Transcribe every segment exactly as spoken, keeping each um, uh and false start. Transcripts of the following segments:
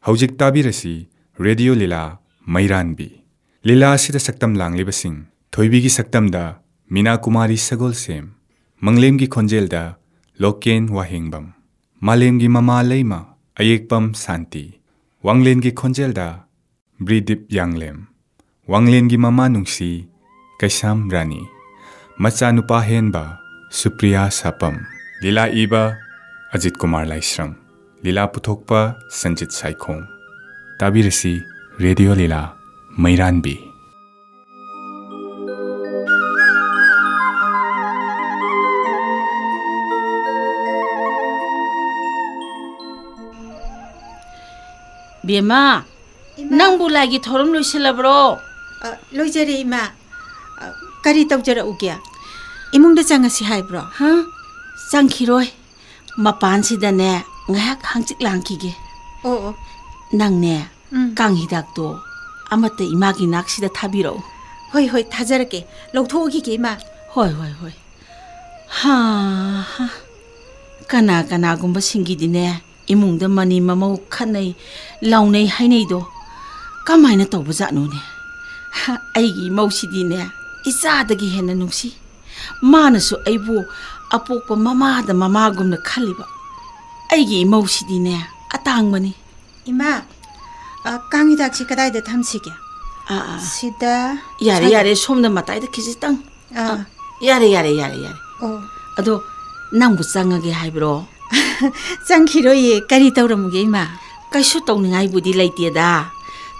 ꯍꯧꯖꯤꯛ ꯇꯥꯕꯤꯔꯁꯤ ꯔꯦꯗꯤꯑꯣ ꯂꯤꯂꯥ ꯃꯩꯔꯥꯟꯕꯤ꯫ ꯂꯤꯂꯥ ꯑꯁꯤꯗ ꯁꯛꯇꯝ ꯂꯥꯡꯂꯤꯕꯁꯤꯡ: ꯊꯣꯏꯕꯤꯒꯤ ꯁꯛꯇꯝꯗ ꯃꯤꯅꯥ ꯀꯨꯃꯥꯔꯤ ꯁꯒꯣꯜꯁꯦꯝ, ꯃꯪꯂꯦꯝꯒꯤ ꯈꯣꯟꯖꯦꯜꯗ ꯂꯣꯀꯦꯟ ꯋꯥꯍꯦꯡꯕꯝ, ꯃꯥꯂꯦꯝꯒꯤ ꯃꯃꯥ ꯂꯩꯃ ꯑꯌꯦꯛꯄꯝ ꯁꯥꯟꯇꯤ, ꯋꯥꯡꯂꯦꯟꯒꯤ ꯈꯣꯟꯖꯦꯜꯗ ꯕ꯭ꯔꯤꯗꯤꯞ ꯌꯥꯡꯂꯦꯝ, ꯋꯥꯡꯂꯦꯟꯒꯤ ꯃꯃꯥ ꯅꯨꯡꯁꯤ ꯀꯩꯁꯥꯝ ꯔꯥꯅꯤ, ꯃꯆꯥꯅꯨꯄꯥ ꯍꯦꯟꯕ ꯁꯨꯄ꯭ꯔꯤꯌꯥ ꯁꯥꯄꯝ꯫ ꯂꯤꯂꯥ ꯏꯕ ꯑꯖꯤꯠ ꯀꯨꯃꯥꯔ ꯂꯥꯏꯁ꯭ꯔꯝ꯫ ꯂꯤꯂꯥ ꯄꯨꯊꯣꯛꯄ ꯁꯟꯖꯤꯠ ꯁꯥꯏꯈꯣꯝ꯫ ꯇꯥꯕꯤꯔꯁꯤ ꯔꯦꯗꯤꯑꯣ ꯂꯤꯂꯥ ꯃꯩꯔꯥꯟꯕꯤ꯫ ꯕꯦꯝꯃ, ꯏꯃꯥ꯫ ꯅꯪꯕꯨ ꯂꯥꯏꯒꯤ ꯊꯧꯔꯝ ꯂꯣꯏꯁꯤꯜꯂꯕ꯭ꯔꯣ? ꯑ, ꯂꯣꯏꯖꯔꯦ, ꯏꯃꯥ꯫ ꯑ, ꯀꯔꯤ ꯇꯧꯖꯔꯛꯎꯒꯦ? ꯏꯃꯨꯡꯗ ꯆꯪꯉꯁꯤ ꯍꯥꯏꯕ꯭ꯔꯣ? ꯍꯥ? ꯆꯪꯈꯤꯔꯣꯏ꯫ ꯃꯄꯥꯟꯁꯤꯗꯅꯦ, ꯉꯥꯏꯍꯥꯛ ꯍꯪꯆꯤꯠ ꯂꯥꯡꯈꯤꯒꯦ꯫ ꯑꯣ, ꯑꯣ꯫ ꯅꯪꯅꯦ, ꯎꯝ꯫ ꯀꯥꯡ ꯍꯤꯗꯥꯛꯇꯣ ꯑꯃꯠꯇ ꯏꯃꯥꯒꯤ ꯅꯥꯛꯁꯤꯗ ꯊꯥꯕꯤꯔꯛꯎ꯫ ꯍꯣꯏ, ꯍꯣꯏ, ꯊꯥꯖꯔꯛꯀꯦ꯫ ꯂꯧꯊꯣꯛꯎꯈꯤꯒꯦ, ꯏꯃꯥ꯫ ꯍꯣꯏ, ꯍꯣꯏ, ꯍꯣꯏ꯫ ꯍꯥ, ꯍꯥ꯫ ꯀꯅꯥ ꯀꯅꯥꯒꯨꯝꯕꯁꯤꯡꯒꯤꯗꯤꯅꯦ, ꯏꯃꯨꯡꯗ ꯃꯅꯤ ꯃꯃꯧ ꯈꯠꯅꯩ, ꯂꯥꯎꯅꯩ ꯍꯥꯏꯅꯩꯗꯣ ꯀꯃꯥꯏꯅ ꯇꯧꯕꯖꯥꯠꯅꯣꯅꯦ? ꯍ, ꯑꯩꯒꯤ ꯏꯃꯧꯁꯤꯗꯤꯅꯦ, ꯏꯆꯥꯗꯒꯤ ꯍꯦꯟꯅ ꯅꯨꯡꯁꯤ꯫ ꯃꯥꯅꯁꯨ ꯑꯩꯕꯨ ꯑꯄꯣꯛꯄ ꯃꯃꯥꯗ ꯃꯃꯥꯒꯨꯝꯅ ꯈꯜꯂꯤꯕ꯫ ꯑꯩꯒꯤ ꯏꯃꯧꯁꯤꯗꯤꯅꯦ, ꯑꯇꯥꯡꯕꯅꯤ꯫ ꯏꯃꯥ, ꯑ, ꯀꯥꯡ ꯍꯤꯗꯥꯛꯁꯤ ꯀꯗꯥꯏꯗ ꯊꯝꯁꯤꯒꯦ? ꯑꯥ, ꯑꯥ꯫ ꯁꯤꯗ, ꯌꯥꯔꯦ, ꯁ꯭ꯋꯥꯏꯗ? ꯌꯥꯔꯦ, ꯁꯣꯝꯗ ꯃꯇꯥꯏꯗ ꯈꯤꯖꯤꯛꯇꯪ꯫ ꯑꯥ꯫ ꯑ, ꯌꯥꯔꯦ, ꯌꯥꯔꯦ, ꯌꯥꯔꯦ, ꯌꯥꯔꯦ꯫ ꯑꯣ꯫ ꯑꯗꯣ ꯅꯪꯕꯨ ꯆꯪꯉꯒꯦ ꯍꯥꯏꯕ꯭ꯔꯣ? ꯆꯪꯈꯤꯔꯣꯏꯌꯦ꯫ ꯀꯔꯤ ꯇꯧꯔꯝꯃꯨꯒꯦ, ꯏꯃꯥ? ꯀꯩꯁꯨ ꯇꯧꯅꯤꯡꯉꯥꯏꯕꯨꯗꯤ ꯂꯩꯇꯦꯗ꯫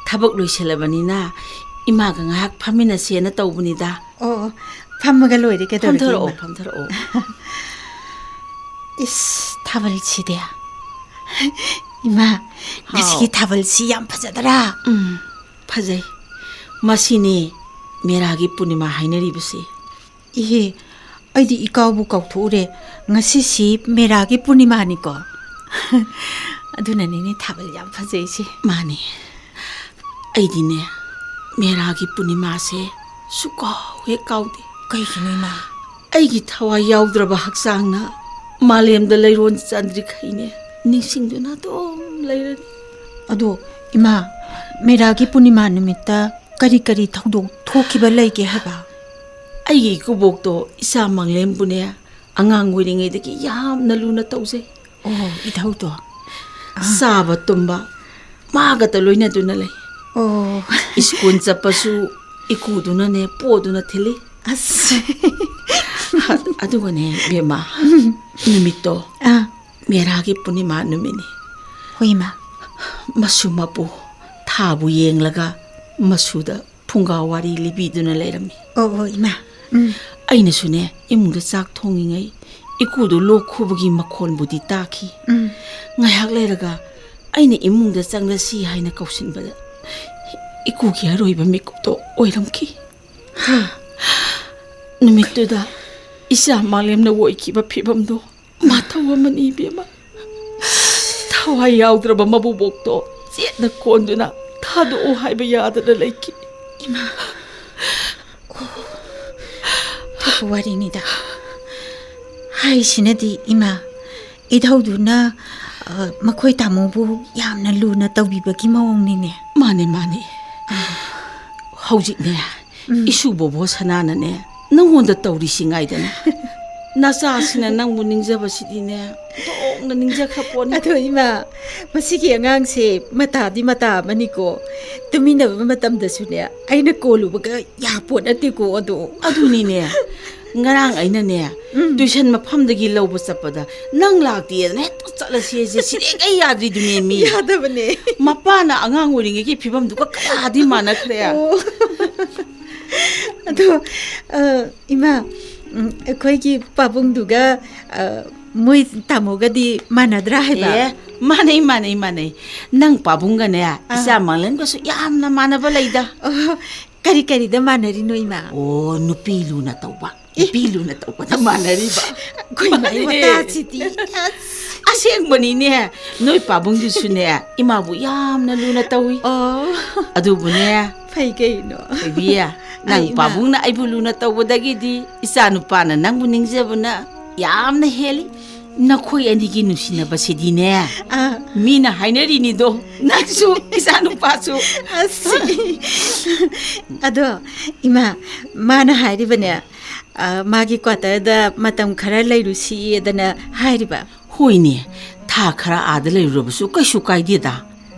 ꯊꯕꯛ ꯂꯣꯏꯁꯤꯜꯂꯕꯅꯤꯅ ꯏꯃꯥꯒ ꯉꯥꯏꯍꯥꯛ ꯐꯝꯃꯤꯟꯅꯁꯦꯅ ꯇꯧꯕꯅꯤꯗ꯫ ꯑꯣ, ꯑꯣ꯫ ꯐꯝꯃꯒ ꯂꯣꯏꯔꯦ, ꯀꯩꯗꯧꯔꯒꯦ, ꯐꯝꯊꯔꯛꯑꯣ, ꯏꯃꯥ? ꯐꯝꯊꯔꯛꯑꯣ꯫ ꯏꯁ, ꯊꯥꯕꯜꯁꯤꯗꯤ꯫ ꯏꯃꯥ, ꯍꯥꯎ꯫ ꯉꯁꯤꯒꯤ ꯊꯥꯕꯜꯁꯤ ꯌꯥꯝ ꯐꯖꯗ꯭ꯔꯥ? ꯎꯝ, ꯐꯖꯩ꯫ ꯃꯁꯤꯅꯦ ꯃꯦꯔꯥꯒꯤ ꯄꯨꯔꯅꯤꯃꯥ ꯍꯥꯏꯅꯔꯤꯕꯁꯦ꯫ ꯏꯍꯦ, ꯑꯩꯗꯤ ꯏꯀꯥꯎꯕꯨ ꯀꯥꯎꯊꯣꯛꯎꯔꯦ꯫ ꯉꯁꯤꯁꯤ ꯃꯦꯔꯥꯒꯤ ꯄꯨꯔꯅꯤꯃꯥꯅꯤꯀꯣ꯫ ꯑꯗꯨꯅꯅꯤꯅꯦ ꯊꯥꯕꯜ ꯌꯥꯝ ꯐꯖꯩꯁꯦ꯫ ꯃꯥꯅꯦ꯫ ꯑꯩꯗꯤꯅꯦ, ꯃꯦꯔꯥꯒꯤ ꯄꯨꯔꯅꯤꯃꯥꯁꯦ ꯁꯨꯛꯀꯥꯎ ꯍꯦꯛ ꯀꯥꯎꯗꯦ꯫ ꯀꯩꯒꯤꯅꯣ, ꯏꯃꯥ? ꯑꯩꯒꯤ ꯊꯋꯥꯏ ꯌꯥꯎꯗ꯭ꯔꯕ ꯍꯛꯆꯥꯡꯅ ꯃꯥꯂꯦꯝꯗ ꯂꯩꯔꯣꯟ ꯆꯟꯗ꯭ꯔꯤꯈꯩꯅꯦ, ꯅꯤꯡꯁꯤꯡꯗꯨꯅ ꯑꯗꯨꯝ ꯂꯩꯔꯅꯤ꯫ ꯑꯗꯣ, ꯏꯃꯥ, ꯃꯦꯔꯥꯒꯤ ꯄꯨꯔꯅꯤꯃꯥ ꯅꯨꯃꯤꯠꯇ ꯀꯔꯤ ꯀꯔꯤ ꯊꯧꯗꯣꯛ ꯊꯣꯛꯈꯤꯕ ꯂꯩꯒꯦ ꯍꯥꯏꯕ? ꯑꯩꯒꯤ ꯏꯀꯨꯕꯣꯛꯇꯣ ꯏꯆꯥ ꯃꯪꯂꯦꯝꯕꯨꯅꯦ, ꯑꯉꯥꯡ ꯑꯣꯏꯔꯤꯉꯩꯗꯒꯤ ꯌꯥꯝꯅ ꯂꯨꯅ ꯇꯧꯖꯩ꯫ ꯑꯣ, ꯏꯙꯧꯗꯣ꯫ ꯑꯥ꯫ ꯆꯥꯕ ꯇꯨꯝꯕ ꯃꯥꯒꯇ ꯂꯣꯏꯅꯗꯨꯅ ꯂꯩ꯫ ꯑꯣ꯫ ꯁ꯭ꯀꯨꯜ ꯆꯠꯄꯁꯨ ꯏꯀꯨꯗꯨꯅꯅꯦ ꯄꯣꯗꯨꯅ ꯊꯤꯜꯂꯤ꯫ ꯑꯁ꯫ ꯑꯗꯨꯒꯅꯦ, ꯏꯕꯦꯝꯃ, ꯅꯨꯃꯤꯠꯇꯣ ꯑꯥ꯫ ꯃꯦꯔꯥꯒꯤ ꯄꯨꯔꯅꯤꯃꯥ ꯅꯨꯃꯤꯠꯅꯤ꯫ ꯍꯣꯏ, ꯏꯃꯥ꯫ ꯃꯁꯨ ꯃꯄꯨ ꯊꯥꯕꯨ ꯌꯦꯡꯂꯒ ꯃꯁꯨꯗ ꯐꯨꯡꯒꯥ ꯋꯥꯔꯤ ꯂꯤꯕꯤꯗꯨꯅ ꯂꯩꯔꯝꯃꯤ꯫ ꯑꯣ, ꯑꯣ, ꯏꯃꯥ꯫ ꯎꯝ꯫ ꯑꯩꯅꯁꯨꯅꯦ, ꯏꯃꯨꯡꯗ ꯆꯥꯛ ꯊꯣꯡꯉꯤꯉꯩ ꯏꯀꯨꯗꯣ ꯂꯣꯛ ꯈꯨꯕꯒꯤ ꯃꯈꯣꯟꯕꯨꯗꯤ ꯇꯥꯈꯤ꯫ ꯎꯝ꯫ ꯉꯥꯏꯍꯥꯛ ꯂꯩꯔꯒ ꯑꯩꯅ ꯏꯃꯨꯡꯗ ꯆꯪꯂꯁꯤ ꯍꯥꯏꯅ ꯀꯧꯁꯤꯟꯕꯗ ꯏꯀꯨꯒꯤ ꯑꯔꯣꯏꯕ ꯃꯤꯀꯨꯞꯇꯣ ꯑꯣꯏꯔꯝꯈꯤ꯫ ꯍꯥ꯫ ꯅꯨꯃꯤꯠꯇꯨꯗ ꯏꯆꯥ ꯃꯥꯂꯦꯝꯅ ꯑꯣꯏꯈꯤꯕ ꯐꯤꯕꯝꯗꯣ ꯃꯊꯧ ꯑꯃꯅꯤ, ꯏꯕꯦꯝꯃ꯫ ꯊꯋꯥꯏ ꯌꯥꯎꯗ꯭ꯔꯕ ꯃꯕꯨꯕꯣꯛꯇꯣ ꯆꯦꯠꯅ ꯀꯣꯟꯗꯨꯅ ꯊꯥꯗꯣꯛꯑꯣ ꯍꯥꯏꯕ ꯌꯥꯗꯅ ꯂꯩꯈꯤ꯫ ꯏꯃꯥ꯫ ꯑꯣ, ꯊꯣꯛꯄ ꯋꯥꯔꯤꯅꯤꯗ꯫ ꯍꯥꯏꯁꯤꯅꯗꯤ, ꯏꯃꯥ, ꯏꯙꯧꯗꯨꯅ, ꯑ, ꯃꯈꯣꯏ ꯇꯥꯃꯣꯕꯨ ꯌꯥꯝꯅ ꯂꯨꯅ ꯇꯧꯕꯤꯕꯒꯤ ꯃꯑꯣꯡꯅꯤꯅꯦ꯫ ꯃꯥꯅꯦ, ꯃꯥꯅꯦ꯫ ꯑꯥ꯫ ꯍꯧꯖꯤꯛꯅꯦ, ꯎꯝ꯫ ꯏꯁꯨ ꯕꯣꯕꯣ ꯁꯅꯥꯅꯅꯦ, ꯅꯪꯉꯣꯟꯗ ꯇꯧꯔꯤꯁꯤ ꯉꯥꯏꯗꯅ꯫ ꯅꯆꯥꯁꯤꯅ ꯅꯪꯕꯨ ꯅꯤꯡꯖꯕꯁꯤꯗꯤꯅꯦ, ꯑꯣꯟꯊꯣꯛꯅ ꯅꯤꯡꯖꯈ꯭ꯔ ꯄꯣꯠꯅꯤ꯫ ꯑꯗꯣ ꯏꯃꯥ, ꯃꯁꯤꯒꯤ ꯑꯉꯥꯡꯁꯦ ꯃꯇꯥꯗꯤ ꯃꯇꯥ ꯑꯃꯅꯤꯀꯣ꯫ ꯇꯨꯃꯤꯟꯅꯕ ꯃꯇꯝꯗꯁꯨꯅꯦ, ꯑꯩꯅ ꯀꯣꯜꯂꯨꯕꯒ ꯌꯥꯄꯣꯠ ꯅꯠꯇꯦꯀꯣ ꯑꯗꯣ꯫ ꯑꯗꯨꯅꯤꯅꯦ, ꯉꯔꯥꯡ ꯑꯩꯅꯅꯦ, ꯎꯝ꯫ ꯇꯨꯏꯁꯟ ꯃꯐꯝꯗꯒꯤ ꯂꯧꯕ ꯆꯠꯄꯗ ꯅꯪ ꯂꯥꯛꯇꯦꯗꯅ ꯍꯦꯛꯇ ꯆꯠꯂꯁꯦꯁꯦ ꯁꯤꯗꯤ ꯍꯦꯛ ꯌꯥꯗ꯭ꯔꯤꯗꯨꯅꯦ ꯃꯤ꯫ ꯌꯥꯗꯕꯅꯦ꯫ ꯃꯄꯥꯅ ꯑꯉꯥꯡ ꯑꯣꯏꯔꯤꯉꯩꯒꯤ ꯐꯤꯕꯝꯗꯨꯒ ꯀꯌꯥꯗꯤ ꯃꯥꯟꯅꯈ꯭ꯔꯦ꯫ ꯑꯣ꯫ ꯑꯗꯣ, ꯑ, ꯏꯃꯥ, ꯎꯝ, ꯑꯩꯈꯣꯏꯒꯤ ꯄꯥꯕꯨꯡꯗꯨꯒ, ꯑ, ꯃꯣꯏ ꯇꯥꯃꯣꯒꯗꯤ ꯃꯥꯟꯅꯗ꯭ꯔꯥ ꯍꯥꯏꯕ? ꯑꯦ, ꯃꯥꯟꯅꯩ, ꯃꯥꯟꯅꯩ, ꯃꯥꯟꯅꯩ꯫ ꯅꯪ ꯄꯥꯕꯨꯡꯒꯅꯦ, ꯑꯥ꯫ ꯏꯆꯥ ꯃꯪꯂꯦꯝꯒꯁꯨ ꯌꯥꯝꯅ ꯃꯥꯟꯅꯕ ꯂꯩꯗ꯫ ꯑꯣ, ꯀꯔꯤ ꯀꯔꯤꯗ ꯃꯥꯟꯅꯔꯤꯅꯣ, ꯏꯃꯥ? ꯑꯣ, ꯅꯨꯄꯤ ꯂꯨꯅ ꯇꯧꯕ꯫ ꯑꯦ꯫ ꯅꯨꯄꯤ ꯂꯨꯅ ꯇꯧꯕꯗ ꯃꯥꯟꯅꯔꯤꯕ꯫ ꯑꯩꯈꯣꯏ ꯏꯃꯥꯒꯤ ꯃꯥꯟꯅꯩꯌꯦ꯫ ꯋꯥꯇꯥꯁꯤꯗꯤ꯫ ꯑꯁ꯫ ꯑꯁꯦꯡꯕꯅꯤꯅꯦ, ꯅꯣꯏ ꯄꯥꯕꯨꯡꯗꯨꯁꯨꯅꯦ, ꯏꯃꯥꯕꯨ ꯌꯥꯝꯅ ꯂꯨꯅ ꯇꯧꯏ꯫ ꯑꯣ꯫ ꯑꯗꯨꯕꯨꯅꯦ, ꯐꯩ ꯀꯩꯅꯣ꯫ ꯊꯣꯏꯕꯤ, ꯅꯪ ꯑꯩ ꯏꯃꯥ꯫ ꯄꯥꯕꯨꯡꯅ ꯑꯩꯕꯨ ꯂꯨꯅ ꯇꯧꯕꯗꯒꯤꯗꯤ ꯏꯆꯥ ꯅꯨꯄꯥꯅ ꯅꯪꯕꯨ ꯅꯤꯡꯖꯕꯅ ꯌꯥꯝꯅ ꯍꯦꯜꯂꯤ꯫ ꯅꯈꯣꯏ ꯑꯅꯤꯒꯤ ꯅꯨꯡꯁꯤꯅꯕꯁꯤꯗꯤꯅꯦ, ꯑꯥ꯫ ꯃꯤꯅ ꯍꯥꯏꯅꯔꯤꯅꯤꯗꯣ, ꯅꯪꯁꯨ, ꯏꯆꯥ ꯅꯨꯄꯥꯁꯨ꯫ ꯑꯁ, ꯑꯗꯣ, ꯏꯃꯥ, ꯃꯥꯅ ꯍꯥꯏꯔꯤꯕꯅꯦ, ꯑ, ꯃꯥꯒꯤ quarter ꯗ ꯃꯇꯝ ꯈꯔ ꯂꯩꯔꯨꯁꯤꯌꯦꯗꯅ ꯍꯥꯏꯔꯤꯕ꯫ ꯍꯣꯏꯅꯦ, ꯊꯥ ꯈꯔ ꯑꯥꯗ ꯂꯩꯔꯨꯔꯕꯁꯨ ꯀꯩꯁꯨ ꯀꯥꯏꯗꯦꯗ꯫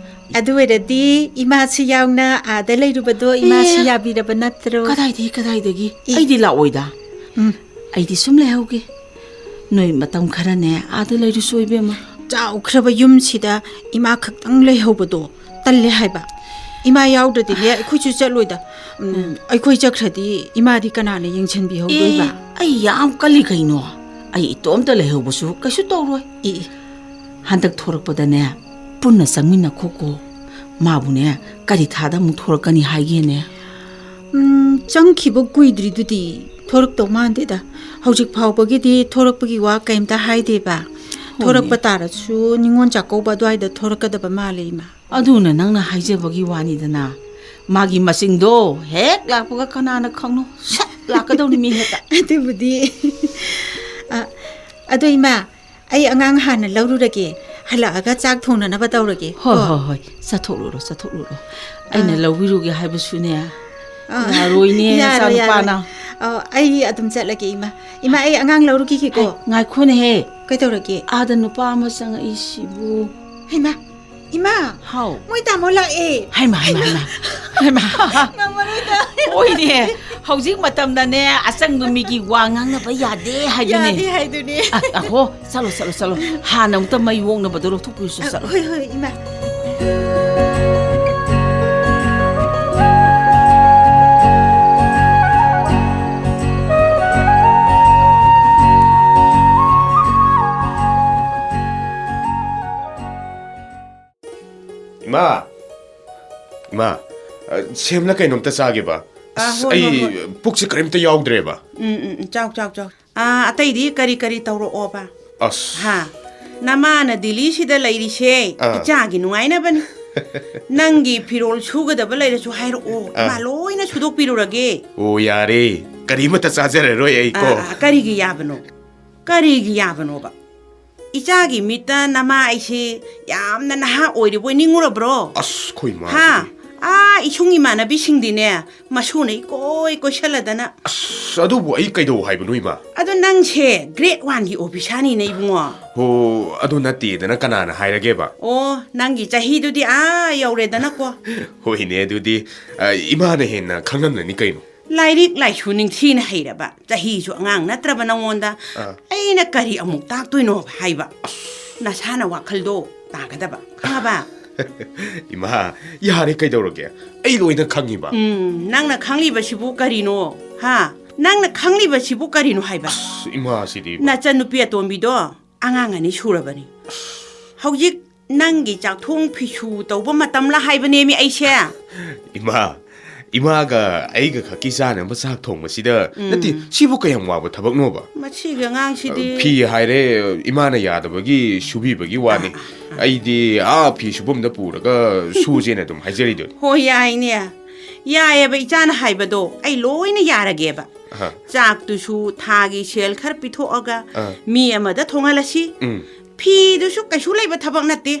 ꯑꯗꯨ ꯑꯣꯏꯔꯗꯤ ꯏꯃꯥꯁꯨ ꯌꯥꯎꯅ ꯑꯥꯗ ꯂꯩꯔꯨꯕꯗꯣ ꯏꯃꯥꯁꯨ ꯑꯦ, ꯌꯥꯕꯤꯔꯕ ꯅꯠꯇ꯭ꯔꯣ? ꯀꯗꯥꯏꯗꯒꯤ, ꯀꯗꯥꯏꯗꯒꯤ? ꯑꯦ꯫ ꯑꯩꯗꯤ ꯂꯥꯛꯑꯣꯏꯗ꯫ ꯎꯝ꯫ ꯑꯩꯗꯤ ꯁꯨꯝ ꯂꯩꯍꯧꯒꯦ꯫ ꯅꯣꯏ ꯃꯇꯝ ꯈꯔꯅꯦ ꯑꯥꯗ ꯂꯩꯔꯨꯁꯣ ꯏꯕꯦꯝꯃ꯫ ꯆꯥꯎꯈ꯭ꯔꯕ ꯌꯨꯝꯁꯤꯗ ꯏꯃꯥ ꯈꯛꯇꯪ ꯂꯩꯍꯧꯕꯗꯣ ꯇꯜꯂꯦ ꯍꯥꯏꯕ꯫ ꯏꯃꯥ ꯌꯥꯎꯗ꯭ꯔꯗꯤꯅꯦ ꯑꯩꯈꯣꯏꯁꯨ ꯆꯠꯂꯣꯏꯗ꯫ ꯎꯝ, ꯑꯩꯈꯣꯏ ꯆꯠꯈ꯭ꯔꯗꯤ ꯏꯃꯥꯗꯤ ꯀꯅꯥꯅ ꯌꯦꯡꯁꯤꯟꯕꯤꯍꯧꯗꯣꯏꯕ? ꯑꯦ, ꯑꯩ ꯌꯥꯝ ꯀꯜꯂꯤ ꯀꯩꯅꯣ꯫ ꯑꯩ ꯏꯇꯣꯝꯇ ꯂꯩꯍꯧꯕꯁꯨ ꯀꯩꯁꯨ ꯇꯧꯔꯣꯏ꯫ ꯑꯦ, ꯑꯦ꯫ ꯍꯟꯗꯛ ꯊꯣꯔꯛꯄꯗꯅꯦ ꯄꯨꯟꯅ ꯆꯪꯃꯤꯟꯅꯈꯣꯀꯣ꯫ ꯃꯥꯕꯨꯅꯦ ꯀꯔꯤ ꯊꯥꯗ ꯑꯃꯨꯛ ꯊꯣꯔꯛꯀꯅꯤ ꯍꯥꯏꯒꯦꯅꯦ? ꯎꯝ, ꯆꯪꯈꯤꯕ ꯀꯨꯏꯗ꯭ꯔꯤꯗꯨꯗꯤ꯫ ꯊꯣꯔꯛꯇꯧ ꯃꯥꯟꯗꯦꯗ꯫ ꯍꯧꯖꯤꯛ ꯐꯥꯎꯕꯒꯤꯗꯤ ꯊꯣꯔꯛꯄꯒꯤ ꯋꯥ ꯀꯩꯝꯇ ꯍꯥꯏꯗꯦꯕ꯫ ꯍꯣꯏꯅꯦ꯫ ꯊꯣꯔꯛꯄ ꯇꯥꯔꯁꯨ ꯅꯤꯉꯣꯜ ꯆꯥꯛꯀꯧꯕ ꯑꯗꯨꯋꯥꯏꯗ ꯊꯣꯔꯛꯀꯗꯕ ꯃꯥꯜꯂꯦ, ꯏꯃꯥ꯫ ꯑꯗꯨꯅ ꯅꯪꯅ ꯍꯥꯏꯖꯕꯒꯤ ꯋꯥꯅꯤꯗꯅ꯫ ꯃꯥꯒꯤ ꯃꯁꯤꯡꯗꯣ ꯍꯦꯛ ꯂꯥꯛꯄꯒ ꯀꯅꯥꯅ ꯈꯪꯅꯣ? ꯁꯠ ꯂꯥꯛꯀꯗꯧꯔꯤ ꯃꯤ ꯍꯦꯛꯇ꯫ ꯑꯗꯨꯕꯨꯗꯤ꯫ ꯑ, ꯑꯗꯣ ꯏꯃꯥ, ꯑꯩ ꯑꯉꯥꯡ ꯍꯥꯟꯅ ꯂꯧꯔꯨꯔꯒꯦ꯫ ꯍꯜꯂꯛꯑꯒ ꯆꯥꯛ ꯊꯣꯡꯅꯅꯕ ꯇꯧꯔꯒꯦ, ꯍꯣꯏ, ꯀꯣ? ꯍꯣꯏ, ꯍꯣꯏ꯫ ꯆꯠꯊꯣꯛꯂꯨꯔꯣ, ꯆꯠꯊꯣꯛꯂꯨꯔꯣ꯫ ꯑꯩꯅ ꯑꯥ꯫ ꯂꯧꯕꯤꯔꯨꯒꯦ ꯍꯥꯏꯕꯁꯨꯅꯦ꯫ ꯑꯥ꯫ ꯌꯥꯔꯣꯏꯅꯦ, ꯌꯥꯔꯣꯏ, ꯅꯆꯥꯅꯨꯄꯥꯅ꯫ ꯌꯥꯔꯣꯏ꯫ ꯑꯣ, ꯑꯩ ꯑꯗꯨꯝ ꯆꯠꯂꯒꯦ, ꯏꯃꯥ꯫ ꯏꯃꯥ, ꯑꯩ ꯑꯉꯥꯡ ꯂꯧꯔꯨꯈꯤꯒꯦꯀꯣ꯫ ꯑꯦ, ꯉꯥꯏꯈꯣꯅꯦꯍꯦ꯫ ꯀꯩꯗꯧꯔꯒꯦ? ꯑꯥꯗ ꯅꯨꯄꯥ ꯑꯃ ꯆꯪꯉꯛꯏꯁꯤꯕꯨ꯫ ꯍꯩꯃꯥ, ꯏꯃꯥ꯫ ꯍꯥꯎ꯫ ꯃꯣꯏ ꯇꯥꯃꯣ ꯂꯥꯛꯑꯦ꯫ ꯍꯩꯃꯥ, ꯍꯩꯃꯥ, ꯍꯩꯃꯥ꯫ ꯍꯩꯃꯥ꯫ ꯉꯝꯃꯔꯣꯏꯗ꯫ ꯍꯣꯏꯅꯦ, ꯍꯧꯖꯤꯛ ꯃꯇꯝꯗꯅꯦ ꯑꯆꯪꯕ ꯃꯤꯒꯤ ꯋꯥ ꯉꯥꯡꯅꯕ ꯌꯥꯗꯦ ꯍꯥꯏꯗꯨꯅꯦ꯫ ꯌꯥꯗꯦ ꯍꯥꯏꯗꯨꯅꯦ꯫ ꯑ, ꯑꯍꯣ, ꯆꯠꯂꯣ, ꯆꯠꯂꯣ, ꯆꯠꯂꯣ꯫ ꯍꯥꯟꯅ ꯑꯃꯨꯛꯇ ꯃꯩ ꯑꯣꯛꯅꯕꯗꯣ ꯂꯧꯊꯣꯛꯄꯤꯔꯨꯆꯣ, ꯑ, ꯆꯠꯂꯣ꯫ ꯍꯣꯏ, ꯍꯣꯏ, ꯏꯃꯥ꯫ ꯏꯃꯥ! ꯏꯃꯥ, ꯑ, ꯁꯦꯝꯅ ꯀꯩꯅꯣꯝꯇ ꯆꯥꯒꯦꯕ꯫ ꯑ, ꯑꯁ, ꯍꯣꯏ, ꯑꯩ ꯍꯣꯏ, ꯍꯣꯏ꯫ ꯄꯨꯛꯁꯦ ꯀꯔꯤꯝꯇ ꯌꯥꯎꯗ꯭ꯔꯦꯕ꯫ ꯎꯝ, ꯎꯝ, ꯎꯝ, ꯆꯥꯎ, ꯆꯥꯎ, ꯆꯥꯎ꯫ ꯑ, ꯑꯇꯩꯗꯤ ꯀꯔꯤ ꯀꯔꯤ ꯇꯧꯔꯛꯑꯣꯕ? ꯑꯁ꯫ ꯍꯥ? ꯅꯃꯥꯅ ꯗꯤꯜꯂꯤꯁꯤꯗ ꯂꯩꯔꯤꯁꯦ ꯑꯥ꯫ ꯏꯆꯥꯒꯤ ꯅꯨꯡꯉꯥꯏꯅꯕꯅꯤ꯫ ꯅꯪꯒꯤ ꯐꯤꯔꯣꯜ ꯁꯨꯒꯗꯕ ꯂꯩꯔꯁꯨ ꯍꯥꯏꯔꯛꯑꯣ, ꯑꯥ꯫ ꯏꯃꯥ ꯂꯣꯏꯅ ꯁꯨꯗꯣꯛꯄꯤꯔꯨꯔꯒꯦ꯫ ꯑꯣ, ꯌꯥꯔꯦ꯫ ꯀꯔꯤꯃꯠꯇ ꯆꯥꯖꯔꯔꯣꯏ ꯑꯩ ꯀꯣ꯫ ꯑꯥ, ꯑꯥ, ꯀꯔꯤꯒꯤ ꯌꯥꯕꯅꯣ? ꯀꯔꯤꯒꯤ ꯌꯥꯕꯅꯣꯕ? ꯏꯆꯥꯒꯤ ꯃꯤꯠꯇ ꯅꯃꯥ ꯑꯩꯁꯤ ꯌꯥꯝꯅ ꯅꯍꯥ ꯑꯣꯏꯔꯤꯕꯣꯏ ꯅꯤꯡꯉꯨꯔꯕ꯭ꯔꯣ? ꯑꯁ, ꯑꯩꯈꯣꯏ ꯏꯃꯥꯁꯤꯗꯤ꯫ ꯍꯥ? ꯑꯥ, ꯏꯁꯨꯡ ꯏꯃꯥꯟꯅꯕꯤꯁꯤꯡꯗꯤꯅꯦ, ꯃꯁꯨꯅ ꯏꯀꯣꯏ ꯀꯣꯏꯁꯜꯂꯗꯅ꯫ ꯑꯁ, ꯑꯗꯨꯕꯨ ꯑꯩ ꯀꯩꯗꯧ ꯍꯥꯏꯕꯅꯣ, ꯏꯃꯥ? ꯑꯗꯣ ꯅꯪꯁꯦ grade one ꯒꯤ officer ꯅꯤꯅꯦ, ꯏꯕꯨꯡꯉꯣ꯫ ꯍꯣ, ꯑꯗꯨ ꯅꯠꯇꯦꯗꯅ ꯀꯅꯥꯅ ꯍꯥꯏꯔꯒꯦꯕ? ꯑꯣ, ꯅꯪꯒꯤ ꯆꯍꯤꯗꯨꯗꯤ ꯑꯥ ꯌꯧꯔꯦꯗꯅꯀꯣ꯫ ꯍꯣꯏꯅꯦ, ꯑꯗꯨꯗꯤ, ꯑ, ꯏꯃꯥꯅ ꯍꯦꯟꯅ ꯈꯪꯉꯝꯂꯅꯤ ꯀꯩꯅꯣ꯫ ꯂꯥꯏꯔꯤꯛ ꯂꯥꯏꯁꯨ ꯅꯤꯡꯊꯤꯅ ꯍꯩꯔꯕ, ꯆꯍꯤꯁꯨ ꯑꯉꯥꯡ ꯅꯠꯇ꯭ꯔꯕ ꯅꯉꯣꯟꯗ ꯑꯥ꯫ ꯑꯩꯅ ꯀꯔꯤ ꯑꯃꯨꯛ ꯇꯥꯛꯇꯣꯏꯅꯣ ꯍꯥꯏꯕ? ꯅꯁꯥꯅ ꯋꯥꯈꯜꯗꯣ ꯇꯥꯒꯗꯕ, ꯈꯪꯉꯕ? ꯏꯃꯥ, ꯌꯥꯔꯦ, ꯀꯩꯗꯧꯔꯒꯦ? ꯑꯩ ꯂꯣꯏꯅ ꯈꯪꯉꯤꯕ꯫ ꯎꯝ, ꯅꯪꯅ ꯈꯪꯂꯤꯕꯁꯤꯕꯨ ꯀꯔꯤꯅꯣ? ꯍꯥ? ꯅꯪꯅ ꯈꯪꯂꯤꯕꯁꯤꯕꯨ ꯀꯔꯤꯅꯣ ꯍꯥꯏꯕ? ꯑꯁ, ꯏꯃꯥꯁꯤꯗꯤ꯫ ꯅꯆꯟꯅꯨꯄꯤ ꯑꯇꯣꯝꯕꯤꯗꯣ ꯑꯉꯥꯡ ꯑꯅꯤ ꯁꯨꯔꯕꯅꯤ꯫ ꯍꯧꯖꯤꯛ ꯅꯪꯒꯤ ꯆꯥꯛꯊꯣꯡ ꯐꯤꯁꯨ ꯇꯧꯕ ꯃꯇꯝꯂ ꯍꯥꯏꯕꯅꯦꯃꯤ ꯑꯩꯁꯦ꯫ ꯏꯃꯥ, ꯏꯃꯥꯒ ꯑꯩꯒ ꯈꯛꯀꯤ ꯆꯥꯅꯕ ꯆꯥꯛ ꯊꯣꯡꯕꯁꯤꯗ, ꯎꯝ꯫ ꯅꯠꯇꯦ, ꯁꯤꯕꯨ ꯀꯌꯥꯝ ꯋꯥꯕ ꯊꯕꯛꯅꯣꯕ? ꯃꯁꯤꯒꯤ ꯑꯉꯥꯡꯁꯤꯗꯤ꯫ ꯐꯤ ꯍꯥꯏꯔꯦ, ꯏꯃꯥꯅ ꯌꯥꯗꯕꯒꯤ ꯁꯨꯕꯤꯕꯒꯤ ꯋꯥꯅꯤ꯫ ꯑꯥ, ꯑꯥ, ꯑꯥ꯫ ꯑꯩꯗꯤ ꯑꯥ ꯐꯤ ꯁꯨꯐꯝꯗ ꯄꯨꯔꯒ ꯁꯨꯖꯦꯅ ꯑꯗꯨꯝ ꯍꯥꯏꯖꯔꯤꯗꯨꯅꯤ꯫ ꯍꯣꯏ, ꯌꯥꯏꯅꯦ꯫ ꯌꯥꯏꯌꯦꯕ, ꯏꯆꯥꯅ ꯍꯥꯏꯕꯗꯣ ꯑꯩ ꯂꯣꯏꯅ ꯌꯥꯔꯒꯦꯕ꯫ ꯑꯍ꯫ ꯆꯥꯛꯇꯨꯁꯨ ꯊꯥꯒꯤ ꯁꯦꯜ ꯈꯔ ꯄꯤꯊꯣꯛꯑꯒ ꯑꯥ꯫ ꯃꯤ ꯑꯃꯗ ꯊꯣꯡꯍꯜꯂꯁꯤ꯫ ꯎꯝ꯫ ꯐꯤꯗꯨꯁꯨ ꯀꯩꯁꯨ ꯂꯩꯕ ꯊꯕꯛ ꯅꯠꯇꯦ꯫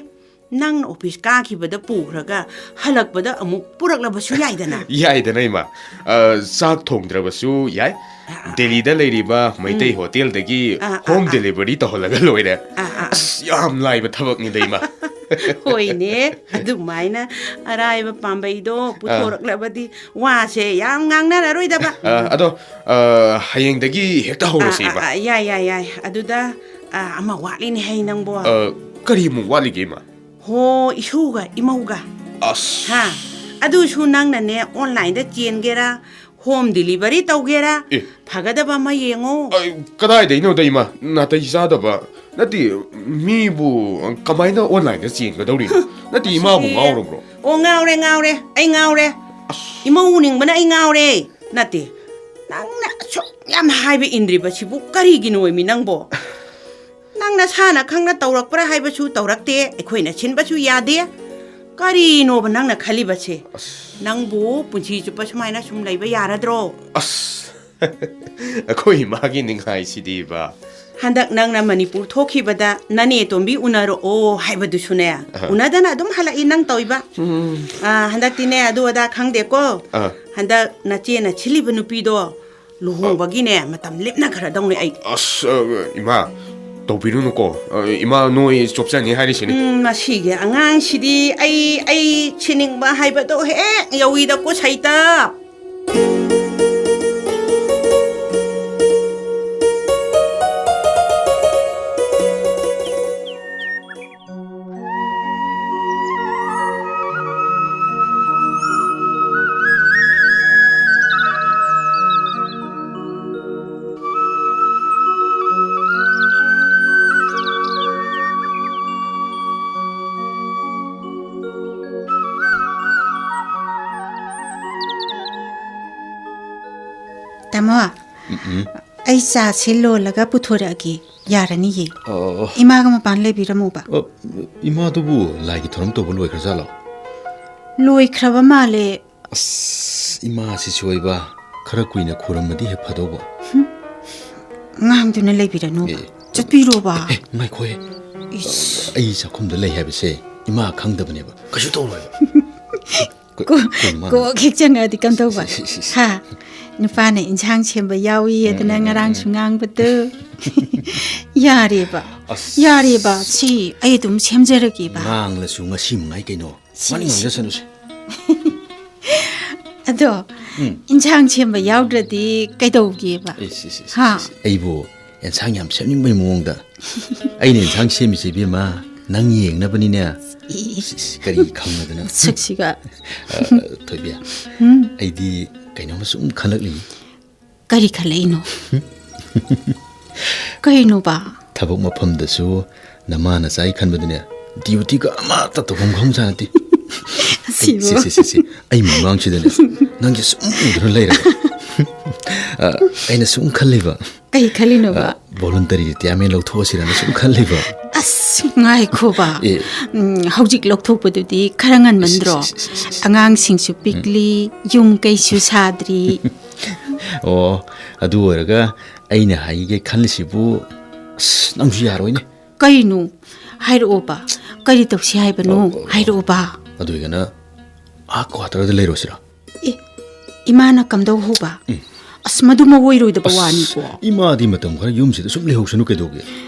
ꯅꯪꯅ office ꯀꯥꯈꯤꯕꯗ ꯄꯨꯈ꯭ꯔꯒ ꯍꯜꯂꯛꯄꯗ ꯑꯃꯨꯛ ꯄꯨꯔꯛꯂꯕꯁꯨ ꯌꯥꯏꯗꯅ꯫ ꯌꯥꯏꯗꯅ, ꯏꯃꯥ꯫ ꯑ, ꯆꯥꯛ ꯊꯣꯡꯗ꯭ꯔꯕꯁꯨ ꯌꯥꯏ꯫ ꯑꯥ, ꯑꯥ, ꯑꯥ꯫ ꯗꯦꯜꯂꯤꯗ ꯂꯩꯔꯤꯕ ꯃꯩꯇꯩ ꯎꯝ꯫ ꯍꯣꯇꯦꯜꯗꯒꯤ ꯑꯥ, ꯑꯥ, home ꯑꯥ꯫ delivery ꯇꯧꯍꯜꯂꯒ ꯂꯣꯏꯔꯦ꯫ ꯑꯥ, ꯑꯥ, ꯑꯥ꯫ ꯑꯁ, ꯌꯥꯝ ꯂꯥꯏꯕ ꯊꯕꯛꯅꯤꯗ, ꯏꯃꯥ꯫ ꯍꯣꯏꯅꯦ, ꯑꯗꯨꯃꯥꯏꯅ ꯑꯔꯥꯏꯕ ꯄꯥꯝꯕꯩꯗꯣ ꯑꯥ꯫ ꯄꯨꯊꯣꯔꯛꯂꯕꯗꯤ ꯋꯥꯁꯦ ꯌꯥꯝ ꯉꯥꯡꯅꯔꯔꯣꯏꯗꯕ꯫ ꯑ, ꯑꯗꯣ, ꯑ, ꯍꯌꯦꯡꯗꯒꯤ ꯍꯦꯛꯇ ꯍꯧꯔꯁꯦ, ꯑꯥ, ꯏꯃꯥ꯫ ꯑꯥ, ꯑꯥ, ꯌꯥꯏ, ꯌꯥꯏ, ꯌꯥꯏ꯫ ꯑꯗꯨꯗ, ꯑꯥ, ꯑꯃ ꯋꯥꯠꯂꯤꯅꯦ ꯍꯩ ꯅꯪꯕꯣ꯫ ꯑ, ꯀꯔꯤꯃꯨꯛ ꯋꯥꯠꯂꯤꯒꯦ, ꯏꯃꯥ? ꯍꯣ, ꯏꯁꯨꯒ ꯏꯃꯧꯒ꯫ ꯑꯁ꯫ ꯍꯥ? ꯑꯗꯨꯁꯨ ꯅꯪꯅꯅꯦ, online ꯗ ꯆꯦꯟꯒꯦꯔꯥ, home delivery ꯇꯧꯒꯦꯔꯥ, ꯑꯦ꯫ ꯐꯒꯗꯕ ꯑꯃ ꯌꯦꯡꯉꯣ꯫ ꯑ, ꯀꯗꯥꯏꯗꯩꯅꯣꯗ, ꯏꯃꯥ? ꯅꯥꯇꯩ ꯆꯥꯗꯕ꯫ ꯅꯠꯇꯦ, ꯃꯤꯕꯨ ꯀꯃꯥꯏꯅ online ꯗ ꯆꯦꯟꯒꯗꯧꯔꯤꯅꯣ? ꯅꯠꯇꯦ, ꯏꯃꯥꯕꯨ ꯃꯁꯤꯗꯤ ꯉꯥꯎꯔꯕ꯭ꯔꯣ? ꯑꯣ, ꯉꯥꯎꯔꯦ, ꯉꯥꯎꯔꯦ, ꯑꯩ ꯉꯥꯎꯔꯦ꯫ ꯑꯁ꯫ ꯏꯃꯧ ꯎꯅꯤꯡꯕꯅ ꯑꯩ ꯉꯥꯎꯔꯦ꯫ ꯅꯠꯇꯦ, ꯅꯪꯅ ꯑꯁꯨꯛ ꯌꯥꯝ ꯍꯥꯏꯕ ꯏꯟꯗ꯭ꯔꯤꯕꯁꯤꯕꯨ ꯀꯔꯤꯒꯤꯅꯣ ꯑꯣꯏꯃꯤ ꯅꯪꯕꯣ? ꯅꯪ ꯅꯁꯥꯅ ꯈꯪꯅ ꯇꯧꯔꯛꯄ꯭ꯔꯥ ꯍꯥꯏꯕꯁꯨ ꯇꯧꯔꯛꯇꯦ, ꯑꯩꯈꯣꯏꯅ ꯁꯤꯟꯕꯁꯨ ꯌꯥꯗꯦ꯫ ꯀꯔꯤꯅꯣꯕ ꯅꯪꯅ ꯈꯜꯂꯤꯕꯁꯦ? ꯑꯁ꯫ ꯅꯪꯕꯨ ꯄꯨꯟꯁꯤ ꯆꯨꯞꯄ ꯁꯨꯃꯥꯏꯅ ꯁꯨꯝ ꯂꯩꯕ ꯌꯥꯔꯗ꯭ꯔꯣ? ꯑꯁ, ꯑꯩꯈꯣꯏ ꯏꯃꯥꯒꯤ ꯅꯤꯡꯉꯥꯏꯁꯤꯗꯤꯕ꯫ ꯍꯟꯗꯛ ꯅꯪꯅ ꯃꯅꯤꯄꯨꯔ ꯊꯣꯛꯈꯤꯕꯗ ꯅꯅꯦ ꯇꯣꯝꯕꯤ ꯎꯅꯔꯛꯑꯣ ꯍꯥꯏꯕꯗꯨꯁꯨꯅꯦ, ꯑꯍ꯫ ꯎꯅꯗꯅ ꯑꯗꯨꯝ ꯍꯜꯂꯛꯏ ꯅꯪ ꯇꯧꯏꯕ꯫ ꯎꯝ꯫ ꯑꯥ, ꯍꯟꯗꯛꯇꯤꯅꯦ, ꯑꯗꯨ ꯑꯗꯥ ꯈꯪꯗꯦꯀꯣ꯫ ꯑꯥ꯫ ꯍꯟꯗꯛ ꯅꯆꯦꯅ ꯁꯤꯜꯂꯤꯕ ꯅꯨꯄꯤꯗꯣ ꯂꯨꯍꯣꯡꯕꯒꯤꯅꯦ, ꯃꯇꯝ ꯂꯦꯞꯅꯈ꯭ꯔꯗꯧꯅꯦ ꯑꯩ꯫ ꯑꯁ, ꯑ, ꯏꯃꯥ, ꯇꯧꯕꯤꯔꯨꯅꯨꯀꯣ꯫ ꯑ, ꯏꯃꯥ, ꯅꯣꯏ ꯆꯣꯞꯆꯅꯤ ꯍꯥꯏꯔꯤꯁꯤꯅꯤ꯫ ꯎꯝ, ꯃꯁꯤꯒꯤ ꯑꯉꯥꯡꯁꯤꯗꯤ ꯑꯩ, ꯑꯩ ꯁꯤꯅꯤꯡꯕ ꯍꯥꯏꯕꯗꯣ ꯍꯦꯛ ꯌꯧꯏꯗꯀꯣ, ꯁꯩꯇ꯫ ꯇꯥꯃꯣ, ꯎꯝ, ꯎꯝ꯫ ꯑꯩ ꯆꯥꯁꯤ ꯂꯣꯜꯂꯒ ꯄꯨꯊꯣꯔꯛꯑꯒꯦ, ꯌꯥꯔꯅꯤꯌꯦ꯫ ꯑꯣ꯫ ꯏꯃꯥꯒ ꯃꯄꯥꯟ ꯂꯩꯕꯤꯔꯝꯃꯨꯕ꯫ ꯑꯣ, ꯏꯃꯥꯗꯨꯕꯨ ꯂꯥꯏꯒꯤ ꯊꯧꯔꯝ ꯇꯧꯕ ꯂꯣꯏꯈ꯭ꯔꯖꯥꯠꯂꯣ? ꯂꯣꯏꯈ꯭ꯔꯕ ꯃꯥꯜꯂꯦ꯫ ꯑꯁ, ꯏꯃꯥꯁꯤꯁꯨ ꯑꯣꯏꯕ, ꯈꯔ ꯀꯨꯏꯅ ꯈꯨꯔꯝꯃꯗꯤ ꯍꯦꯛ ꯐꯗꯧꯕ꯫ ꯍꯨꯝ, ꯉꯥꯡꯗꯨꯅ ꯂꯩꯕꯤꯔꯅꯨꯕ꯫ ꯑꯦ, ꯆꯠꯄꯤꯔꯣꯕ꯫ ꯑꯦ, ꯉꯥꯏꯈꯣꯍꯦ꯫ ꯏꯁ꯫ ꯑꯩ ꯆꯥꯛꯈꯨꯝꯗ ꯂꯩ ꯍꯥꯏꯕꯁꯦ ꯏꯃꯥ ꯈꯪꯗꯕꯅꯦꯕ꯫ ꯀꯩꯁꯨ ꯇꯧꯔꯣꯏꯕ꯫ ꯀꯣ-, ꯀꯣ-, ꯀꯣ-, ꯀꯣꯛ ꯍꯦꯛ ꯆꯪꯉꯛꯑꯗꯤ ꯀꯝꯗꯧꯕ? ꯁꯤ, ꯁꯤ, ꯁꯤ, ꯁꯤ꯫ ꯍꯥ? ꯅꯨꯄꯥꯅ ꯏꯟꯁꯥꯡ ꯁꯦꯝꯕ ꯌꯥꯎꯏ ꯑꯗꯨꯅ ꯎꯝ, ꯎꯝ, ꯉꯔꯥꯡꯁꯨ ꯎꯝ꯫ ꯉꯥꯡꯕꯗꯨ꯫ ꯌꯥꯔꯦꯕ꯫ ꯑꯁ꯫ ꯌꯥꯔꯦꯕ꯫ ꯁꯤ ꯑꯩ ꯑꯗꯨꯝ ꯁꯦꯝꯖꯔꯒꯦꯕ꯫ ꯉꯥꯡꯂꯁꯨ ꯉꯁꯤ ꯃꯉꯥꯏ ꯀꯩꯅꯣ꯫ ꯁꯤ, ꯃꯥꯅꯤ ꯁꯤ꯫ ꯉꯥꯡꯖꯁꯅꯨꯁꯦ꯫ ꯑꯗꯣ, ꯎꯝ꯫ ꯏꯟꯁꯥꯡ ꯁꯦꯝꯕ ꯌꯥꯎꯗ꯭ꯔꯗꯤ ꯀꯩꯗꯧꯒꯦꯕ? ꯑꯦ, ꯁꯤ, ꯁꯤ, ꯁꯤ, ꯍꯥ? ꯁꯤ, ꯁꯤ꯫ ꯑꯩꯕꯨ ꯑꯦꯟꯁꯥꯡ ꯌꯥꯝ ꯁꯦꯝꯅꯤꯡꯕꯩ ꯃꯑꯣꯡꯗ꯫ ꯑꯩꯅ ꯑꯦꯟꯁꯥꯡ ꯁꯦꯝꯃꯤꯁꯦ, ꯏꯕꯦꯝꯃ, ꯅꯪ ꯌꯦꯡꯅꯕꯅꯤꯅꯦ꯫ ꯏ꯫ ꯁꯤ, ꯁꯤ, ꯀꯔꯤ ꯈꯪꯉꯗꯅ? ꯁꯛꯁꯤꯒ꯫ ꯑ, ꯊꯣꯏꯕꯤ, ꯎꯝ꯫ ꯑꯩꯗꯤ ꯀꯩꯅꯣꯝꯃ ꯁꯨꯝ ꯈꯜꯂꯛꯂꯤ꯫ ꯀꯔꯤ ꯈꯜꯂꯛꯏꯅꯣ? ꯀꯩꯅꯣꯕ? ꯊꯕꯛ ꯃꯐꯝꯗꯁꯨ ꯅꯃꯥ ꯅꯆꯥꯒꯤ ꯈꯟꯕꯗꯅꯦ, ꯗ꯭ꯌꯨꯇꯤꯒ ꯑꯃꯠꯇ ꯇꯧꯐꯝ ꯈꯪꯕꯖꯥꯠ ꯅꯠꯇꯦ꯫ ꯑꯁꯤꯕꯨ꯫ ꯁꯤ, ꯁꯤ, ꯁꯤ, ꯁꯤ꯫ ꯑꯩ ꯃꯃꯥꯡꯁꯤꯗꯅꯦ, ꯅꯪꯁꯦ ꯁꯨꯝ ꯎꯗꯨꯅ ꯂꯩꯔꯕ꯫ ꯑ, ꯑꯩꯅ ꯁꯨꯝ ꯈꯜꯂꯤꯕ꯫ ꯀꯩ ꯈꯜꯂꯤꯅꯣꯕ? ꯑ, voluntary retirement ꯂꯧꯊꯣꯛꯑꯁꯤꯔꯅ ꯁꯨꯝ ꯈꯜꯂꯤꯕ꯫ ꯑꯁ, ꯉꯥꯏꯈꯣꯕ꯫ ꯑꯦ꯫ ꯎꯝ, ꯍꯧꯖꯤꯛ ꯂꯧꯊꯣꯛꯄꯗꯨꯗꯤ ꯈꯔ ꯉꯟꯃꯟꯗ꯭ꯔꯣ? ꯏꯁ, ꯏꯁ, ꯏꯁ, ꯏꯁ, ꯏꯁ꯫ ꯑꯉꯥꯡꯁꯤꯡꯁꯨ ꯎꯝ꯫ ꯄꯤꯛꯂꯤ, ꯌꯨꯝ ꯀꯩꯁꯨ ꯁꯥꯗ꯭ꯔꯤ꯫ ꯑꯣ, ꯑꯗꯨ ꯑꯣꯏꯔꯒ ꯑꯩꯅ ꯍꯥꯏꯒꯦ ꯈꯜꯂꯤꯁꯤꯕꯨ, ꯑꯁ, ꯅꯪꯁꯨ ꯌꯥꯔꯣꯏꯅꯦ꯫ ꯀꯩꯅꯣ? ꯍꯥꯏꯔꯛꯑꯣꯕ꯫ ꯀꯔꯤ ꯇꯧꯁꯤ ꯍꯥꯏꯕꯅꯣ? ꯑꯧ, ꯑꯧ, ꯑꯧ꯫ ꯍꯥꯏꯔꯛꯑꯣꯕ꯫ ꯑꯗꯨ ꯑꯣꯏꯒꯅ ꯑꯥ ꯀ꯭ꯋꯥꯇꯔꯗ ꯂꯩꯔꯨꯁꯤꯔꯣ? ꯑꯦ, ꯏꯃꯥꯅ ꯀꯝꯗꯧ ꯍꯧꯕ? ꯑꯁ, ꯃꯗꯨ ꯃꯑꯣꯏꯔꯣꯏꯗꯕ ꯋꯥꯅꯤꯀꯣ꯫ ꯏꯃꯥꯗꯤ ꯃꯇꯝ ꯈꯔ ꯌꯨꯝꯁꯤꯗ ꯁꯨꯝ ꯂꯩꯍꯧꯁꯅꯨ ꯀꯩꯗꯧꯒꯦ?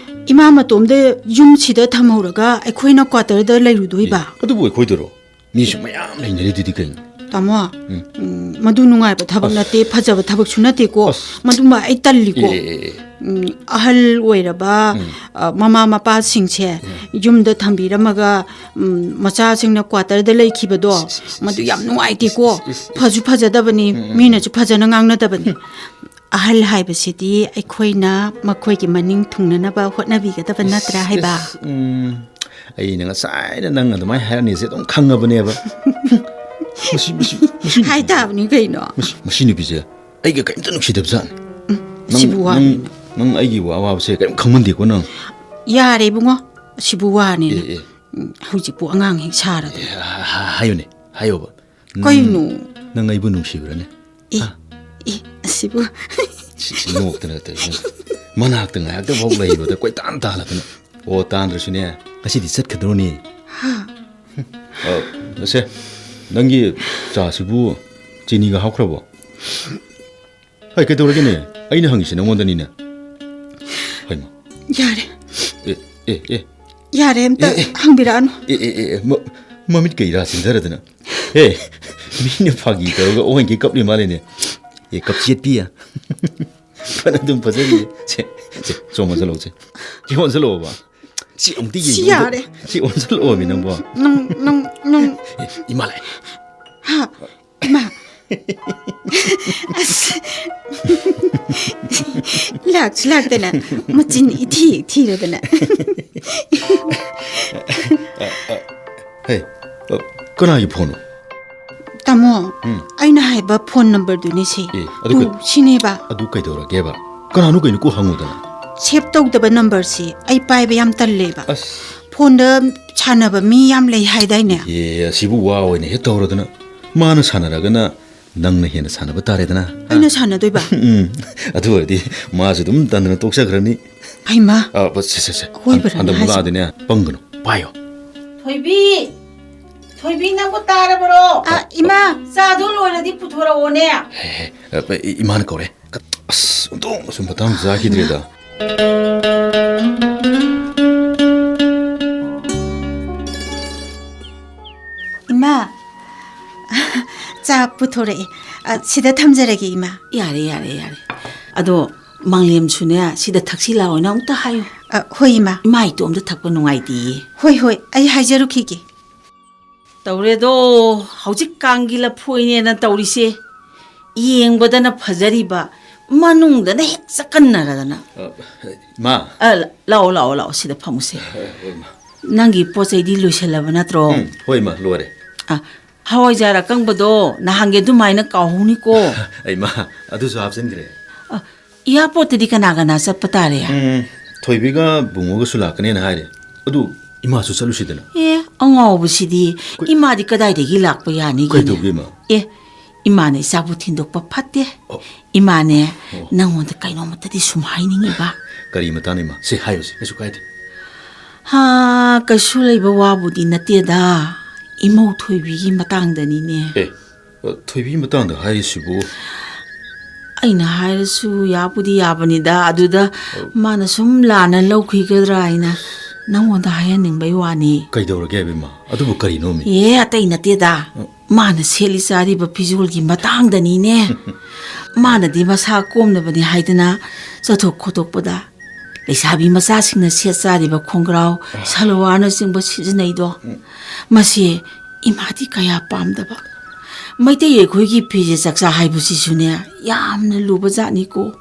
ꯏꯃꯥ ꯃꯇꯣꯝꯗ ꯌꯨꯝꯁꯤꯗ ꯊꯝꯍꯧꯔꯒ ꯑꯩꯈꯣꯏꯅ ꯀ꯭ꯋꯥꯇꯔꯗ ꯂꯩꯔꯨꯗꯣꯏꯕ? ꯑꯗꯨꯕꯨ ꯑꯩꯈꯣꯏꯗꯔꯣ? ꯃꯤꯁꯨ ꯃꯌꯥꯝ ꯂꯩꯅꯔꯤꯗꯨꯗꯤ ꯀꯩꯅꯣ? ꯇꯥꯃꯣ, ꯎꯝ, ꯃꯗꯨ ꯅꯨꯡꯉꯥꯏꯕ ꯊꯕꯛ ꯅꯠꯇꯦ, ꯐꯖꯕ ꯊꯕꯛꯁꯨ ꯅꯠꯇꯦꯀꯣ꯫ ꯑꯁ꯫ ꯃꯗꯨꯃ ꯑꯩ ꯇꯜꯂꯤꯀꯣ꯫ ꯑꯦ, ꯑꯦ, ꯑꯦ, ꯑꯦ꯫ ꯎꯝ, ꯑꯍꯜ ꯑꯣꯏꯔꯕ, ꯑ, ꯃꯃꯥ ꯃꯄꯥꯁꯤꯡꯁꯦ ꯌꯨꯝꯗ ꯊꯝꯕꯤꯔꯝꯃꯒ, ꯎꯝ, ꯃꯆꯥꯁꯤꯡꯅ ꯀ꯭ꯋꯥꯇꯔꯗ ꯂꯩꯈꯤꯕꯗꯣ, ꯃꯗꯨ ꯌꯥꯝ ꯅꯨꯡꯉꯥꯏꯇꯦꯀꯣ꯫ ꯐꯁꯨ ꯐꯖꯗꯕꯅꯤ, ꯃꯤꯅꯁꯨ ꯐꯖꯅ ꯉꯥꯡꯅꯗꯕꯅꯤ꯫ ꯑꯍꯜ ꯍꯥꯏꯕꯁꯤꯗꯤ ꯑꯩꯈꯣꯏꯅ ꯃꯈꯣꯏꯒꯤ ꯃꯅꯤꯡ ꯊꯨꯡꯅꯅꯕ ꯍꯣꯠꯅꯕꯤꯒꯗꯕ ꯅꯠꯇ꯭ꯔꯥ ꯍꯥꯏꯕ? ꯏꯁ, ꯎꯝ, ꯑꯩꯅ ꯉꯁꯥꯏꯅ ꯅꯪ ꯑꯗꯨꯃꯥꯏꯅ ꯍꯥꯏꯔꯅꯤꯁꯦ ꯑꯗꯨꯝ ꯈꯪꯉꯕꯅꯦꯕ꯫ ꯃꯁꯤ, ꯃꯁꯤ, ꯃꯁꯤ ꯅꯨꯄꯤ-, ꯍꯥꯏ ꯇꯥꯕꯅꯤ ꯀꯩꯅꯣ꯫ ꯃꯁꯤ, ꯃꯁꯤ ꯅꯨꯄꯤꯁꯦ ꯑꯩꯒ ꯀꯔꯤꯝꯇ ꯅꯨꯡꯁꯤꯗꯕ ꯖꯥꯠꯅꯤ꯫ ꯅꯪ, ꯁꯤꯕꯨ ꯋꯥ- ꯅꯪ, ꯅꯪ ꯑꯩꯒꯤ ꯋꯥ-, ꯑꯋꯥꯕꯁꯦ ꯀꯔꯤꯝ ꯈꯪꯃꯟꯗꯦꯀꯣ ꯅꯪ꯫ ꯌꯥꯔꯦ ꯏꯕꯨꯡꯉꯣ, ꯁꯤꯕꯨ ꯋꯥꯅꯦꯅ꯫ ꯑꯦ, ꯑꯦ꯫ ꯎꯝ, ꯍꯧꯖꯤꯛꯄꯨ ꯑꯉꯥꯡ ꯍꯦꯛ ꯁꯥꯔꯗꯅ꯫ ꯑꯦ, ꯍꯥ-, ꯍꯥ-, ꯍꯥꯏꯌꯨꯅꯦ, ꯍꯥꯏꯌꯣꯕ꯫ ꯅꯪ, ꯀꯩꯅꯣ? ꯅꯪ ꯑꯩꯕꯨ ꯅꯨꯡꯁꯤꯕ꯭ꯔꯅꯦ? ꯑꯦ, ꯍꯥ? ꯑꯦ, ꯑꯁꯤꯕꯨ꯫ ꯁꯤ, ꯁꯤ ꯅꯣꯛꯇꯅ ꯇꯧꯔꯤꯁꯦ꯫ ꯃꯅꯥꯛꯇ ꯉꯥꯏꯍꯥꯛꯇ ꯐꯥꯎ ꯂꯩꯕꯗ ꯀꯣꯏꯇꯥꯟ ꯇꯥꯜꯂꯗꯅ꯫ ꯑꯣ, ꯇꯥꯟꯗ꯭ꯔꯁꯨꯅꯦ, ꯉꯁꯤꯗꯤ ꯆꯠꯈ꯭ꯔꯗꯧꯅꯦ꯫ ꯑ, ꯑꯁꯦ, ꯅꯪꯒꯤ ꯆꯥꯁꯤꯕꯨ ꯆꯤꯅꯤꯒ ꯍꯥꯞꯈ꯭ꯔꯕꯣ? ꯍꯩ, ꯀꯩꯗꯧꯔꯒꯦꯅꯦ? ꯑꯩꯅ ꯍꯪꯉꯤꯁꯤ ꯅꯪꯉꯣꯟꯗꯅꯤꯅꯦ꯫ ꯍꯩꯃꯥ꯫ ꯌꯥꯔꯦ, ꯑꯦ, ꯑꯦ, ꯑꯦ꯫ ꯌꯥꯔꯦ, ꯑꯝꯇ ꯑꯦ, ꯑꯦ꯫ ꯍꯪꯕꯤꯔꯛꯑꯅꯨ꯫ ꯑꯦ, ꯑꯦ, ꯑꯦ, ꯑꯦ, ꯃ-, ꯃꯃꯤꯠ ꯀꯩꯔꯥ ꯆꯤꯟꯊꯔꯗꯅ꯫ ꯑꯦ, ꯃꯤꯅ ꯐꯥꯒꯤ ꯇꯧꯔꯒ ꯑꯣꯟꯈꯩ ꯀꯞꯂꯤ ꯃꯥꯜꯂꯦꯅꯦ꯫ ꯑꯦ, ꯀꯞꯆꯦꯠꯄꯤ꯫ ꯐꯅ ꯑꯗꯨꯝ ꯐꯖꯔꯤꯌꯦ꯫ ꯁꯦ, ꯁꯦ, ꯆꯣꯡ ꯑꯣꯟꯁꯤꯜꯂꯛꯑꯣ, ꯁꯦ꯫ ꯁꯤ ꯑꯣꯟꯁꯤꯜꯂꯛꯑꯣꯕ꯫ ꯁꯤ ꯑꯃꯨꯛꯇꯤ ꯁꯤ ꯌꯦꯡꯊꯣꯛ-, ꯌꯥꯔꯦ꯫ ꯁꯤ ꯑꯣꯟꯁꯤꯜꯂꯛꯑꯣꯃꯤ ꯅꯪꯕꯣ꯫ ꯅꯪ, ꯅꯪ, ꯅꯪ꯫ ꯑꯦ, ꯏꯃꯥ ꯂꯥꯛꯑꯦ꯫ ꯍꯥ? ꯏꯃꯥ꯫ ꯑꯁ꯫ ꯂꯥꯛꯁꯨ ꯂꯥꯛꯇꯅ ꯃꯆꯤꯟ ꯏꯊꯤ ꯊꯤꯔꯗꯅ꯫ ꯍꯦ, ꯑ, ꯀꯅꯥꯒꯤ ꯐꯣꯟꯅꯣ? ꯇꯥꯃꯣ, ꯎꯝ꯫ ꯑꯩꯅ ꯍꯥꯏꯕ ꯐꯣꯟ ꯅꯝꯕꯔꯗꯨꯅꯤ ꯁꯤ꯫ ꯑꯦ, ꯑꯗꯨ ꯇꯨ, ꯀꯩ-, ꯁꯤꯅꯦꯕ꯫ ꯑꯗꯨ ꯀꯩꯗꯧꯔꯒꯦꯕ? ꯀꯅꯥꯅꯣ ꯀꯩꯅꯣ ꯀꯣꯛ ꯍꯪꯉꯨꯗꯅ꯫ ꯁꯦꯞ ꯇꯧꯗꯕ ꯅꯝꯕꯔꯁꯤ ꯑꯩ ꯄꯥꯏꯕ ꯌꯥꯝ ꯇꯜꯂꯦꯕ꯫ ꯑꯁ꯫ ꯐꯣꯟꯗ ꯁꯥꯟꯅꯕ ꯃꯤ ꯌꯥꯝ ꯂꯩ ꯍꯥꯏꯗꯥꯏꯅꯦ? ꯑꯦ, ꯑꯁꯤꯕꯨ ꯋꯥ ꯑꯣꯏꯅ ꯍꯦꯛ ꯇꯧꯔꯗꯅ꯫ ꯃꯥꯅ ꯁꯥꯟꯅꯔꯒꯅ ꯅꯪꯅ ꯍꯦꯟꯅ ꯁꯥꯟꯅꯕ ꯇꯥꯔꯦꯗꯅ꯫ ꯑꯩꯅ ꯁꯥꯟꯅꯗꯣꯏꯕ? ꯎꯝ, ꯑꯗꯨ ꯑꯣꯏꯔꯗꯤ ꯃꯥꯁꯨ ꯑꯗꯨꯝ ꯇꯟꯗꯅ ꯇꯣꯛꯆꯈ꯭ꯔꯅꯤ꯫ ꯍꯩꯃꯥ! ꯑ, ꯁꯦ, ꯁꯦ, ꯁꯦ꯫ ꯍꯣꯏꯕ꯭ꯔꯥ ꯍꯟꯗꯛ ꯅꯪ ꯍꯥꯏꯁꯦ? ꯃꯨꯛꯂꯥꯗꯤꯅꯦ, ꯄꯪꯒꯅꯨ꯫ ꯄꯥꯏꯌꯣ꯫ ꯊꯣꯏꯕꯤ! ꯊꯣꯏꯕꯤ, ꯅꯪꯕꯨ ꯇꯥꯔꯕ꯭ꯔꯣ? ꯑ, ꯏꯃꯥ! ꯆꯥꯗꯣ ꯂꯣꯏꯔꯗꯤ ꯄꯨꯊꯣꯔꯛꯑꯣꯅꯦ꯫ ꯍꯦ, ꯍꯦ, ꯑ, ꯏꯃꯥꯅ ꯀꯧꯔꯦ꯫ ꯑꯁ, ꯑꯣꯟꯊꯣꯛꯅꯁꯨ ꯃꯇꯥꯡ ꯆꯥꯈꯤꯗ꯭ꯔꯦꯗ꯫ ꯏꯃꯥ, ꯆꯥ ꯄꯨꯊꯣꯔꯛꯑꯦ꯫ ꯑ, ꯁꯤꯗ ꯊꯝꯖꯔꯒꯦ, ꯏꯃꯥ꯫ ꯌꯥꯔꯦ, ꯌꯥꯔꯦ, ꯌꯥꯔꯦ꯫ ꯑꯗꯣ ꯃꯪꯂꯦꯝꯁꯨꯅꯦ, ꯁꯤꯗ ꯊꯛꯁꯤ ꯂꯥꯎꯅ ꯑꯃꯨꯛꯇ ꯍꯥꯏꯌꯨ꯫ ꯑ, ꯍꯣꯏ, ꯏꯃꯥ꯫ ꯏꯃꯥ ꯏꯇꯣꯝꯇ ꯊꯛꯄ ꯅꯨꯡꯉꯥꯏꯇꯦꯌꯦ꯫ ꯍꯣꯏ, ꯍꯣꯏ, ꯑꯩ ꯍꯥꯏꯖꯔꯨꯈꯤꯒꯦ꯫ ꯇꯧꯔꯦꯗꯣ, ꯍꯧꯖꯤꯛꯀꯥꯟꯒꯤ ꯂꯐꯣꯏꯅꯦꯅ ꯇꯧꯔꯤꯁꯦ꯫ ꯌꯦꯡꯕꯗꯅ ꯐꯖꯔꯤꯕ, ꯃꯅꯨꯡꯗꯅ ꯍꯦꯛ ꯆꯠꯀꯟꯅꯔꯗꯅ꯫ ꯑ, ꯏꯃꯥ꯫ ꯑ, ꯂꯥꯛꯑꯣ, ꯂꯥꯛꯑꯣ, ꯂꯥꯛꯑꯣ, ꯁꯤꯗ ꯐꯝꯃꯨꯁꯦ꯫ ꯍꯣꯏ, ꯏꯃꯥ꯫ ꯅꯪꯒꯤ ꯄꯣꯠ ꯆꯩꯗꯤ ꯂꯣꯏꯁꯜꯂꯕ ꯅꯠꯇ꯭ꯔꯣ? ꯎꯝ, ꯍꯣꯏ, ꯏꯃꯥ, ꯂꯣꯏꯔꯦ꯫ ꯑ, ꯍꯋꯥꯏꯖꯥꯔ ꯑꯀꯪꯕꯗꯣ ꯅꯍꯥꯟꯒꯤ ꯑꯗꯨꯃꯥꯏꯅ ꯀꯥꯎꯍꯧꯅꯤꯀꯣ꯫ ꯏꯃꯥ, ꯑꯗꯨꯁꯨ ꯍꯥꯞꯆꯤꯟꯈ꯭ꯔꯦ꯫ ꯑ, ꯏꯌꯥꯔꯄꯣꯔꯠꯇꯗꯤ ꯀꯅꯥ ꯀꯅꯥ ꯆꯠꯄ ꯇꯥꯔꯦ? ꯎꯝ, ꯊꯣꯏꯕꯤꯒ ꯕꯨꯡꯉꯣꯒꯁꯨ ꯂꯥꯛꯀꯅꯦꯅ ꯍꯥꯏꯔꯦ꯫ ꯑꯗꯨ ꯏꯃꯥꯁꯨ ꯆꯠꯂꯨꯁꯤꯗꯅ꯫ ꯑꯦ, ꯑꯉꯥꯎꯕꯁꯤꯗꯤ꯫ ꯑꯩꯈꯣꯏ ꯏꯃꯥꯗꯤ ꯀꯗꯥꯏꯗꯒꯤ ꯂꯥꯛꯄ ꯌꯥꯅꯤꯒꯦꯅꯦ? ꯀꯩꯗꯧꯒꯦ, ꯏꯃꯥ? ꯑꯦ, ꯏꯃꯥꯅ ꯏꯆꯥꯕꯨ ꯊꯤꯟꯗꯣꯛꯄ ꯐꯠꯇꯦ꯫ ꯑꯣ꯫ ꯏꯃꯥꯅꯦ, ꯑꯣ꯫ ꯅꯪꯉꯣꯟꯗ ꯀꯩꯅꯣꯝꯃꯇꯗꯤ ꯁꯨꯝ ꯍꯥꯏꯅꯤꯡꯉꯤꯕ꯫ ꯀꯔꯤ ꯃꯇꯥꯡꯅꯣ, ꯏꯃꯥ? ꯁꯤ ꯍꯥꯏꯌꯨꯁꯦ, ꯀꯩꯁꯨ ꯀꯥꯏꯗꯦ꯫ ꯍꯥ, ꯀꯩꯁꯨ ꯂꯩꯕ ꯋꯥꯕꯨꯗꯤ ꯅꯠꯇꯦꯗ꯫ ꯏꯃꯧ ꯊꯣꯏꯕꯤꯒꯤ ꯃꯇꯥꯡꯗꯅꯤꯅꯦ꯫ ꯑꯦ, ꯊꯣꯏꯕꯤ ꯃꯇꯥꯡꯗ ꯍꯥꯏꯔꯤꯁꯤꯕꯨ? ꯑꯩꯅ ꯍꯥꯏꯔꯁꯨ ꯌꯥꯕꯨꯗꯤ ꯌꯥꯕꯅꯤꯗ, ꯑꯗꯨꯗ ꯑ, ꯃꯥꯅ ꯁꯨꯝ ꯂꯥꯟꯅ ꯂꯧꯈꯤꯒꯗ꯭ꯔꯥ ꯍꯥꯏꯅ ꯅꯪꯉꯣꯟꯗ ꯍꯥꯏꯍꯟꯅꯤꯡꯕꯩ ꯋꯥꯅꯤ꯫ ꯀꯩꯗꯧꯔꯒꯦ ꯍꯥꯏꯕ, ꯏꯃꯥ? ꯑꯗꯨꯕꯨ ꯀꯔꯤꯅꯣꯃꯤ? ꯑꯦ, ꯑꯇꯩ ꯅꯠꯇꯦꯗ꯫ ꯑ, ꯃꯥꯅ ꯁꯦꯠꯂꯤ ꯆꯥꯔꯤꯕ ꯐꯤꯖꯣꯜꯒꯤ ꯃꯇꯥꯡꯗꯅꯤꯅꯦ꯫ ꯃꯥꯅꯗꯤ ꯃꯁꯥ ꯀꯣꯝꯅꯕꯅꯤ ꯍꯥꯏꯗꯅ ꯆꯠꯊꯣꯛ ꯈꯣꯠꯇꯣꯛꯄꯗ ꯂꯩꯁꯥꯕꯤ ꯃꯆꯥꯁꯤꯡꯅ ꯁꯦꯠ ꯆꯥꯔꯤꯕ ꯈꯣꯡꯒ꯭ꯔꯥꯎ, ꯁꯜꯋꯥꯔꯅꯆꯤꯡꯕ ꯁꯤꯖꯤꯟꯅꯩꯗꯣ, ꯃꯁꯤ ꯏꯃꯥꯗꯤ ꯀꯌꯥ ꯄꯥꯝꯗꯕ꯫ ꯃꯩꯇꯩ ꯑꯩꯈꯣꯏꯒꯤ ꯐꯤꯖꯦ ꯆꯛꯆꯥ ꯍꯥꯏꯕꯁꯤꯁꯨꯅꯦ, ꯌꯥꯝꯅ ꯂꯨꯕ ꯖꯥꯠꯅꯤꯀꯣ꯫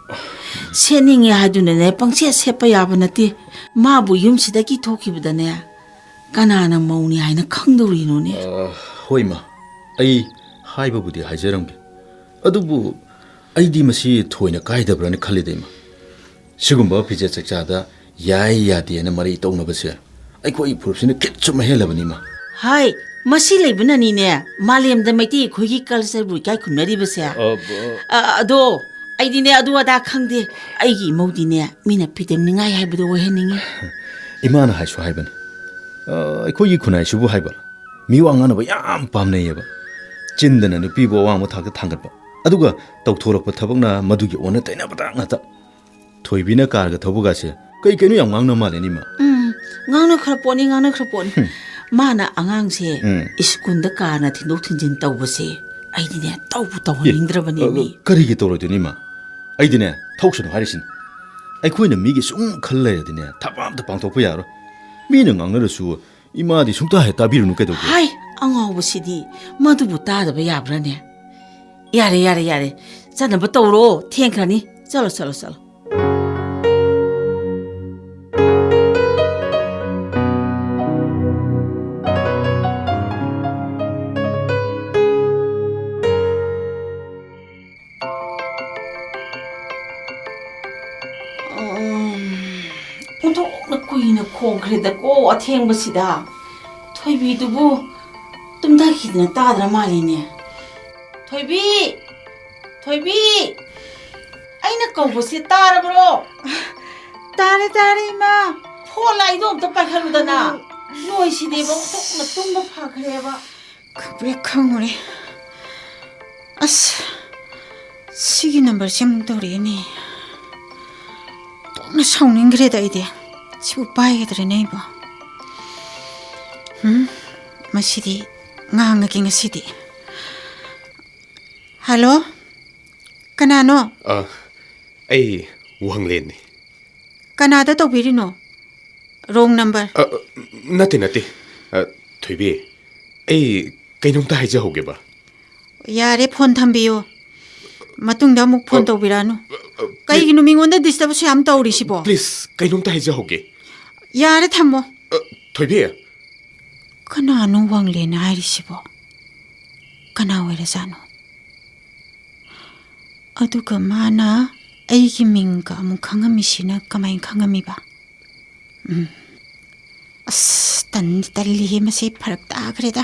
ꯁꯦꯠꯅꯤꯡꯉꯦ ꯍꯥꯏꯗꯨꯅꯅꯦ, ꯄꯪꯁꯦꯠ ꯁꯦꯠꯄ ꯌꯥꯕ ꯅꯠꯇꯦ꯫ ꯃꯥꯕꯨ ꯌꯨꯝꯁꯤꯗꯒꯤ ꯊꯣꯛꯈꯤꯕꯗꯅꯦ, ꯀꯅꯥꯅ ꯃꯧꯅꯤ ꯍꯥꯏꯅ ꯈꯪꯗꯧꯔꯤꯅꯣꯅꯦ? ꯑ, ꯍꯣꯏ, ꯃꯥ꯫ ꯑꯩ ꯍꯥꯏꯕꯕꯨꯗꯤ ꯍꯥꯏꯖꯔꯝꯒꯦ꯫ ꯑꯗꯨꯕꯨ ꯑꯩꯗꯤ ꯃꯁꯤ ꯊꯣꯏꯅ ꯀꯥꯏꯗꯕ꯭ꯔꯅ ꯈꯜꯂꯤꯗ, ꯏꯃꯥ꯫ ꯁꯤꯒꯨꯝꯕ ꯐꯤꯖꯦꯠ ꯆꯛꯆꯥꯗ ꯌꯥꯏ ꯌꯥꯗꯦꯅ ꯃꯔꯩ ꯇꯧꯅꯕꯁꯦ ꯑꯩꯈꯣꯏ ꯐꯨꯔꯨꯞꯁꯤꯅ ꯈꯤꯠ ꯁꯨꯝ ꯍꯦꯜꯂꯕꯅꯤ, ꯏꯃꯥ꯫ ꯍꯥꯏ, ꯃꯁꯤ ꯂꯩꯕꯅꯅꯤꯅꯦ ꯃꯥꯂꯦꯝꯗ ꯃꯩꯇꯩ ꯑꯩꯈꯣꯏꯒꯤ cultureꯕꯨ ꯏꯀꯥꯏ ꯈꯨꯝꯅꯔꯤꯕꯁꯦ꯫ ꯑ, ꯕ- ꯑ, ꯑꯗꯣ ꯑꯩꯗꯤꯅꯦ ꯑꯗꯨ ꯑꯗꯥ ꯈꯪꯗꯦ꯫ ꯑꯩꯒꯤ ꯏꯃꯧꯗꯤꯅꯦ ꯃꯤꯅ ꯐꯤꯗꯝꯅꯤꯡꯉꯥꯏ ꯍꯥꯏꯕꯗꯣ ꯑꯣꯏꯍꯟꯅꯤꯡꯉꯤ꯫ ꯏꯃꯥꯅ ꯍꯥꯏꯁꯨ ꯍꯥꯏꯕꯅꯤ꯫ ꯑ, ꯑꯩꯈꯣꯏꯒꯤ ꯈꯨꯟꯅꯥꯏꯁꯤꯕꯨ ꯍꯥꯏꯕ ꯃꯤꯋꯥ ꯉꯥꯡꯅꯕ ꯌꯥꯝ ꯄꯥꯝꯅꯩꯌꯦꯕ꯫ ꯆꯤꯟꯗꯅ ꯅꯨꯄꯤꯕꯨ ꯑꯋꯥꯡꯕ ꯊꯥꯛꯇ ꯊꯥꯡꯒꯠꯄ, ꯑꯗꯨꯒ ꯇꯧꯊꯣꯔꯛꯄ ꯊꯕꯛꯅ ꯃꯗꯨꯒꯤ ꯑꯣꯟꯅ ꯇꯩꯅꯕꯗ ꯉꯥꯛꯇ꯫ ꯊꯣꯏꯕꯤꯅ ꯀꯥꯔꯒ ꯊꯧꯕꯒꯥꯁꯦ ꯀꯩ ꯀꯩꯅꯣ ꯌꯥꯝ ꯉꯥꯡꯅ ꯃꯥꯜꯂꯦꯅꯦ, ꯏꯃꯥ꯫ ꯎꯝ, ꯉꯥꯡꯅꯈ꯭ꯔ ꯄꯣꯠꯅꯤ, ꯉꯥꯡꯅꯈ꯭ꯔ ꯄꯣꯠꯅꯤ꯫ ꯍꯨꯝ꯫ ꯃꯥꯅ ꯑꯉꯥꯡꯁꯦ ꯎꯝ꯫ ꯁ꯭ꯀꯨꯜꯗ ꯀꯥꯔꯅ ꯊꯤꯟꯗꯣꯛ ꯊꯤꯟꯖꯤꯟ ꯇꯧꯕꯁꯦ ꯑꯩꯗꯤꯅꯦ ꯇꯧꯕꯨ ꯑꯦ, ꯇꯧꯍꯟꯅꯤꯡꯗ꯭ꯔꯕꯅꯦ ꯑ, ꯃꯤ꯫ ꯀꯔꯤꯒꯤ ꯇꯧꯔꯣꯏꯗꯣꯏꯅꯣ, ꯏꯃꯥ? ꯑꯩꯗꯤꯅꯦ ꯊꯣꯛꯁꯅꯨ ꯍꯥꯏꯔꯤꯁꯤꯅꯦ꯫ ꯑꯩꯈꯣꯏꯅ ꯃꯤꯒꯤ ꯁꯨꯝ ꯈꯜ ꯂꯩꯔꯗꯤꯅꯦ ꯊꯕꯛ ꯑꯝꯇ ꯄꯥꯡꯊꯣꯛꯄ ꯌꯥꯔꯣꯏ꯫ ꯃꯤꯅ ꯉꯥꯡꯅꯔꯁꯨ ꯏꯃꯥꯗꯤ ꯁꯨꯡꯇꯥ ꯍꯦꯛ ꯇꯥꯕꯤꯔꯨꯅꯨ ꯀꯩꯗꯧꯒꯦ? ꯍꯥꯏ, ꯑꯉꯥꯎꯕꯁꯤꯗꯤ ꯃꯗꯨꯕꯨ ꯇꯥꯗꯕ ꯌꯥꯕ꯭ꯔꯥꯅꯦ? ꯌꯥꯔꯦ, ꯌꯥꯔꯦ, ꯌꯥꯔꯦ꯫ ꯆꯠꯅꯕ ꯇꯧꯔꯣ, ꯊꯦꯡꯈ꯭ꯔꯅꯤ꯫ ꯆꯠꯂꯣ, ꯆꯠꯂꯣ, ꯆꯠꯂꯣ꯫ ꯎꯝ, ꯑꯣꯟꯊꯣꯛꯅ ꯀꯨꯏꯅ ꯈꯣꯡꯈ꯭ꯔꯦꯗꯀꯣ ꯑꯊꯦꯡꯕꯁꯤꯗ꯫ ꯊꯣꯏꯕꯤꯗꯨꯕꯨ ꯇꯨꯝꯊꯈꯤꯗꯅ ꯇꯥꯗ꯭ꯔ ꯃꯥꯜꯂꯤꯅꯦ꯫ ꯊꯣꯏꯕꯤ! ꯊꯣꯏꯕꯤ! ꯑꯩꯅ ꯀꯧꯕꯁꯤ ꯇꯥꯔꯕ꯭ꯔꯣ? ꯇꯥꯔꯦ, ꯇꯥꯔꯦ, ꯏꯃꯥ꯫ ꯐꯣꯟ ꯂꯥꯛꯏꯗꯣ ꯑꯝꯇ ꯄꯥꯏꯈꯠꯂꯨꯗꯅ꯫ ꯅꯣꯏꯁꯤꯗꯤꯕ ꯑꯣꯟꯊꯣꯛꯅ ꯇꯨꯝꯕ ꯐꯈ꯭ꯔꯦꯕ꯫ ꯈꯪꯄ꯭ꯔꯦꯛ ꯈꯪꯉꯨꯔꯦ꯫ ꯑꯁ, ꯁꯤꯒꯤ ꯅꯝꯕꯔꯁꯦ ꯑꯃꯨꯛ ꯇꯧꯔꯛꯑꯦꯅꯦ꯫ ꯑꯣꯟꯊꯣꯛꯅ ꯁꯥꯎꯅꯤꯡꯈ꯭ꯔꯦꯗ ꯑꯩꯗꯤ꯫ ꯁꯤꯕꯨ ꯄꯥꯏꯒꯗ꯭ꯔꯅꯦ ꯑꯩꯕꯣ? ꯎꯝ, ꯃꯁꯤꯗꯤ ꯉꯥꯡꯉꯒꯦ ꯉꯁꯤꯗꯤ꯫ ꯍꯜꯂꯣ? ꯀꯅꯥꯅꯣ? ꯑ, ꯑꯩ ꯋꯥꯡꯂꯦꯟꯅꯤ꯫ ꯀꯅꯥꯗ ꯇꯧꯕꯤꯔꯤꯅꯣ? Wrong number꯫ ꯑ, ꯅꯠꯇꯦ, ꯅꯠꯇꯦ꯫ ꯑ, ꯊꯣꯏꯕꯤ, ꯑꯩ ꯀꯩꯅꯣꯝꯇ ꯍꯥꯏꯖꯍꯧꯒꯦꯕ꯫ ꯌꯥꯔꯦ, ꯐꯣꯟ ꯊꯝꯕꯤꯌꯣ꯫ ꯃꯇꯨꯡꯗ ꯑꯃꯨꯛ ꯐꯣꯟ ꯑ, ꯇꯧꯕꯤꯔꯛꯑꯅꯨ꯫ ꯑ, ꯑ, ꯀꯩꯒꯤꯅꯣ ꯃꯤꯉꯣꯟꯗ disturb ꯑꯁꯨꯛ ꯌꯥꯝ ꯇꯧꯔꯤꯁꯤꯕꯣ? Please, ꯀꯩꯅꯣꯝꯇ ꯍꯥꯏꯖꯍꯧꯒꯦ꯫ ꯌꯥꯔꯦ, ꯊꯝꯃꯣ꯫ ꯑ, ꯊꯣꯏꯕꯤ꯫ ꯀꯅꯥꯅꯣ ꯋꯥꯡꯂꯦꯟ ꯍꯥꯏꯔꯤꯁꯤꯕꯣ? ꯀꯅꯥ ꯑꯣꯏꯔꯖꯥꯠꯅꯣ? ꯑꯗꯨꯒ ꯃꯥꯅ ꯑꯩꯒꯤ ꯃꯤꯡꯒ ꯑꯃꯨꯛ ꯈꯪꯉꯝꯃꯤꯁꯤꯅ ꯀꯃꯥꯏꯅ ꯈꯪꯉꯝꯃꯤꯕ? ꯎꯝ꯫ ꯑꯁ, ꯇꯟꯗꯤ ꯇꯜꯂꯤꯍꯦ, ꯃꯁꯤ ꯐꯔꯛ ꯇꯥꯈ꯭ꯔꯦꯗ꯫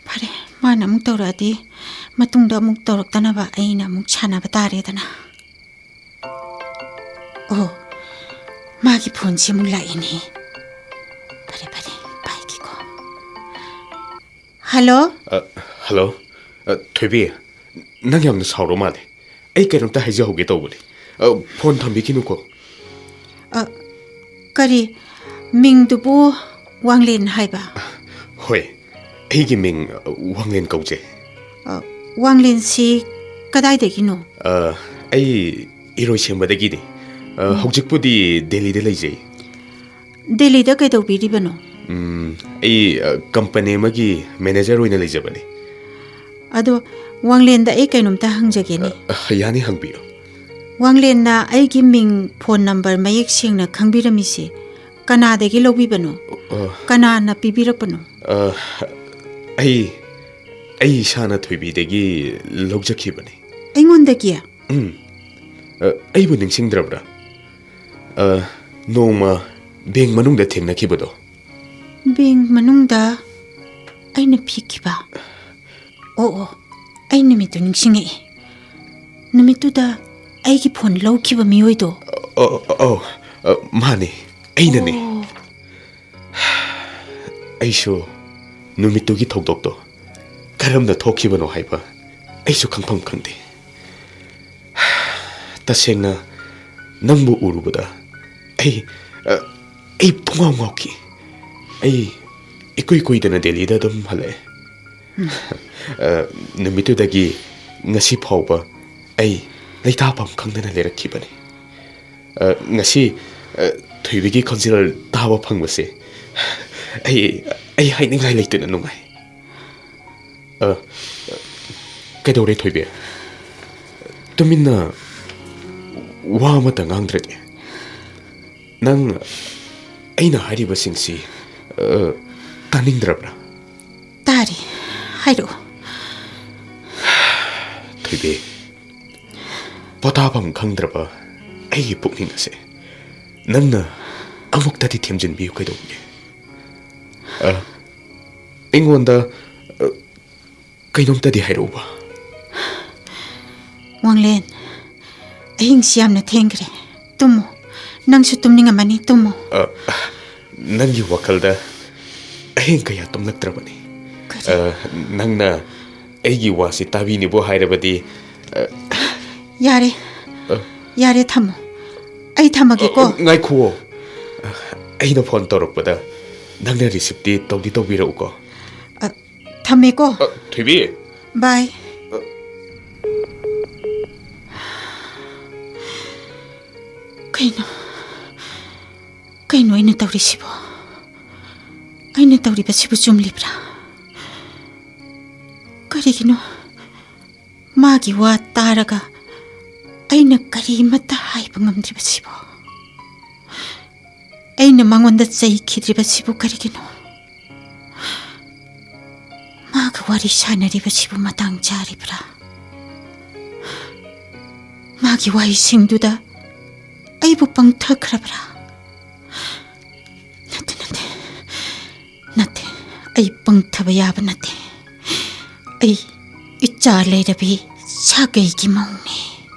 ꯐꯔꯦ, ꯃꯥꯅ ꯑꯃꯨꯛ ꯇꯧꯔꯛꯑꯗꯤ ꯃꯇꯨꯡꯗ ꯑꯃꯨꯛ ꯇꯧꯔꯛꯇꯅꯕ ꯑꯩꯅ ꯑꯃꯨꯛ ꯁꯥꯟꯅꯕ ꯇꯥꯔꯦꯗꯅ꯫ ꯑꯣ, ꯃꯥꯒꯤ ꯐꯣꯟꯁꯤ ꯑꯃꯨꯛ ꯂꯥꯛꯏꯅꯦ꯫ ꯐꯔꯦ, ꯐꯔꯦ, ꯄꯥꯏꯒꯦꯀꯣ꯫ ꯍꯜꯂꯣ? ꯑ, ꯍꯜꯂꯣ꯫ ꯑ, ꯊꯣꯏꯕꯤ, ꯅꯪ ꯌꯥꯝꯅ ꯁꯥꯎꯔ ꯃꯥꯜꯂꯦ꯫ ꯑꯩ ꯀꯩꯅꯣꯝꯇ ꯍꯥꯏꯖꯍꯧꯒꯦ ꯇꯧꯕꯅꯦ꯫ ꯑ, ꯐꯣꯟ ꯊꯝꯕꯤꯈꯤꯅꯨꯀꯣ꯫ ꯑ, ꯀꯔꯤ? ꯃꯤꯡꯗꯨꯕꯨ ꯋꯥꯡꯂꯦꯟ ꯍꯥꯏꯕ? ꯍꯣꯏ, ꯑꯩꯒꯤ ꯃꯤꯡ, ꯑ, ꯋꯥꯡꯂꯦꯟ ꯀꯧꯖꯩ꯫ ꯑ, ꯋꯥꯡꯂꯦꯟꯁꯤ ꯀꯗꯥꯏꯗꯒꯤꯅꯣ? ꯑ, ꯑꯩ ꯏꯔꯣꯏꯁꯦꯝꯕꯗꯒꯤꯅꯤ꯫ ꯑ, ꯎꯝ꯫ ꯍꯧꯖꯤꯛꯄꯨꯗꯤ ꯗꯦꯜꯂꯤꯗ ꯂꯩꯖꯩ꯫ ꯗꯦꯜꯂꯤꯗ ꯀꯩꯗꯧꯕꯤꯔꯤꯕꯅꯣ? ꯎꯝ, ꯑꯩ, ꯑ, ꯀꯝꯄꯅꯤ ꯑꯃꯒꯤ ꯃꯦꯅꯦꯖꯔ ꯑꯣꯏꯅ ꯂꯩꯖꯕꯅꯤ꯫ ꯑꯗꯣ, ꯋꯥꯡꯂꯦꯟꯗ ꯑꯩ ꯀꯩꯅꯣꯝꯇ ꯍꯪꯖꯒꯦꯅꯦ꯫ ꯑ, ꯑ, ꯌꯥꯅꯤ, ꯍꯪꯕꯤꯌꯨ꯫ ꯋꯥꯡꯂꯦꯟꯅ ꯑꯩꯒꯤ ꯃꯤꯡ, ꯐꯣꯟ ꯅꯝꯕꯔ ꯃꯌꯦꯛ ꯁꯦꯡꯅ ꯈꯪꯕꯤꯔꯝꯃꯤꯁꯦ ꯀꯅꯥꯗꯒꯤ ꯂꯧꯕꯤꯕꯅꯣ? ꯑ, ꯀꯅꯥꯅ ꯄꯤꯕꯤꯔꯛꯄꯅꯣ? ꯑ, ꯑꯩ, ꯑꯩ ꯏꯁꯥꯅ ꯊꯣꯏꯕꯤꯗꯒꯤ ꯂꯧꯖꯈꯤꯕꯅꯤ꯫ ꯑꯩꯉꯣꯟꯗꯒꯤ? ꯎꯝ꯫ ꯑ, ꯑꯩꯕꯨ ꯅꯤꯡꯁꯤꯡꯗ꯭ꯔꯕ꯭ꯔꯥ? ꯑ, ꯅꯣꯡꯃ ꯕꯦꯡ ꯃꯅꯨꯡꯗ ꯊꯦꯡꯅꯈꯤꯕꯗꯣ꯫ ꯕꯦꯡ ꯃꯅꯨꯡꯗ ꯑꯩꯅ ꯄꯤꯈꯤꯕ? ꯑꯣ, ꯑꯣ, ꯑꯩ ꯅꯨꯃꯤꯠꯇꯨ ꯅꯤꯡꯁꯤꯡꯉꯛꯑꯦ꯫ ꯅꯨꯃꯤꯠꯇꯨꯗ ꯑꯩꯒꯤ ꯐꯣꯟ ꯂꯧꯈꯤꯕ ꯃꯤꯑꯣꯏꯗꯣ꯫ ꯑ, ꯑ, ꯑ, ꯑ, ꯃꯥꯅꯦ, ꯑꯩꯅꯅꯦ꯫ ꯑꯣ꯫ ꯑꯩꯁꯨ ꯅꯨꯃꯤꯠꯇꯨꯒꯤ ꯊꯧꯗꯣꯛꯇꯣ ꯀꯔꯝꯅ ꯊꯣꯛꯈꯤꯕꯅꯣ ꯍꯥꯏꯕ ꯑꯩꯁꯨ ꯈꯪꯐꯝ ꯈꯪꯗꯦ꯫ ꯇꯁꯦꯡꯅ ꯅꯪꯕꯨ ꯎꯔꯨꯕꯗ ꯑꯩ, ꯑ, ꯑꯩ ꯄꯨꯡꯉꯥꯎ ꯉꯥꯎꯈꯤ꯫ ꯑꯩ ꯏꯀꯨꯏ ꯀꯨꯏꯗꯅ ꯗꯦꯜꯂꯤꯗ ꯑꯗꯨꯝ ꯍꯜꯂꯛꯑꯦ꯫ ꯑ, ꯅꯨꯃꯤꯠꯇꯨꯗꯒꯤ ꯉꯁꯤ ꯐꯥꯎꯕ ꯑꯩ ꯂꯩꯇꯥꯐꯝ ꯈꯪꯗꯅ ꯂꯩꯔꯛꯈꯤꯕꯅꯤ꯫ ꯑ, ꯉꯁꯤ, ꯑ, ꯊꯣꯏꯕꯤꯒꯤ ꯈꯣꯟꯖꯦꯜ ꯇꯥꯕ ꯐꯪꯕꯁꯦ ꯑꯩ, ꯑꯩ ꯍꯥꯏꯅꯤꯡꯉꯥꯏ ꯂꯩꯇꯅ ꯅꯨꯡꯉꯥꯏ꯫ ꯑ, ꯀꯩꯗꯧꯔꯦ, ꯊꯣꯏꯕꯤ? ꯇꯨꯃꯤꯟꯅ ꯋꯥ ꯑꯃꯠꯇ ꯉꯥꯡꯗ꯭ꯔꯗꯤ? ꯅꯪ ꯑꯩꯅ ꯍꯥꯏꯔꯤꯕꯁꯤꯡꯁꯤ, ꯑ, ꯇꯥꯅꯤꯡꯗ꯭ꯔꯕ꯭ꯔꯥ? ꯇꯥꯔꯤ, ꯍꯥꯏꯔꯛꯑꯣ꯫ ꯊꯣꯏꯕꯤ, ꯄꯣꯊꯥꯐꯝ ꯈꯪꯗ꯭ꯔꯕ ꯑꯩꯒꯤ ꯄꯨꯛꯅꯤꯡ ꯑꯁꯦ ꯅꯪꯅ ꯑꯃꯨꯛꯇꯗꯤ ꯊꯦꯝꯖꯤꯟꯕꯤꯌꯨ ꯀꯩꯗꯧꯕꯒꯦ? ꯑ, ꯑꯩꯉꯣꯟꯗ, ꯑ, ꯀꯩꯅꯣꯝꯇꯗꯤ ꯍꯥꯏꯔꯛꯎꯕ꯫ ꯋꯥꯡꯂꯦꯟ, ꯑꯍꯤꯡꯁꯤ ꯌꯥꯝꯅ ꯊꯦꯡꯈ꯭ꯔꯦ꯫ ꯇꯨꯝꯃꯣ꯫ ꯅꯪꯁꯨ ꯇꯨꯝꯅꯤꯡꯉꯝꯃꯅꯤ, ꯇꯨꯝꯃꯣ꯫ ꯑ, ꯅꯪꯒꯤ ꯋꯥꯈꯜꯗ ꯑꯍꯤꯡ ꯀꯌꯥ ꯇꯨꯝꯂꯛꯇ꯭ꯔꯕꯅꯤ꯫ ꯀꯔꯤ? ꯑ, ꯅꯪꯅ ꯑꯩꯒꯤ ꯋꯥꯁꯤ ꯇꯥꯕꯤꯅꯤꯕꯨ ꯍꯥꯏꯔꯕꯗꯤ, ꯑ, ꯌꯥꯔꯦ꯫ ꯑ? ꯌꯥꯔꯦ, ꯊꯝꯃꯣ꯫ ꯑꯩ ꯊꯝꯃꯒꯦꯀꯣ꯫ ꯑ, ꯉꯥꯏꯈꯨꯑꯣ꯫ ꯑꯩꯅ ꯐꯣꯟ ꯇꯧꯔꯛꯄꯗ ꯅꯪꯅ ꯔꯤꯁꯤꯞꯇꯤ ꯇꯧꯗꯤ ꯇꯧꯕꯤꯔꯛꯎꯀꯣ꯫ ꯑ, ꯊꯝꯃꯦꯀꯣ꯫ ꯑ, ꯊꯣꯏꯕꯤ꯫ ꯕꯥꯏ꯫ ꯑ꯫ ꯀꯩꯅꯣ? ꯀꯩꯅꯣ ꯑꯩꯅ ꯇꯧꯔꯤꯁꯤꯕꯣ? ꯑꯩꯅ ꯇꯧꯔꯤꯕꯁꯤꯕꯨ ꯆꯨꯝꯂꯤꯕ꯭ꯔꯥ? ꯀꯔꯤꯒꯤꯅꯣ ꯃꯥꯒꯤ ꯋꯥ ꯇꯥꯔꯒ ꯑꯩꯅ ꯀꯔꯤꯃꯠꯇ ꯍꯥꯏꯕ ꯉꯝꯗ꯭ꯔꯤꯕꯁꯤꯕꯣ? ꯑꯩꯅ ꯃꯉꯣꯟꯗ ꯆꯩꯈꯤꯗ꯭ꯔꯤꯕꯁꯤꯕꯨ ꯀꯔꯤꯒꯤꯅꯣ? ꯃꯥꯒ ꯋꯥꯔꯤ ꯁꯥꯟꯅꯔꯤꯕꯁꯤꯕꯨ ꯃꯇꯥꯡ ꯆꯥꯔꯤꯕ꯭ꯔꯥ? ꯃꯥꯒꯤ ꯋꯥꯍꯩꯁꯤꯡꯗꯨꯗ ꯑꯩꯕꯨ ꯄꯪꯊꯈ꯭ꯔꯕ꯭ꯔꯥ? ꯅꯠꯇꯦ, ꯅꯠꯇꯦ, ꯅꯠꯇꯦ, ꯑꯩ ꯄꯪꯊꯕ ꯌꯥꯕ ꯅꯠꯇꯦ꯫ ꯑꯩ ꯏꯆꯥ ꯂꯩꯔꯕꯤ ꯁꯥꯒꯩꯒꯤ ꯃꯧꯅꯦ꯫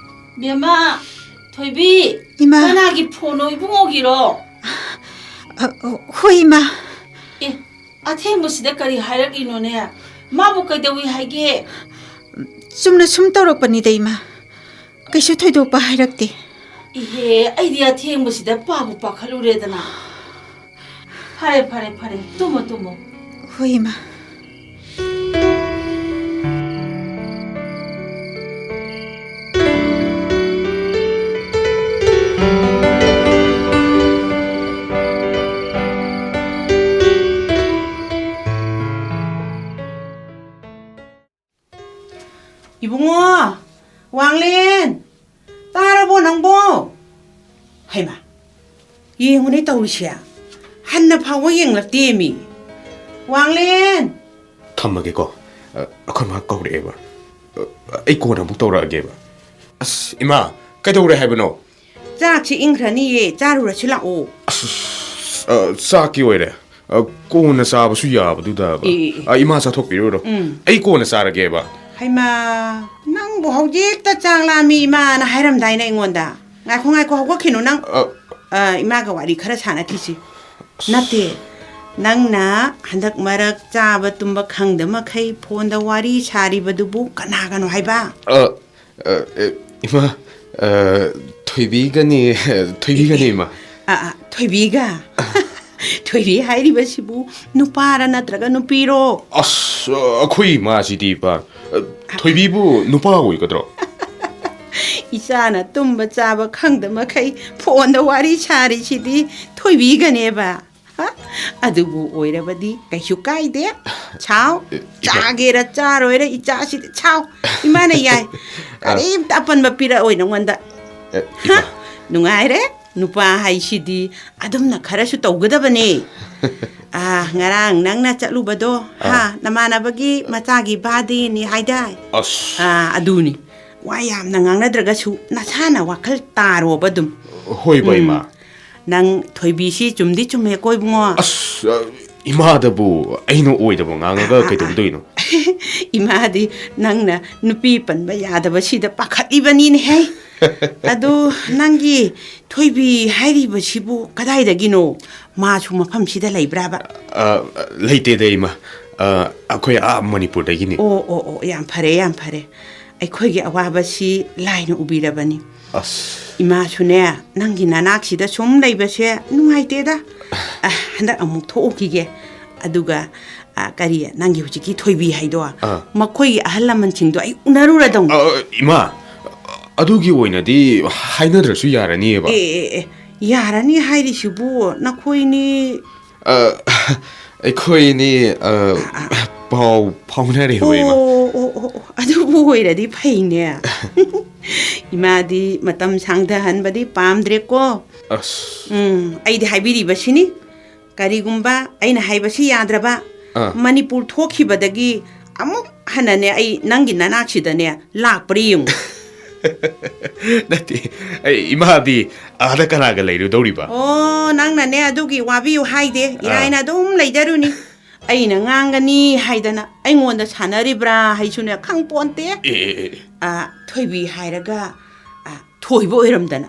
ꯕꯦꯝꯃ, ꯊꯣꯏꯕꯤ, ꯏꯃꯥ꯫ ꯀꯅꯥꯒꯤ ꯐꯣꯟꯅꯣ, ꯏꯕꯨꯡꯉꯣꯒꯤꯔꯣ? ꯑ, ꯑ, ꯍꯣꯏ, ꯏꯃꯥ꯫ ꯑꯦ, ꯑꯊꯦꯡꯕꯁꯤꯗ ꯀꯔꯤ ꯍꯥꯏꯔꯛꯂꯤꯅꯣꯅꯦ? ꯃꯥꯕꯨ ꯀꯩꯗꯧꯏ ꯍꯥꯏꯒꯦ? ꯆꯨꯝꯅ ꯁꯨꯝ ꯇꯧꯔꯛꯄꯅꯤꯗ, ꯏꯃꯥ꯫ ꯀꯩꯁꯨ ꯊꯣꯏꯗꯣꯛꯄ ꯍꯥꯏꯔꯛꯇꯦ꯫ ꯏꯍꯦ, ꯑꯩꯗꯤ ꯑꯊꯦꯡꯕꯁꯤꯗ ꯄꯥꯕꯨ ꯄꯥꯈꯠꯂꯨꯔꯦꯗꯅ꯫ ꯐꯔꯦ, ꯐꯔꯦ, ꯐꯔꯦ, ꯇꯨꯝꯃꯣ, ꯇꯨꯝꯃꯣ꯫ ꯍꯣꯏ, ꯏꯃꯥ꯫ ꯏꯕꯨꯡꯉꯣ, ꯋꯥꯡꯂꯦꯟ, ꯇꯥꯔꯕꯣ ꯅꯪꯕꯣ? ꯍꯩꯃꯥ, ꯌꯦꯡꯉꯨꯅꯦ ꯇꯧꯔꯤꯁꯦ, ꯍꯟꯅ ꯐꯥꯎꯕ ꯌꯦꯡꯂꯛꯇꯦꯃꯤ꯫ ꯋꯥꯡꯂꯦꯟ! ꯊꯝꯃꯒꯦꯀꯣ, ꯑ, ꯑꯩꯈꯣꯏ ꯃꯥ ꯀꯧꯔꯛꯑꯦꯕ꯫ ꯑ, ꯑꯩ ꯀꯣꯟꯅ ꯑꯃꯨꯛ ꯇꯧꯔꯛꯑꯒꯦꯕ꯫ ꯑꯁ, ꯏꯃꯥ, ꯀꯩꯗꯧꯔꯦ ꯍꯥꯏꯕꯅꯣ? ꯆꯥꯛꯁꯤ ꯏꯪꯈ꯭ꯔꯅꯤꯌꯦ, ꯆꯥꯔꯨꯔꯁꯤ ꯂꯥꯛꯑꯣ꯫ ꯑꯁ, ꯑ, ꯆꯥꯛꯀꯤ ꯑꯣꯏꯔꯦ꯫ ꯑ, ꯀꯣꯟꯅ ꯆꯥꯕꯁꯨ ꯌꯥꯕꯗꯨꯗꯕ꯫ ꯑꯦ, ꯑꯦ, ꯑꯦ꯫ ꯑ, ꯏꯃꯥ ꯆꯥꯊꯣꯛꯄꯤꯔꯨꯔꯣ꯫ ꯎꯝ꯫ ꯑꯩ ꯀꯣꯟꯅ ꯆꯥꯔꯒꯦꯕ꯫ ꯍꯩꯃꯥ, ꯅꯪꯕꯨ ꯍꯧꯖꯤꯛꯇ ꯆꯥꯛ ꯂꯥꯝꯃꯤ ꯏꯃꯥꯅ ꯍꯥꯏꯔꯝꯗꯥꯏꯅꯦ ꯑꯩꯉꯣꯟꯗ꯫ ꯉꯥꯏꯈꯣ, ꯉꯥꯏꯈꯣ, ꯍꯧꯒꯠꯈꯤꯅꯨ ꯅꯪ꯫ ꯑ, ꯑ, ꯏꯃꯥꯒ ꯋꯥꯔꯤ ꯈꯔ ꯁꯥꯟꯅꯈꯤꯁꯤ꯫ ꯅꯠꯇꯦ, ꯅꯪꯅ ꯍꯟꯗꯛ ꯃꯔꯛ ꯆꯥꯕ ꯇꯨꯝꯕ ꯈꯪꯗ ꯃꯈꯩ ꯐꯣꯟꯗ ꯋꯥꯔꯤ ꯁꯥꯔꯤꯕꯗꯨꯕꯨ ꯀꯅꯥꯒꯅꯣ ꯍꯥꯏꯕ? ꯑ, ꯑ, ꯑ, ꯏꯃꯥ, ꯑ, ꯊꯣꯏꯕꯤꯒꯅꯤ, ꯊꯣꯏꯕꯤꯒꯅꯤ, ꯏꯃꯥ꯫ ꯑ, ꯑ, ꯊꯣꯏꯕꯤꯒ? ꯊꯣꯏꯕꯤ ꯍꯥꯏꯔꯤꯕꯁꯤꯕꯨ ꯅꯨꯄꯥꯔ ꯅꯠꯇ꯭ꯔꯒ ꯅꯨꯄꯤꯔꯣ? ꯑꯁ, ꯑ, ꯑꯩꯈꯣꯏ ꯏꯃꯥꯁꯤꯗꯤ, ꯏꯄꯥ, ꯑ, ꯊꯣꯏꯕꯤꯕꯨ ꯅꯨꯄꯥ ꯑꯣꯏꯒꯗ꯭ꯔꯣ? ꯏꯆꯥꯅ ꯇꯨꯝꯕ ꯆꯥꯕ ꯈꯪꯗ ꯃꯈꯩ ꯐꯣꯟꯗ ꯋꯥꯔꯤ ꯁꯥꯔꯤꯁꯤꯗꯤ ꯊꯣꯏꯕꯤꯒꯅꯦꯕ꯫ ꯍꯥ? ꯑꯗꯨꯕꯨ ꯑꯣꯏꯔꯕꯗꯤ ꯀꯩꯁꯨ ꯀꯥꯏꯗꯦ꯫ ꯁꯥꯎ, ꯑꯦ, ꯏꯃꯥ꯫ ꯆꯥꯒꯦꯔ ꯆꯥꯔꯣꯏꯔ ꯏꯆꯥꯁꯤꯗꯤ ꯁꯥꯎ꯫ ꯏꯃꯥꯅ ꯌꯥꯏ꯫ ꯑ꯫ ꯀꯔꯤꯝꯇ ꯑꯄꯟꯕ ꯄꯤꯔꯛꯑꯣꯏ ꯅꯉꯣꯟꯗ꯫ ꯑꯦ, ꯍꯥ? ꯏꯃꯥ꯫ ꯅꯨꯡꯉꯥꯏꯔꯦ꯫ ꯅꯨꯄꯥ ꯍꯥꯏꯁꯤꯗꯤ ꯑꯗꯨꯝꯅ ꯈꯔꯁꯨ ꯇꯧꯒꯗꯕꯅꯦ꯫ ꯑꯥ, ꯉꯔꯥꯡ ꯅꯪꯅ ꯆꯠꯂꯨꯕꯗꯣ, ꯑꯥ꯫ ꯍꯥ? ꯅꯃꯥꯟꯅꯕꯒꯤ ꯃꯆꯥꯒꯤ ꯕꯥꯔꯗꯦꯅꯤ ꯍꯥꯏꯗꯥꯏ? ꯑꯁ꯫ ꯑꯥ, ꯑꯗꯨꯅꯤ꯫ ꯋꯥ ꯌꯥꯝꯅ ꯉꯥꯡꯅꯗ꯭ꯔꯒꯁꯨ ꯅꯁꯥꯅ ꯋꯥꯈꯜ ꯇꯥꯔꯣꯕ ꯑꯗꯨꯝ꯫ ꯍꯣꯏꯕ, ꯎꯝ꯫ ꯏꯃꯥ꯫ ꯅꯪ ꯊꯣꯏꯕꯤꯁꯤ ꯆꯨꯝꯗꯤ ꯆꯨꯝꯃꯦꯀꯣ ꯏꯕꯨꯡꯉꯣ꯫ ꯑꯁ, ꯑ, ꯏꯃꯥꯗꯕꯨ ꯑꯩꯅ ꯑꯣꯏꯗꯕ ꯉꯥꯡꯉꯒ ꯑꯥ, ꯑꯥ, ꯑꯥ꯫ ꯀꯩꯗꯧꯗꯣꯏꯅꯣ? ꯏꯃꯥꯗꯤ ꯅꯪꯅ ꯅꯨꯄꯤ ꯄꯟꯕ ꯌꯥꯗꯕꯁꯤꯗ ꯄꯥꯈꯠꯂꯤꯕꯅꯤꯅꯦꯍꯦ꯫ ꯑꯗꯨ ꯅꯪꯒꯤ ꯊꯣꯏꯕꯤ ꯍꯥꯏꯔꯤꯕꯁꯤꯕꯨ ꯀꯗꯥꯏꯗꯒꯤꯅꯣ? ꯃꯥꯁꯨ ꯃꯐꯝꯁꯤꯗ ꯂꯩꯕ꯭ꯔꯥꯕ? ꯑ, ꯂꯩꯇꯦꯗ, ꯏꯃꯥ꯫ ꯑ, ꯑꯩꯈꯣꯏ ꯑꯥ ꯃꯅꯤꯄꯨꯔꯗꯒꯤꯅꯤ꯫ ꯑꯣ, ꯑꯣ, ꯑꯣ, ꯌꯥꯝ ꯐꯔꯦ, ꯌꯥꯝ ꯐꯔꯦ꯫ ꯑꯩꯈꯣꯏꯒꯤ ꯑꯋꯥꯕꯁꯤ ꯂꯥꯏꯅ ꯎꯕꯤꯔꯕꯅꯤ꯫ ꯑꯁ꯫ ꯏꯃꯥꯁꯨꯅꯦ, ꯅꯪꯒꯤ ꯅꯅꯥꯛꯁꯤꯗ ꯁꯨꯝ ꯂꯩꯕꯁꯦ ꯅꯨꯡꯉꯥꯏꯇꯦꯗ꯫ ꯑ, ꯍꯟꯗꯛ ꯑꯃꯨꯛ ꯊꯣꯛꯎꯈꯤꯒꯦ꯫ ꯑꯗꯨꯒ, ꯑ, ꯀꯔꯤ, ꯅꯪꯒꯤ ꯍꯧꯖꯤꯛꯀꯤ ꯊꯣꯏꯕꯤ ꯍꯥꯏꯗꯣ, ꯑꯥ꯫ ꯃꯈꯣꯏꯒꯤ ꯑꯍꯜ ꯂꯃꯟꯁꯤꯡꯗꯣ ꯑꯩ ꯎꯅꯔꯨꯔꯗꯧꯅꯤ꯫ ꯑ, ꯏꯃꯥ, ꯑꯗꯨꯒꯤ ꯑꯣꯏꯅꯗꯤ ꯍꯥꯏꯅꯗ꯭ꯔꯁꯨ ꯌꯥꯔꯅꯤꯕ꯫ ꯑꯦ, ꯑꯦ, ꯑꯦ, ꯌꯥꯔꯅꯤ ꯍꯥꯏꯔꯤꯁꯤꯕꯨ ꯅꯈꯣꯏꯅꯤ ꯑ, ꯑꯩꯈꯣꯏꯅꯤ, ꯑ, ꯑ, ꯑ꯫ ꯄꯥꯎ ꯐꯥꯎꯅꯔꯦ, ꯍꯣꯏ, ꯏꯃꯥ꯫ ꯑꯣ, ꯑꯣ, ꯑꯣ, ꯑꯣ, ꯑꯗꯨꯕꯨ ꯑꯣꯏꯔꯗꯤ ꯐꯩꯅꯦ꯫ ꯏꯃꯥꯗꯤ ꯃꯇꯝ ꯁꯥꯡꯊꯍꯟꯕꯗꯤ ꯄꯥꯝꯗ꯭ꯔꯦꯀꯣ꯫ ꯑꯁ꯫ ꯎꯝ, ꯑꯩꯗꯤ ꯍꯥꯏꯕꯤꯔꯤꯕꯁꯤꯅꯤ, ꯀꯔꯤꯒꯨꯝꯕ ꯑꯩꯅ ꯍꯥꯏꯕꯁꯤ ꯌꯥꯗ꯭ꯔꯕ, ꯑꯥ꯫ ꯃꯅꯤꯄꯨꯔ ꯊꯣꯛꯈꯤꯕꯗꯒꯤ ꯑꯃꯨꯛ ꯍꯟꯅꯅꯦ ꯑꯩ ꯅꯪꯒꯤ ꯅꯅꯥꯛꯁꯤꯗꯅꯦ ꯂꯥꯛꯄ꯭ꯔꯥ ꯌꯦꯡꯉꯨ꯫ ꯅꯠꯇꯦ, ꯑꯩ ꯏꯃꯥꯗꯤ ꯑꯥꯗ ꯀꯅꯥꯒ ꯂꯩꯔꯨꯗꯧꯔꯤꯕ? ꯑꯣ, ꯅꯪꯅꯅꯦ ꯑꯗꯨꯒꯤ ꯋꯥꯕꯤꯌꯨ ꯍꯥꯏꯗꯦ꯫ ꯑꯥ꯫ ꯏꯔꯥꯏꯅ ꯑꯗꯨꯝ ꯂꯩꯖꯔꯨꯅꯤ꯫ ꯑꯩꯅ ꯉꯥꯡꯒꯅꯤ ꯍꯥꯏꯗꯅ ꯑꯩꯉꯣꯟꯗ ꯁꯥꯟꯅꯔꯤꯕ꯭ꯔꯥ ꯍꯥꯏꯁꯨꯅꯦ ꯈꯪ ꯄꯣꯟꯇꯦ꯫ ꯑꯦ, ꯑꯦ, ꯑꯦ, ꯑꯦ꯫ ꯑ, ꯊꯣꯏꯕꯤ ꯍꯥꯏꯔꯒ, ꯑ, ꯊꯣꯏꯕ ꯑꯣꯏꯔꯝꯗꯅ꯫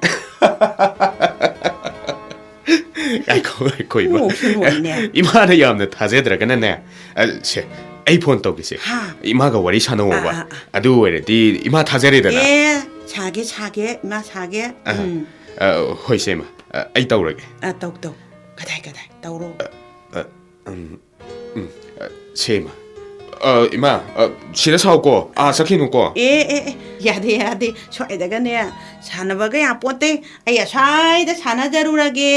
ꯉꯥꯏꯈꯣ, ꯉꯥꯏꯈꯣ, ꯏꯃꯥ꯫ ꯅꯣꯛꯁꯨ ꯅꯣꯛꯏꯅꯦ꯫ ꯏꯃꯥꯅ ꯌꯥꯝꯅ ꯊꯥꯖꯗ꯭ꯔꯒꯅꯅꯦ, ꯑ, ꯁꯦ, ꯑꯩ ꯐꯣꯟ ꯇꯧꯒꯦꯁꯦ꯫ ꯍꯥ? ꯏꯃꯥꯒ ꯋꯥꯔꯤ ꯁꯥꯟꯅꯧꯋꯣꯕ꯫ ꯑꯥ, ꯑꯥ, ꯑꯥ꯫ ꯑꯗꯨ ꯑꯣꯏꯔꯗꯤ ꯏꯃꯥ ꯊꯥꯖꯔꯦꯗꯅ꯫ ꯑꯦ, ꯁꯥꯒꯦ, ꯁꯥꯒꯦ, ꯏꯃꯥ ꯁꯥꯒꯦ꯫ ꯑꯥ, ꯎꯝ꯫ ꯑ, ꯍꯣꯏ, ꯁꯦ, ꯏꯃꯥ꯫ ꯑ, ꯑꯩ ꯇꯧꯔꯒꯦ꯫ ꯑ, ꯇꯧ, ꯇꯧ꯫ ꯀꯗꯥꯏ, ꯀꯗꯥꯏ? ꯇꯧꯔꯣ꯫ ꯑ, ꯑ, ꯎꯝ, ꯎꯝ, ꯑ, ꯁꯦ, ꯏꯃꯥ꯫ ꯑ, ꯏꯃꯥ, ꯑ, ꯁꯤꯗ ꯁꯥꯎꯀꯣ꯫ ꯑꯥ, ꯆꯠꯈꯤꯅꯨꯀꯣ꯫ ꯑꯦ, ꯑꯦ, ꯑꯦ, ꯌꯥꯗꯦ, ꯌꯥꯗꯦ꯫ ꯁ꯭ꯋꯥꯏꯗꯒꯅꯦ, ꯁꯥꯟꯅꯕꯒ ꯌꯥꯄꯣꯠꯇꯦ꯫ ꯑꯩ ꯑꯁ꯭ꯋꯥꯏꯗ ꯁꯥꯟꯅꯖꯔꯨꯔꯒꯦ꯫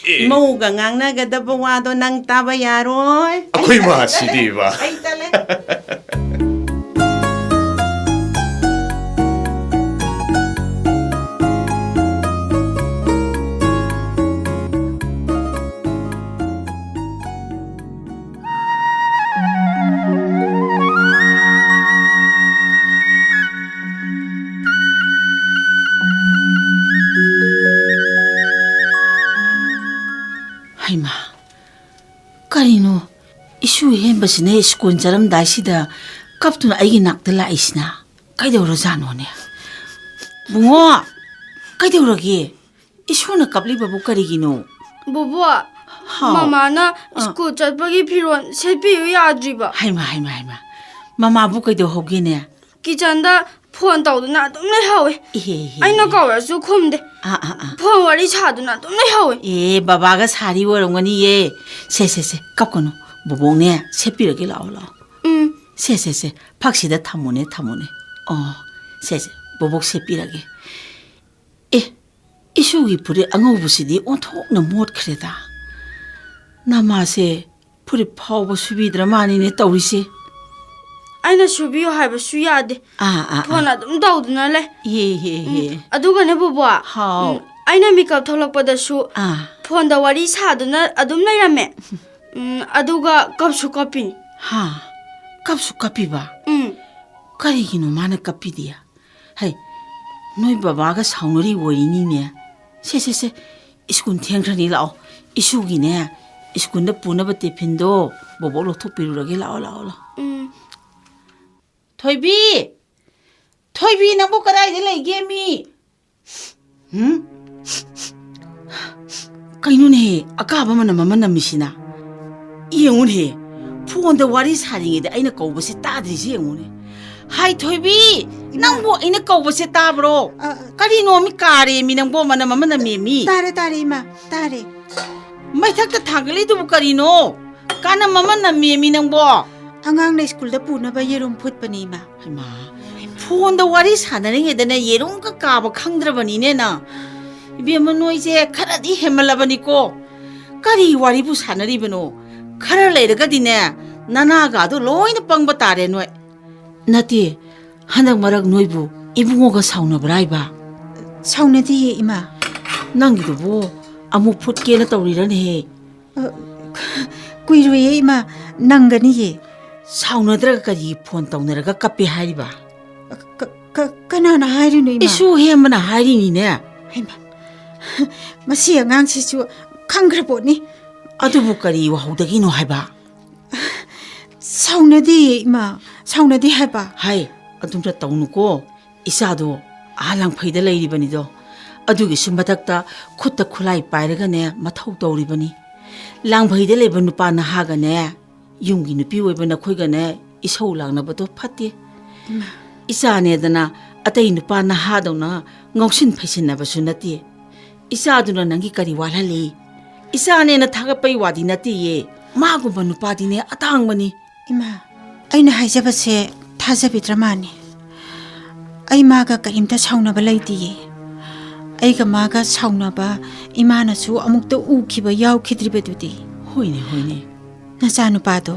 ꯑꯦ꯫ ꯏꯃꯧꯒ ꯉꯥꯡꯅꯒꯗꯕ ꯋꯥꯗꯣ ꯅꯪ ꯇꯥꯕ ꯌꯥꯔꯣꯏ꯫ ꯑꯩꯈꯣꯏ ꯑꯩ ꯆꯠꯂꯦ, ꯃꯥꯁꯤꯗꯤꯕ꯫ ꯑꯩ ꯆꯠꯂꯦ꯫ ꯍꯩꯃꯥ, ꯀꯔꯤꯅꯣ? ꯏꯁꯨ ꯍꯦꯟꯕꯁꯤꯅ ꯁ꯭ꯀꯨꯜ ꯆꯠꯂꯝꯗꯥꯏꯁꯤꯗ ꯀꯞꯇꯨꯅ ꯑꯩꯒꯤ ꯅꯥꯛꯇ ꯂꯥꯛꯏꯁꯤꯅ? ꯀꯩꯗꯧꯔꯖꯥꯠꯅꯣꯅꯦ? ꯕꯨꯡꯉꯣ, ꯀꯩꯗꯧꯔꯒꯦ? ꯏꯁꯨꯅ ꯀꯞꯂꯤꯕꯕꯨ ꯀꯔꯤꯒꯤꯅꯣ? ꯕꯣꯕꯣ, ꯍꯥꯎ꯫ ꯃꯃꯥꯅ ꯑꯥ꯫ ꯁ꯭ꯀꯨꯜ ꯆꯠꯄꯒꯤ ꯐꯤꯔꯣꯜ ꯁꯦꯠꯄꯤꯌꯨ ꯌꯥꯗ꯭ꯔꯤꯕ꯫ ꯍꯩꯃꯥ, ꯍꯩꯃꯥ, ꯍꯩꯃꯥ꯫ ꯃꯃꯥꯕꯨ ꯀꯩꯗꯧꯍꯧꯒꯦꯅꯦ? ꯀꯤꯆꯟꯗ ꯐꯣꯟ ꯇꯧꯗꯨꯅ ꯑꯗꯨꯝ ꯂꯩꯍꯧꯋꯦ꯫ ꯏꯍꯦ, ꯏꯍꯦ, ꯑꯩꯅ ꯏꯍꯦ꯫ ꯀꯧꯔꯁꯨ ꯈꯨꯝꯗꯦ꯫ ꯑꯥ, ꯑꯥ, ꯑꯥ꯫ ꯐꯣꯟ ꯋꯥꯔꯤ ꯁꯥꯗꯨꯅ ꯑꯗꯨꯝ ꯂꯩꯍꯧꯋꯦ꯫ ꯑꯦ, ꯕꯕꯥꯒ ꯁꯥꯔꯤ ꯑꯣꯏꯔꯝꯒꯅꯤꯌꯦ꯫ ꯁꯦ, ꯁꯦ, ꯁꯦ, ꯀꯞꯀꯅꯨ꯫ ꯕꯣꯕꯣꯛꯅꯦ, ꯁꯦꯠꯄꯤꯔꯒꯦ, ꯂꯥꯛꯑꯣ, ꯂꯥꯛꯑꯣ꯫ ꯎꯝ꯫ ꯁꯦ, ꯁꯦ, ꯁꯦ, ꯐꯛꯁꯤꯗ ꯊꯝꯃꯨꯅꯦ, ꯊꯝꯃꯨꯅꯦ꯫ ꯑꯣ, ꯁꯦ, ꯁꯦ, ꯕꯣꯕꯣꯛ ꯁꯦꯠꯄꯤꯔꯒꯦ꯫ ꯑꯦ, ꯏꯁꯨꯒꯤ ꯐꯨꯔꯤꯠ ꯑꯉꯧꯕꯁꯤꯗꯤ ꯑꯣꯟꯊꯣꯛꯅ ꯃꯣꯠꯈ꯭ꯔꯦꯗ꯫ ꯅꯃꯥꯁꯦ ꯐꯨꯔꯤꯠ ꯐꯥꯎꯕ ꯁꯨꯕꯤꯗ꯭ꯔ ꯃꯥꯅꯤꯅꯦ ꯇꯧꯔꯤꯁꯦ꯫ ꯑꯩꯅ ꯁꯨꯕꯤꯌꯨ ꯍꯥꯏꯕꯁꯨ ꯌꯥꯗꯦ꯫ ꯑꯥ, ꯑꯥ, ꯑꯥ꯫ ꯐꯣꯟ ꯑꯗꯨꯝ ꯇꯧꯗꯨꯅ ꯂꯩ꯫ ꯌꯦ, ꯌꯦ, ꯎꯝ, ꯌꯦ꯫ ꯑꯗꯨꯒꯅꯦ ꯕꯣꯕꯣ, ꯍꯥꯎ꯫ ꯎꯝ, ꯑꯩꯅ ꯃꯤꯀꯞ ꯊꯣꯛꯂꯛꯄꯗꯁꯨ ꯑꯥ꯫ ꯐꯣꯟꯗ ꯋꯥꯔꯤ ꯁꯥꯗꯨꯅ ꯑꯗꯨꯝ ꯂꯩꯔꯝꯃꯦ꯫ ꯎꯝ, ꯑꯗꯨꯒ ꯀꯞꯁꯨ ꯀꯞꯄꯤꯅꯤ꯫ ꯍꯥ? ꯀꯞꯁꯨ ꯀꯞꯄꯤꯕ? ꯎꯝ꯫ ꯀꯔꯤꯒꯤꯅꯣ ꯃꯥꯅ ꯀꯞꯄꯤꯗꯤ? ꯍꯩ, ꯅꯣꯏ ꯕꯕꯥꯒ ꯁꯥꯎꯅꯔꯤ ꯑꯣꯏꯔꯤꯅꯤꯅꯦ꯫ ꯁꯦ, ꯁꯦ, ꯁꯦ, ꯁ꯭ꯀꯨꯜ ꯊꯦꯡꯈ꯭ꯔꯅꯤ, ꯂꯥꯛꯑꯣ꯫ ꯏꯁꯨꯒꯤꯅꯦ, ꯁ꯭ꯀꯨꯜꯗ ꯄꯨꯅꯕ ꯇꯤꯐꯤꯟꯗꯣ ꯕꯣꯕꯣꯛ ꯂꯧꯊꯣꯛꯄꯤꯔꯨꯔꯒꯦ꯫ ꯂꯥꯛꯑꯣ, ꯂꯥꯛꯑꯣ, ꯂꯥꯛꯑꯣ꯫ ꯎꯝ꯫ ꯊꯣꯏꯕꯤ! ꯊꯣꯏꯕꯤ, ꯅꯪꯕꯨ ꯀꯗꯥꯏꯗ ꯂꯩꯒꯦ ꯃꯤ? ꯎꯝ? ꯀꯩꯅꯣꯅꯦꯍꯦ, ꯑꯀꯥꯕ ꯃꯅꯝ ꯑꯃ ꯅꯝꯃꯤꯁꯤꯅ? ꯌꯦꯡꯉꯨꯅꯦꯍꯦ, ꯐꯣꯟꯗ ꯋꯥꯔꯤ ꯁꯥꯔꯤꯉꯩꯗ ꯑꯩꯅ ꯀꯧꯕꯁꯦ ꯇꯥꯗ꯭ꯔꯤꯁꯦ ꯌꯦꯡꯉꯨꯅꯦ꯫ ꯍꯥꯏ ꯊꯣꯏꯕꯤ, ꯏꯃꯥ꯫ ꯅꯪꯕꯨ ꯑꯩꯅ ꯀꯧꯕꯁꯦ ꯇꯥꯕ꯭ꯔꯣ? ꯑ, ꯑ꯫ ꯀꯔꯤꯅꯣ ꯃꯤ ꯀꯥꯔꯦꯃꯤ ꯅꯪꯕꯣ, ꯃꯅꯝ ꯑꯃ ꯅꯝꯃꯦꯃꯤ꯫ ꯇꯥꯔꯦ, ꯇꯥꯔꯦ, ꯏꯃꯥ, ꯇꯥꯔꯦ꯫ ꯃꯩꯊꯛꯇ ꯊꯥꯡꯒꯠꯂꯤꯗꯨꯕꯨ ꯀꯔꯤꯅꯣ? ꯀꯥꯅꯝ ꯑꯃ ꯅꯝꯃꯦꯃꯤ ꯅꯪꯕꯣ꯫ ꯑꯉꯥꯡꯅ ꯁ꯭ꯀꯨꯜꯗ ꯄꯨꯅꯕ ꯌꯦꯔꯨꯝ ꯐꯨꯠꯄꯅꯦ, ꯏꯃꯥ꯫ ꯍꯩꯃꯥ, ꯐꯣꯟꯗ ꯋꯥꯔꯤ ꯁꯥꯟꯅꯔꯤꯉꯩꯗꯅꯦ ꯌꯦꯔꯨꯝꯒ ꯀꯥꯕ ꯈꯪꯗ꯭ꯔꯕꯅꯤꯅꯦ ꯅꯪ꯫ ꯏꯕꯦꯝꯃ, ꯅꯣꯏꯁꯦ ꯈꯔꯗꯤ ꯍꯦꯟꯃꯜꯂꯕꯅꯤꯀꯣ꯫ ꯀꯔꯤ ꯋꯥꯔꯤꯕꯨ ꯁꯥꯟꯅꯔꯤꯕꯅꯣ? ꯈꯔ ꯂꯩꯔꯒꯗꯤꯅꯦ, ꯅꯅꯥꯒꯥꯗꯣ ꯂꯣꯏꯅ ꯄꯪꯕ ꯇꯥꯔꯦ ꯅꯣꯏ꯫ ꯅꯠꯇꯦ, ꯍꯟꯗꯛ ꯃꯔꯛ ꯅꯣꯏꯕꯨ ꯏꯕꯨꯡꯉꯣꯒ ꯁꯥꯎꯅꯕ꯭ꯔꯥ ꯍꯥꯏꯕ? ꯁꯥꯎꯅꯗꯤꯌꯦ, ꯏꯃꯥ꯫ ꯅꯪꯒꯤꯗꯨꯕꯨ ꯑꯃꯨꯛ ꯐꯨꯠꯀꯦꯅ ꯇꯧꯔꯤꯔꯅꯦꯍꯦ? ꯑ, ꯀꯨꯏꯔꯣꯏꯌꯦ, ꯏꯃꯥ, ꯅꯪꯒꯅꯤꯌꯦ꯫ ꯁꯥꯎꯅꯗ꯭ꯔꯒ ꯀꯔꯤ ꯐꯣꯟ ꯇꯧꯅꯔꯒ ꯀꯞꯄꯦ ꯍꯥꯏꯔꯤꯕ? ꯀ-, ꯀ-, ꯀꯅꯥꯅ ꯍꯥꯏꯔꯤꯅꯣ, ꯏꯃꯥ? ꯏꯁꯨ ꯍꯦꯝꯕꯅ ꯍꯥꯏꯔꯤꯅꯤꯅꯦ꯫ ꯍꯩꯃꯥ, ꯃꯁꯤ ꯑꯉꯥꯡꯁꯤꯁꯨ ꯈꯪꯈ꯭ꯔ ꯄꯣꯠꯅꯤ꯫ ꯑꯗꯨꯕꯨ ꯀꯔꯤ ꯋꯥꯍꯧꯗꯒꯤꯅꯣ ꯍꯥꯏꯕ? ꯁꯥꯎꯅꯗꯤꯌꯦ, ꯏꯃꯥ, ꯁꯥꯎꯅꯗꯦ ꯍꯥꯏꯕ꯫ ꯍꯥꯏ, ꯑꯗꯨꯝꯇ ꯇꯧꯅꯨꯀꯣ꯫ ꯏꯆꯥꯗꯣ ꯑꯥ ꯂꯥꯡꯐꯩꯗ ꯂꯩꯔꯤꯕꯅꯤꯗꯣ꯫ ꯑꯗꯨꯒꯤꯁꯨ ꯃꯊꯛꯇ ꯈꯨꯠꯇ ꯈꯨꯠꯂꯥꯏ ꯄꯥꯏꯔꯒꯅꯦ ꯃꯊꯧ ꯇꯧꯔꯤꯕꯅꯤ꯫ ꯂꯥꯡꯐꯩꯗ ꯂꯩꯕ ꯅꯨꯄꯥ ꯅꯍꯥꯒꯅꯦ, ꯌꯨꯝꯒꯤ ꯅꯨꯄꯤ ꯑꯣꯏꯕ ꯅꯈꯣꯏꯒꯅꯦ ꯏꯁꯧ ꯂꯥꯡꯅꯕꯗꯣ ꯐꯠꯇꯦ꯫ ꯏꯃꯥ꯫ ꯏꯆꯥꯅꯦꯗꯅ ꯑꯇꯩ ꯅꯨꯄꯥ ꯅꯍꯥꯗꯧꯅ ꯉꯥꯎꯁꯤꯟ ꯐꯩꯁꯤꯟꯅꯕꯁꯨ ꯅꯠꯇꯦ꯫ ꯏꯆꯥꯗꯨꯅ ꯅꯪꯒꯤ ꯀꯔꯤ ꯋꯥꯠꯍꯜꯂꯤ? ꯏꯆꯥꯅꯦꯅ ꯊꯥꯒꯠꯄꯩ ꯋꯥꯗꯤ ꯅꯠꯇꯦꯌꯦ꯫ ꯃꯥꯒꯨꯝꯕ ꯅꯨꯄꯥꯗꯤꯅꯦ ꯑꯇꯥꯡꯕꯅꯤ꯫ ꯏꯃꯥ, ꯑꯩꯅ ꯍꯥꯏꯖꯕꯁꯦ ꯊꯥꯖꯕꯤꯗ꯭ꯔ ꯃꯥꯅꯤ꯫ ꯑꯩ ꯃꯥꯒ ꯀꯔꯤꯝꯇ ꯁꯥꯎꯅꯕ ꯂꯩꯇꯤꯌꯦ꯫ ꯑꯩꯒ ꯃꯥꯒ ꯁꯥꯎꯅꯕ ꯏꯃꯥꯅꯁꯨ ꯑꯃꯨꯛꯇ ꯎꯈꯤꯕ ꯌꯥꯎꯈꯤꯗ꯭ꯔꯤꯕꯗꯨꯗꯤ꯫ ꯍꯣꯏꯅꯦ, ꯍꯣꯏꯅꯦ꯫ ꯅꯆꯥꯅꯨꯄꯥꯗꯣ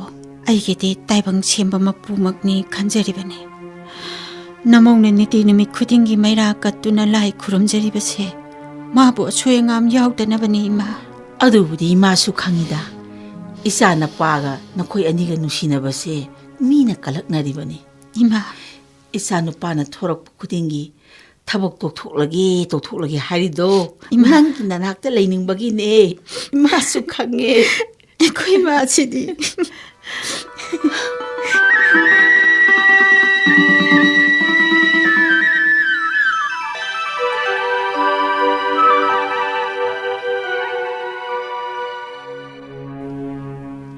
ꯑꯩꯒꯤꯗꯤ ꯇꯥꯏꯕꯪ ꯁꯦꯝꯕ ꯃꯄꯨꯃꯛꯅꯤ ꯈꯟꯖꯔꯤꯕꯅꯤ꯫ ꯅꯃꯧꯅ ꯅꯤꯇꯤ ꯅꯨꯃꯤꯠ ꯈꯨꯗꯤꯡꯒꯤ ꯃꯩꯔꯥ ꯀꯠꯇꯨꯅ ꯂꯥꯏ ꯈꯨꯔꯨꯝꯖꯔꯤꯕꯁꯦ ꯃꯥꯕꯨ ꯑꯁꯣꯏ ꯑꯉꯥꯝ ꯌꯥꯎꯗꯅꯕꯅꯤ, ꯏꯃꯥ꯫ ꯑꯗꯨꯕꯨꯗꯤ ꯏꯃꯥꯁꯨ ꯈꯪꯉꯤꯗ꯫ ꯏꯆꯥ ꯅꯨꯄꯥꯒ ꯅꯈꯣꯏ ꯑꯅꯤꯒ ꯅꯨꯡꯁꯤꯅꯕꯁꯦ ꯃꯤꯅ ꯀꯂꯛꯅꯔꯤꯕꯅꯤ꯫ ꯏꯃꯥ꯫ ꯏꯆꯥ ꯅꯨꯄꯥꯅ ꯊꯣꯔꯛꯄ ꯈꯨꯗꯤꯡꯒꯤ ꯊꯕꯛ ꯇꯣꯛꯊꯣꯛꯂꯒꯦ, ꯇꯣꯛꯊꯣꯛꯂꯒꯦ ꯍꯥꯏꯔꯤꯗꯣ ꯏꯃꯥ꯫ ꯅꯪꯒꯤ ꯅꯅꯥꯛꯇ ꯂꯩꯅꯤꯡꯕꯒꯤꯅꯦ꯫ ꯏꯃꯥꯁꯨ ꯈꯪꯉꯦ꯫ ꯑꯩꯈꯣꯏ ꯏꯃꯥꯁꯤꯗꯤ꯫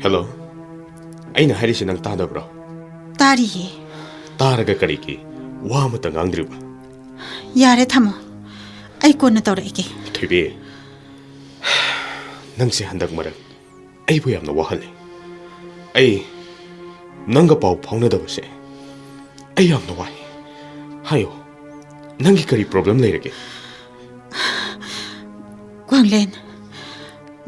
ꯍꯦꯜꯂꯣ꯫ ꯑꯩꯅ ꯍꯥꯏꯔꯤꯁꯤ ꯅꯪ ꯇꯥꯗꯕ꯭ꯔꯣ? ꯇꯥꯔꯤꯌꯦ꯫ ꯇꯥꯔꯒ ꯀꯔꯤꯒꯤ ꯋꯥ ꯑꯃꯇ ꯉꯥꯡꯗ꯭ꯔꯤꯕ? ꯌꯥꯔꯦ, ꯊꯝꯃꯣ꯫ ꯑꯩ ꯀꯣꯟꯅ ꯇꯧꯔꯛꯑꯒꯦ꯫ ꯊꯣꯏꯕꯤ, ꯅꯪꯁꯦ ꯍꯟꯗꯛ ꯃꯔꯛ ꯑꯩꯕꯨ ꯌꯥꯝꯅ ꯋꯥꯍꯜꯂꯦ꯫ ꯑꯩ ꯅꯪꯒ ꯄꯥꯎ ꯐꯥꯎꯅꯗꯕꯁꯦ ꯑꯩ ꯌꯥꯝꯅ ꯋꯥꯏ꯫ ꯍꯥꯏꯌꯣ, ꯅꯪꯒꯤ ꯀꯔꯤ ꯄ꯭ꯔꯣꯕ꯭ꯂꯦꯝ ꯂꯩꯔꯒꯦ? ꯋꯥꯡꯂꯦꯟ,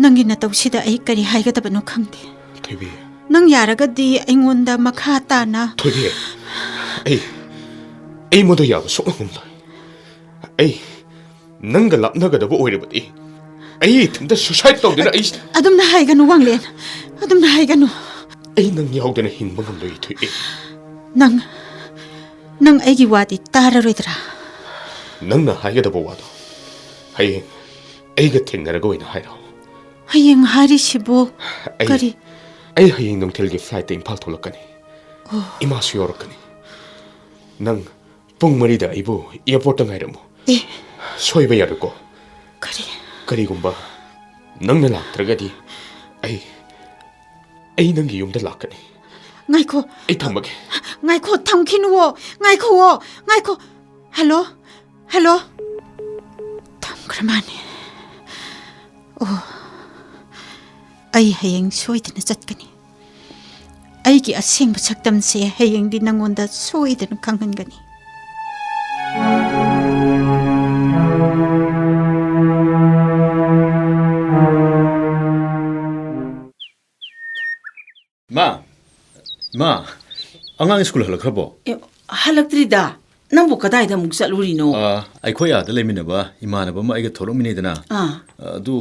ꯅꯪꯒꯤ ꯅꯇꯧꯁꯤꯗ ꯑꯩ ꯀꯔꯤ ꯍꯥꯏꯒꯗꯕꯅꯣ ꯈꯪꯗꯦ꯫ ꯊꯣꯏꯕꯤ꯫ ꯅꯪ ꯌꯥꯔꯒꯗꯤ ꯑꯩꯉꯣꯟꯗ ꯃꯈꯥ ꯇꯥꯅ ꯊꯣꯏꯕꯤ, ꯑꯩ, ꯑꯩ ꯃꯗꯨ ꯌꯥꯕ ꯁꯨꯡꯉꯝ ꯉꯝꯂꯣꯏ꯫ ꯑꯩ ꯅꯪꯒ ꯂꯥꯞꯅꯒꯗꯕ ꯑꯣꯏꯔꯕꯗꯤ ꯑꯩ ꯏꯊꯟꯇ ꯁꯨꯁꯥꯏꯗ ꯇꯧꯗꯨꯅ ꯑꯩ ꯑꯗꯨꯝꯅ ꯍꯥꯏꯒꯅꯨ, ꯋꯥꯡꯂꯦꯟ꯫ ꯑꯗꯨꯝꯅ ꯍꯥꯏꯒꯅꯨ꯫ ꯑꯩ ꯅꯪ ꯌꯥꯎꯗꯅ ꯍꯤꯡꯕ ꯉꯝꯂꯣꯏ, ꯊꯣꯏꯕꯤ꯫ ꯅꯪ, ꯅꯪ ꯑꯩꯒꯤ ꯋꯥꯗꯤ ꯇꯥꯔꯔꯣꯏꯗ꯭ꯔꯥ? ꯅꯪꯅ ꯍꯥꯏꯒꯗꯕ ꯋꯥꯗꯣ ꯍꯌꯦꯡ ꯑꯩꯒ ꯊꯦꯡꯅꯔꯒ ꯑꯣꯏꯅ ꯍꯥꯏꯔꯣ꯫ ꯍꯌꯦꯡ ꯍꯥꯏꯔꯤꯁꯤꯕꯨ ꯑꯩ, ꯀꯔꯤ? ꯑꯩ ꯍꯌꯦꯡ ꯅꯨꯡꯊꯤꯜꯒꯤ ꯐ꯭ꯂꯥꯏꯠꯇ ꯏꯝꯐꯥꯜ ꯊꯣꯛꯂꯛꯀꯅꯤ꯫ ꯑꯣ꯫ ꯏꯃꯥꯁꯨ ꯌꯧꯔꯛꯀꯅꯤ꯫ ꯅꯪ ꯄꯨꯡ ꯃꯔꯤꯗ ꯑꯩꯕꯨ ꯑꯦꯌꯔꯄꯣꯔꯠꯇ ꯉꯥꯏꯔꯝꯃꯨ꯫ ꯑꯦ꯫ ꯁꯣꯏꯕ ꯌꯥꯔꯣꯏꯀꯣ꯫ ꯀꯔꯤ? ꯀꯔꯤꯒꯨꯝꯕ ꯅꯪꯅ ꯂꯥꯛꯇ꯭ꯔꯒꯗꯤ ꯑꯩ, ꯑꯩ ꯅꯪꯒꯤ ꯌꯨꯝꯗ ꯂꯥꯛꯀꯅꯤ꯫ ꯉꯥꯏꯈꯣ꯫ ꯑꯩ ꯊꯝꯃꯒꯦ꯫ ꯉꯥꯏꯈꯣ, ꯊꯝꯈꯤꯅꯨꯋꯣ꯫ ꯉꯥꯏꯈꯣꯋꯣ꯫ ꯉꯥꯏꯈꯣ꯫ ꯍꯜꯂꯣ? ꯍꯜꯂꯣ? ꯊꯝꯈ꯭ꯔ ꯃꯥꯅꯦ꯫ ꯑꯣ, ꯑꯩ ꯍꯌꯦꯡ ꯁꯣꯏꯗꯅ ꯆꯠꯀꯅꯤ꯫ ꯑꯩꯒꯤ ꯑꯁꯦꯡꯕ ꯁꯛꯇꯝꯁꯦ ꯍꯌꯦꯡꯗꯤ ꯅꯪꯉꯣꯟꯗ ꯁꯣꯏꯗꯅ ꯈꯪꯍꯟꯒꯅꯤ꯫ ꯃꯥ, ꯃꯥ, ꯑꯉꯥꯡ ꯁ꯭ꯀꯨꯜ ꯍꯜꯂꯛꯈ꯭ꯔꯕꯣ? ꯑꯦ, ꯍꯜꯂꯛꯇ꯭ꯔꯤꯗ꯫ ꯅꯪꯕꯨ ꯀꯗꯥꯏꯗ ꯑꯃꯨꯛ ꯆꯠꯂꯨꯔꯤꯅꯣ? ꯑꯥ, ꯑꯩꯈꯣꯏ ꯑꯥꯗ ꯂꯩꯃꯤꯟꯅꯕ ꯏꯃꯥꯟꯅꯕ ꯑꯃ ꯑꯩꯒ ꯊꯣꯛꯂꯛꯃꯤꯟꯅꯩꯗꯅ꯫ ꯑꯥ꯫ ꯑꯗꯨ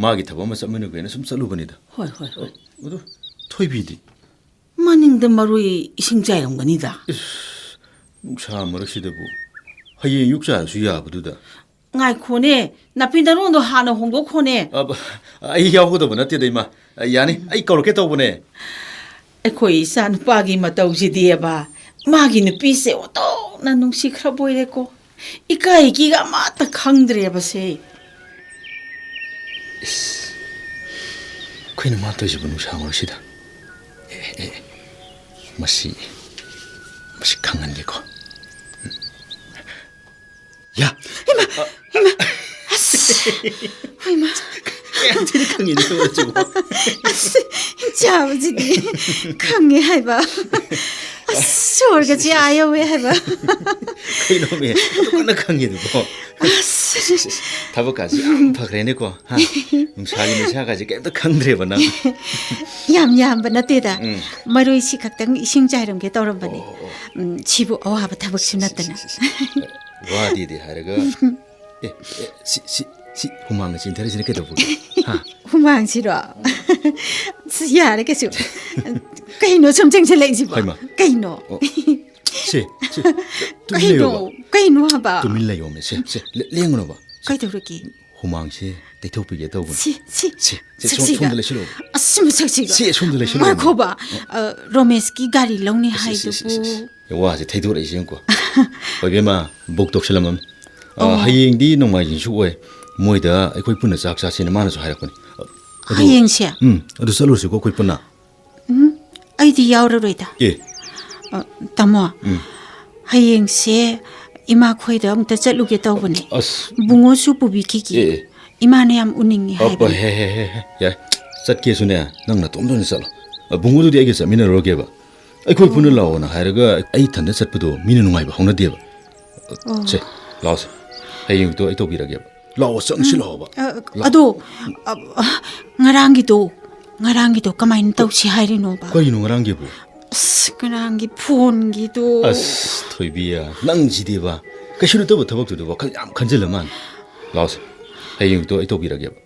ꯃꯥꯒꯤ ꯊꯕꯛ ꯑꯃ ꯆꯠꯃꯤꯟꯅꯒꯦꯅ ꯁꯨꯝ ꯆꯠꯂꯨꯕꯅꯤꯗ꯫ ꯍꯣꯏ, ꯍꯣꯏ, ꯍꯣꯏ꯫ ꯑꯗꯨ ꯊꯣꯏꯕꯤꯗꯤ? ꯃꯅꯤꯡꯗ ꯃꯔꯨꯏ ꯏꯁꯤꯡ ꯆꯥꯏꯔꯝꯒꯅꯤꯗ꯫ ꯏꯁ, ꯅꯨꯡꯁꯥ ꯃꯔꯛꯁꯤꯗꯕꯨ ꯍꯌꯦꯡ ꯑꯌꯨꯛ ꯆꯥꯔꯁꯨ ꯌꯥꯕꯗꯨꯗ꯫ ꯉꯥꯏꯈꯣꯅꯦ, ꯅꯥꯄꯤ ꯅꯔꯣꯟꯗꯣ ꯍꯥꯟꯅ ꯍꯣꯡꯗꯣꯛꯈꯣꯅꯦ꯫ ꯑꯕ, ꯑꯩ ꯌꯥꯎꯒꯗꯕ ꯅꯠꯇꯦꯗ, ꯏꯃꯥ꯫ ꯌꯥꯅꯤ, ꯑꯩ ꯀꯧꯔꯛꯀꯦ ꯇꯧꯕꯅꯦ꯫ ꯑꯩꯈꯣꯏ ꯏꯆꯥ ꯅꯨꯄꯥꯒꯤ ꯃꯇꯧꯁꯤꯗꯤꯕ, ꯃꯥꯒꯤ ꯅꯨꯄꯤꯁꯦ ꯑꯣꯟꯊꯣꯛꯅ ꯅꯨꯡꯁꯤꯈ꯭ꯔꯕ ꯑꯣꯏꯔꯦꯀꯣ꯫ ꯏꯀꯥꯏ ꯏꯀꯤꯒ ꯑꯃꯠꯇ ꯈꯪꯗ꯭ꯔꯦꯕꯁꯦ꯫ ꯏꯁ, ꯀꯩꯅꯣ ꯃꯥ ꯇꯧꯔꯤꯁꯤꯕꯨ ꯅꯨꯡꯁꯥ ꯃꯔꯛꯁꯤꯗ? ꯑꯦ, ꯑꯦ, ꯑꯦ, ꯃꯁꯤ, ꯃꯁꯤ ꯈꯪꯍꯟꯒꯦꯀꯣ꯫ ꯌꯥ꯫ ꯍꯩꯃꯥ, ꯍꯩꯃꯥ, ꯑꯁ, ꯍꯩꯃꯥ꯫ ꯀꯌꯥꯝ ꯊꯤꯅ ꯈꯪꯉꯤꯅꯣ ꯁꯤꯕꯣ? ꯑꯁ, ꯆꯥꯕꯁꯤꯗꯤ ꯈꯪꯉꯦ ꯍꯥꯏꯕ꯫ ꯑꯁ, ꯁꯣꯔꯒꯁꯦ ꯑꯥ ꯌꯧꯋꯦ ꯍꯥꯏꯕ꯫ ꯀꯩꯅꯣꯃꯤ, ꯑꯗꯨꯛ ꯀꯟꯅ ꯈꯪꯉꯤꯗꯨꯕꯣ? ꯑꯁ꯫ ꯊꯕꯛꯀꯥꯁꯦ ꯌꯥꯝ ꯐꯈ꯭ꯔꯦꯅꯦꯀꯣ, ꯍꯥ? ꯅꯨꯡꯁꯥꯒꯤ ꯃꯩꯁꯥꯒꯥꯁꯦ ꯀꯩꯝꯇ ꯈꯪꯗ꯭ꯔꯦꯕ ꯅꯪ꯫ ꯌꯥꯝ ꯌꯥꯝꯕ ꯅꯠꯇꯦꯗ꯫ ꯎꯝ꯫ ꯃꯔꯣꯏꯁꯤ ꯈꯛꯇꯪ ꯏꯁꯤꯡ ꯆꯥꯏꯔꯝꯒꯦ ꯇꯧꯔꯝꯕꯅꯤ꯫ ꯑꯣ, ꯑꯣ, ꯑꯣ꯫ ꯎꯝ, ꯁꯤꯕꯨ ꯑꯋꯥꯕ ꯊꯕꯛꯁꯨ ꯁꯤ, ꯁꯤ, ꯅꯠꯇꯅ꯫ ꯁꯤ, ꯁꯤ, ꯁꯤ꯫ ꯋꯥꯗꯦꯗꯤ ꯍꯥꯏꯔꯒ꯫ ꯑꯦ, ꯑꯦ, ꯁꯤ, ꯁꯤ, ꯁꯤ ꯍꯨꯃꯥꯡꯒ ꯆꯦꯟꯊꯔꯤꯁꯤꯅ ꯀꯩꯗꯧꯕꯒꯤ? ꯍꯥ? ꯍꯨꯃꯥꯡꯁꯤꯔꯣ? ꯁꯤ ꯌꯥꯔꯦ ꯀꯩꯁꯨ꯫ ꯀꯩꯅꯣ ꯁꯨꯝ ꯆꯦꯟꯁꯤꯜꯂꯛꯏꯁꯤꯕꯣ? ꯍꯩꯃꯥ꯫ ꯀꯩꯅꯣ? ꯑꯣ, ꯁꯤ, ꯁꯤ, ꯇꯨꯃꯤꯟ ꯀꯩꯅꯣ? ꯂꯩꯌꯣꯕ꯫ ꯀꯩꯅꯣ ꯍꯥꯏꯕ? ꯇꯨꯃꯤꯟ ꯂꯩꯌꯣꯃꯦ, ꯁꯦ, ꯁꯦ, ꯂꯦ-, ꯂꯦꯡꯒꯅꯣꯕ꯫ ꯁꯦ, ꯀꯩꯗꯧꯔꯒꯦ? ꯍꯨꯃꯥꯡꯁꯦ ꯇꯩꯊꯣꯛꯄꯤꯒꯦ ꯇꯧꯕꯅꯦ꯫ ꯁꯤ, ꯁꯤ, ꯁꯤ, ꯁꯤ, ꯁꯣꯝ-, ꯁꯛꯁꯤꯒ꯫ ꯁꯣꯝꯗ ꯂꯩꯁꯤꯜꯂꯣ꯫ ꯑꯁ, ꯃꯁꯛꯁꯤꯒ꯫ ꯁꯤ, ꯁꯣꯝꯗ ꯂꯩꯁꯤꯜꯂꯣ꯫ ꯉꯥꯏꯈꯣꯕ, ꯑ, ꯔꯣꯃꯦꯁꯀꯤ ꯒꯥꯔꯤ ꯂꯧꯅꯤ ꯁꯤ, ꯁꯤ, ꯁꯤ, ꯍꯥꯏꯗꯨꯕꯨ꯫ ꯁꯤ, ꯁꯤ꯫ ꯋꯥꯁꯦ ꯊꯩꯗꯣꯔꯛꯏꯁꯦ ꯌꯦꯡꯉꯨꯀꯣ꯫ ꯍꯣꯏ, ꯏꯕꯦꯝꯃ, book ꯇꯧꯁꯜꯂꯝꯃꯝꯅꯤ꯫ ꯑ, ꯑꯣ꯫ ꯍꯌꯦꯡꯗꯤ ꯅꯣꯡꯃꯥꯏꯖꯤꯡꯁꯨ ꯑꯣꯏ꯫ ꯃꯣꯏꯗ ꯑꯩꯈꯣꯏ ꯄꯨꯟꯅ ꯆꯥꯛ ꯆꯥꯁꯦꯅ ꯃꯥꯅꯁꯨ ꯍꯥꯏꯔꯛꯄꯅꯤ꯫ ꯑꯗꯨ, ꯍꯌꯦꯡꯁꯦ? ꯎꯝ, ꯑꯗꯨ ꯆꯠꯂꯨꯔꯁꯤꯀꯣ ꯑꯩꯈꯣꯏ ꯄꯨꯟꯅ꯫ ꯎꯝ, ꯑꯩꯗꯤ ꯌꯥꯎꯔꯔꯣꯏꯗ꯫ ꯑꯦ꯫ ꯑ, ꯇꯥꯃꯣ, ꯎꯝ꯫ ꯍꯌꯦꯡꯁꯦ ꯏꯃꯥꯈꯣꯏꯗ ꯑꯃꯨꯛꯇ ꯆꯠꯂꯨꯒꯦ ꯇꯧꯕꯅꯦ꯫ ꯑꯁ꯫ ꯕꯨꯡꯉꯣꯁꯨ ꯄꯨꯕꯤꯈꯤꯒꯦ꯫ ꯑꯦ, ꯑꯦ꯫ ꯏꯃꯥꯅ ꯌꯥꯝ ꯎꯅꯤꯡꯉꯦ ꯑꯄ, ꯍꯥꯏꯕꯅꯦ꯫ ꯍꯦ, ꯍꯦ, ꯍꯦ, ꯍꯦ꯫ ꯌꯥꯏ꯫ ꯆꯠꯀꯦꯁꯨꯅꯦ, ꯅꯪ ꯅꯇꯣꯝꯇ ꯑꯣꯏꯅ ꯆꯠꯂꯣ꯫ ꯑ, ꯕꯨꯡꯉꯣꯗꯨꯗꯤ ꯑꯩꯒ ꯆꯠꯃꯤꯟꯅꯔꯨꯔꯒꯦꯕ꯫ ꯑꯩꯈꯣꯏ ꯄꯨꯟꯅ ꯑꯣ꯫ ꯂꯥꯛꯑꯣꯅ ꯍꯥꯏꯔꯒ ꯑꯩ ꯏꯊꯟꯗ ꯆꯠꯄꯗꯣ ꯃꯤꯅ ꯅꯨꯡꯉꯥꯏꯕ ꯍꯧꯅꯗꯦꯕ꯫ ꯑꯣ꯫ ꯁꯦ, ꯂꯥꯛꯑꯣꯁꯦ꯫ ꯍꯌꯦꯡꯗꯣ ꯑꯩ ꯇꯧꯕꯤꯔꯒꯦꯕ꯫ ꯂꯥꯛꯑꯣ, ꯆꯪꯁꯤ ꯎꯝ꯫ ꯂꯥꯛꯑꯣꯕ꯫ ꯑ, ꯂꯥꯛꯑꯣ꯫ ꯑꯗꯣ, ꯑ, ꯑ, ꯉꯔꯥꯡꯒꯤꯗꯣ, ꯉꯔꯥꯡꯒꯤꯗꯣ ꯀꯃꯥꯏꯅ ꯇꯧꯁꯤ ꯍꯥꯏꯔꯤꯅꯣꯕ? ꯀꯔꯤꯅꯣ ꯉꯔꯥꯡꯒꯤꯕꯨ? ꯑꯁ, ꯉꯔꯥꯡꯒꯤ ꯐꯣꯟꯒꯤꯗꯣ꯫ ꯑꯁ, ꯊꯣꯏꯕꯤ, ꯅꯪꯁꯤꯗꯤꯕ꯫ ꯀꯩꯁꯨ ꯅꯠꯇꯕ ꯊꯕꯛꯇꯨꯗ ꯋꯥꯈꯜ ꯌꯥꯝ ꯈꯟꯖꯤꯜꯂ ꯃꯥꯜꯂꯦ꯫ ꯂꯥꯛꯑꯣꯁꯦ꯫ ꯍꯌꯦꯡꯗꯣ ꯑꯩ ꯇꯧꯕꯤꯔꯒꯦꯕ꯫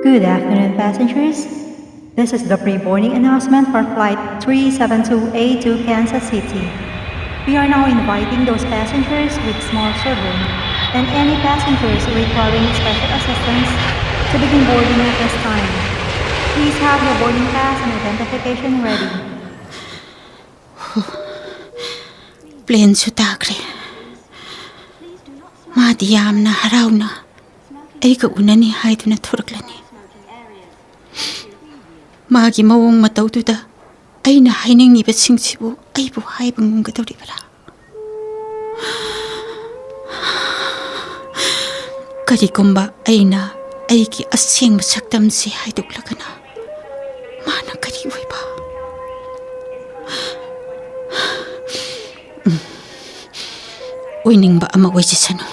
Good afternoon, passengers. This is the pre-boarding announcement for flight three seven two A to Kansas City. We are now inviting those passengers with small children and any passengers requiring special assistance to begin boarding at this time. Please have your boarding pass and identification ready. ꯄ꯭ꯂꯦꯟꯁꯨ ꯇꯥꯈ꯭ꯔꯦ꯫ ꯃꯥꯗꯤ ꯌꯥꯝꯅ ꯍꯔꯥꯎꯅ ꯑꯩꯒ ꯎꯅꯅꯤ ꯍꯥꯏꯗꯨꯅ ꯊꯣꯔꯛꯂꯅꯤ꯫ ꯃꯥꯒꯤ ꯃꯑꯣꯡ ꯃꯇꯧꯗꯨꯗ ꯑꯩꯅ ꯍꯥꯏꯅꯤꯡꯉꯤꯕꯁꯤꯡꯁꯤꯕꯨ ꯑꯩꯕꯨ ꯍꯥꯏꯕ ꯉꯝꯒꯗꯧꯔꯤꯕ꯭ꯔꯥ? ꯀꯔꯤꯒꯨꯝꯕ ꯑꯩꯅ ꯑꯩꯒꯤ ꯑꯁꯦꯡꯕ ꯁꯛꯇꯝꯁꯤ ꯍꯥꯏꯗꯣꯛꯂꯒꯅ ꯃꯥꯅ ꯀꯔꯤ ꯑꯣꯏꯕ? ꯎꯝ꯫ ꯑꯣꯏꯅꯤꯡꯕ ꯑꯃ ꯑꯣꯏꯖꯁꯅꯨ꯫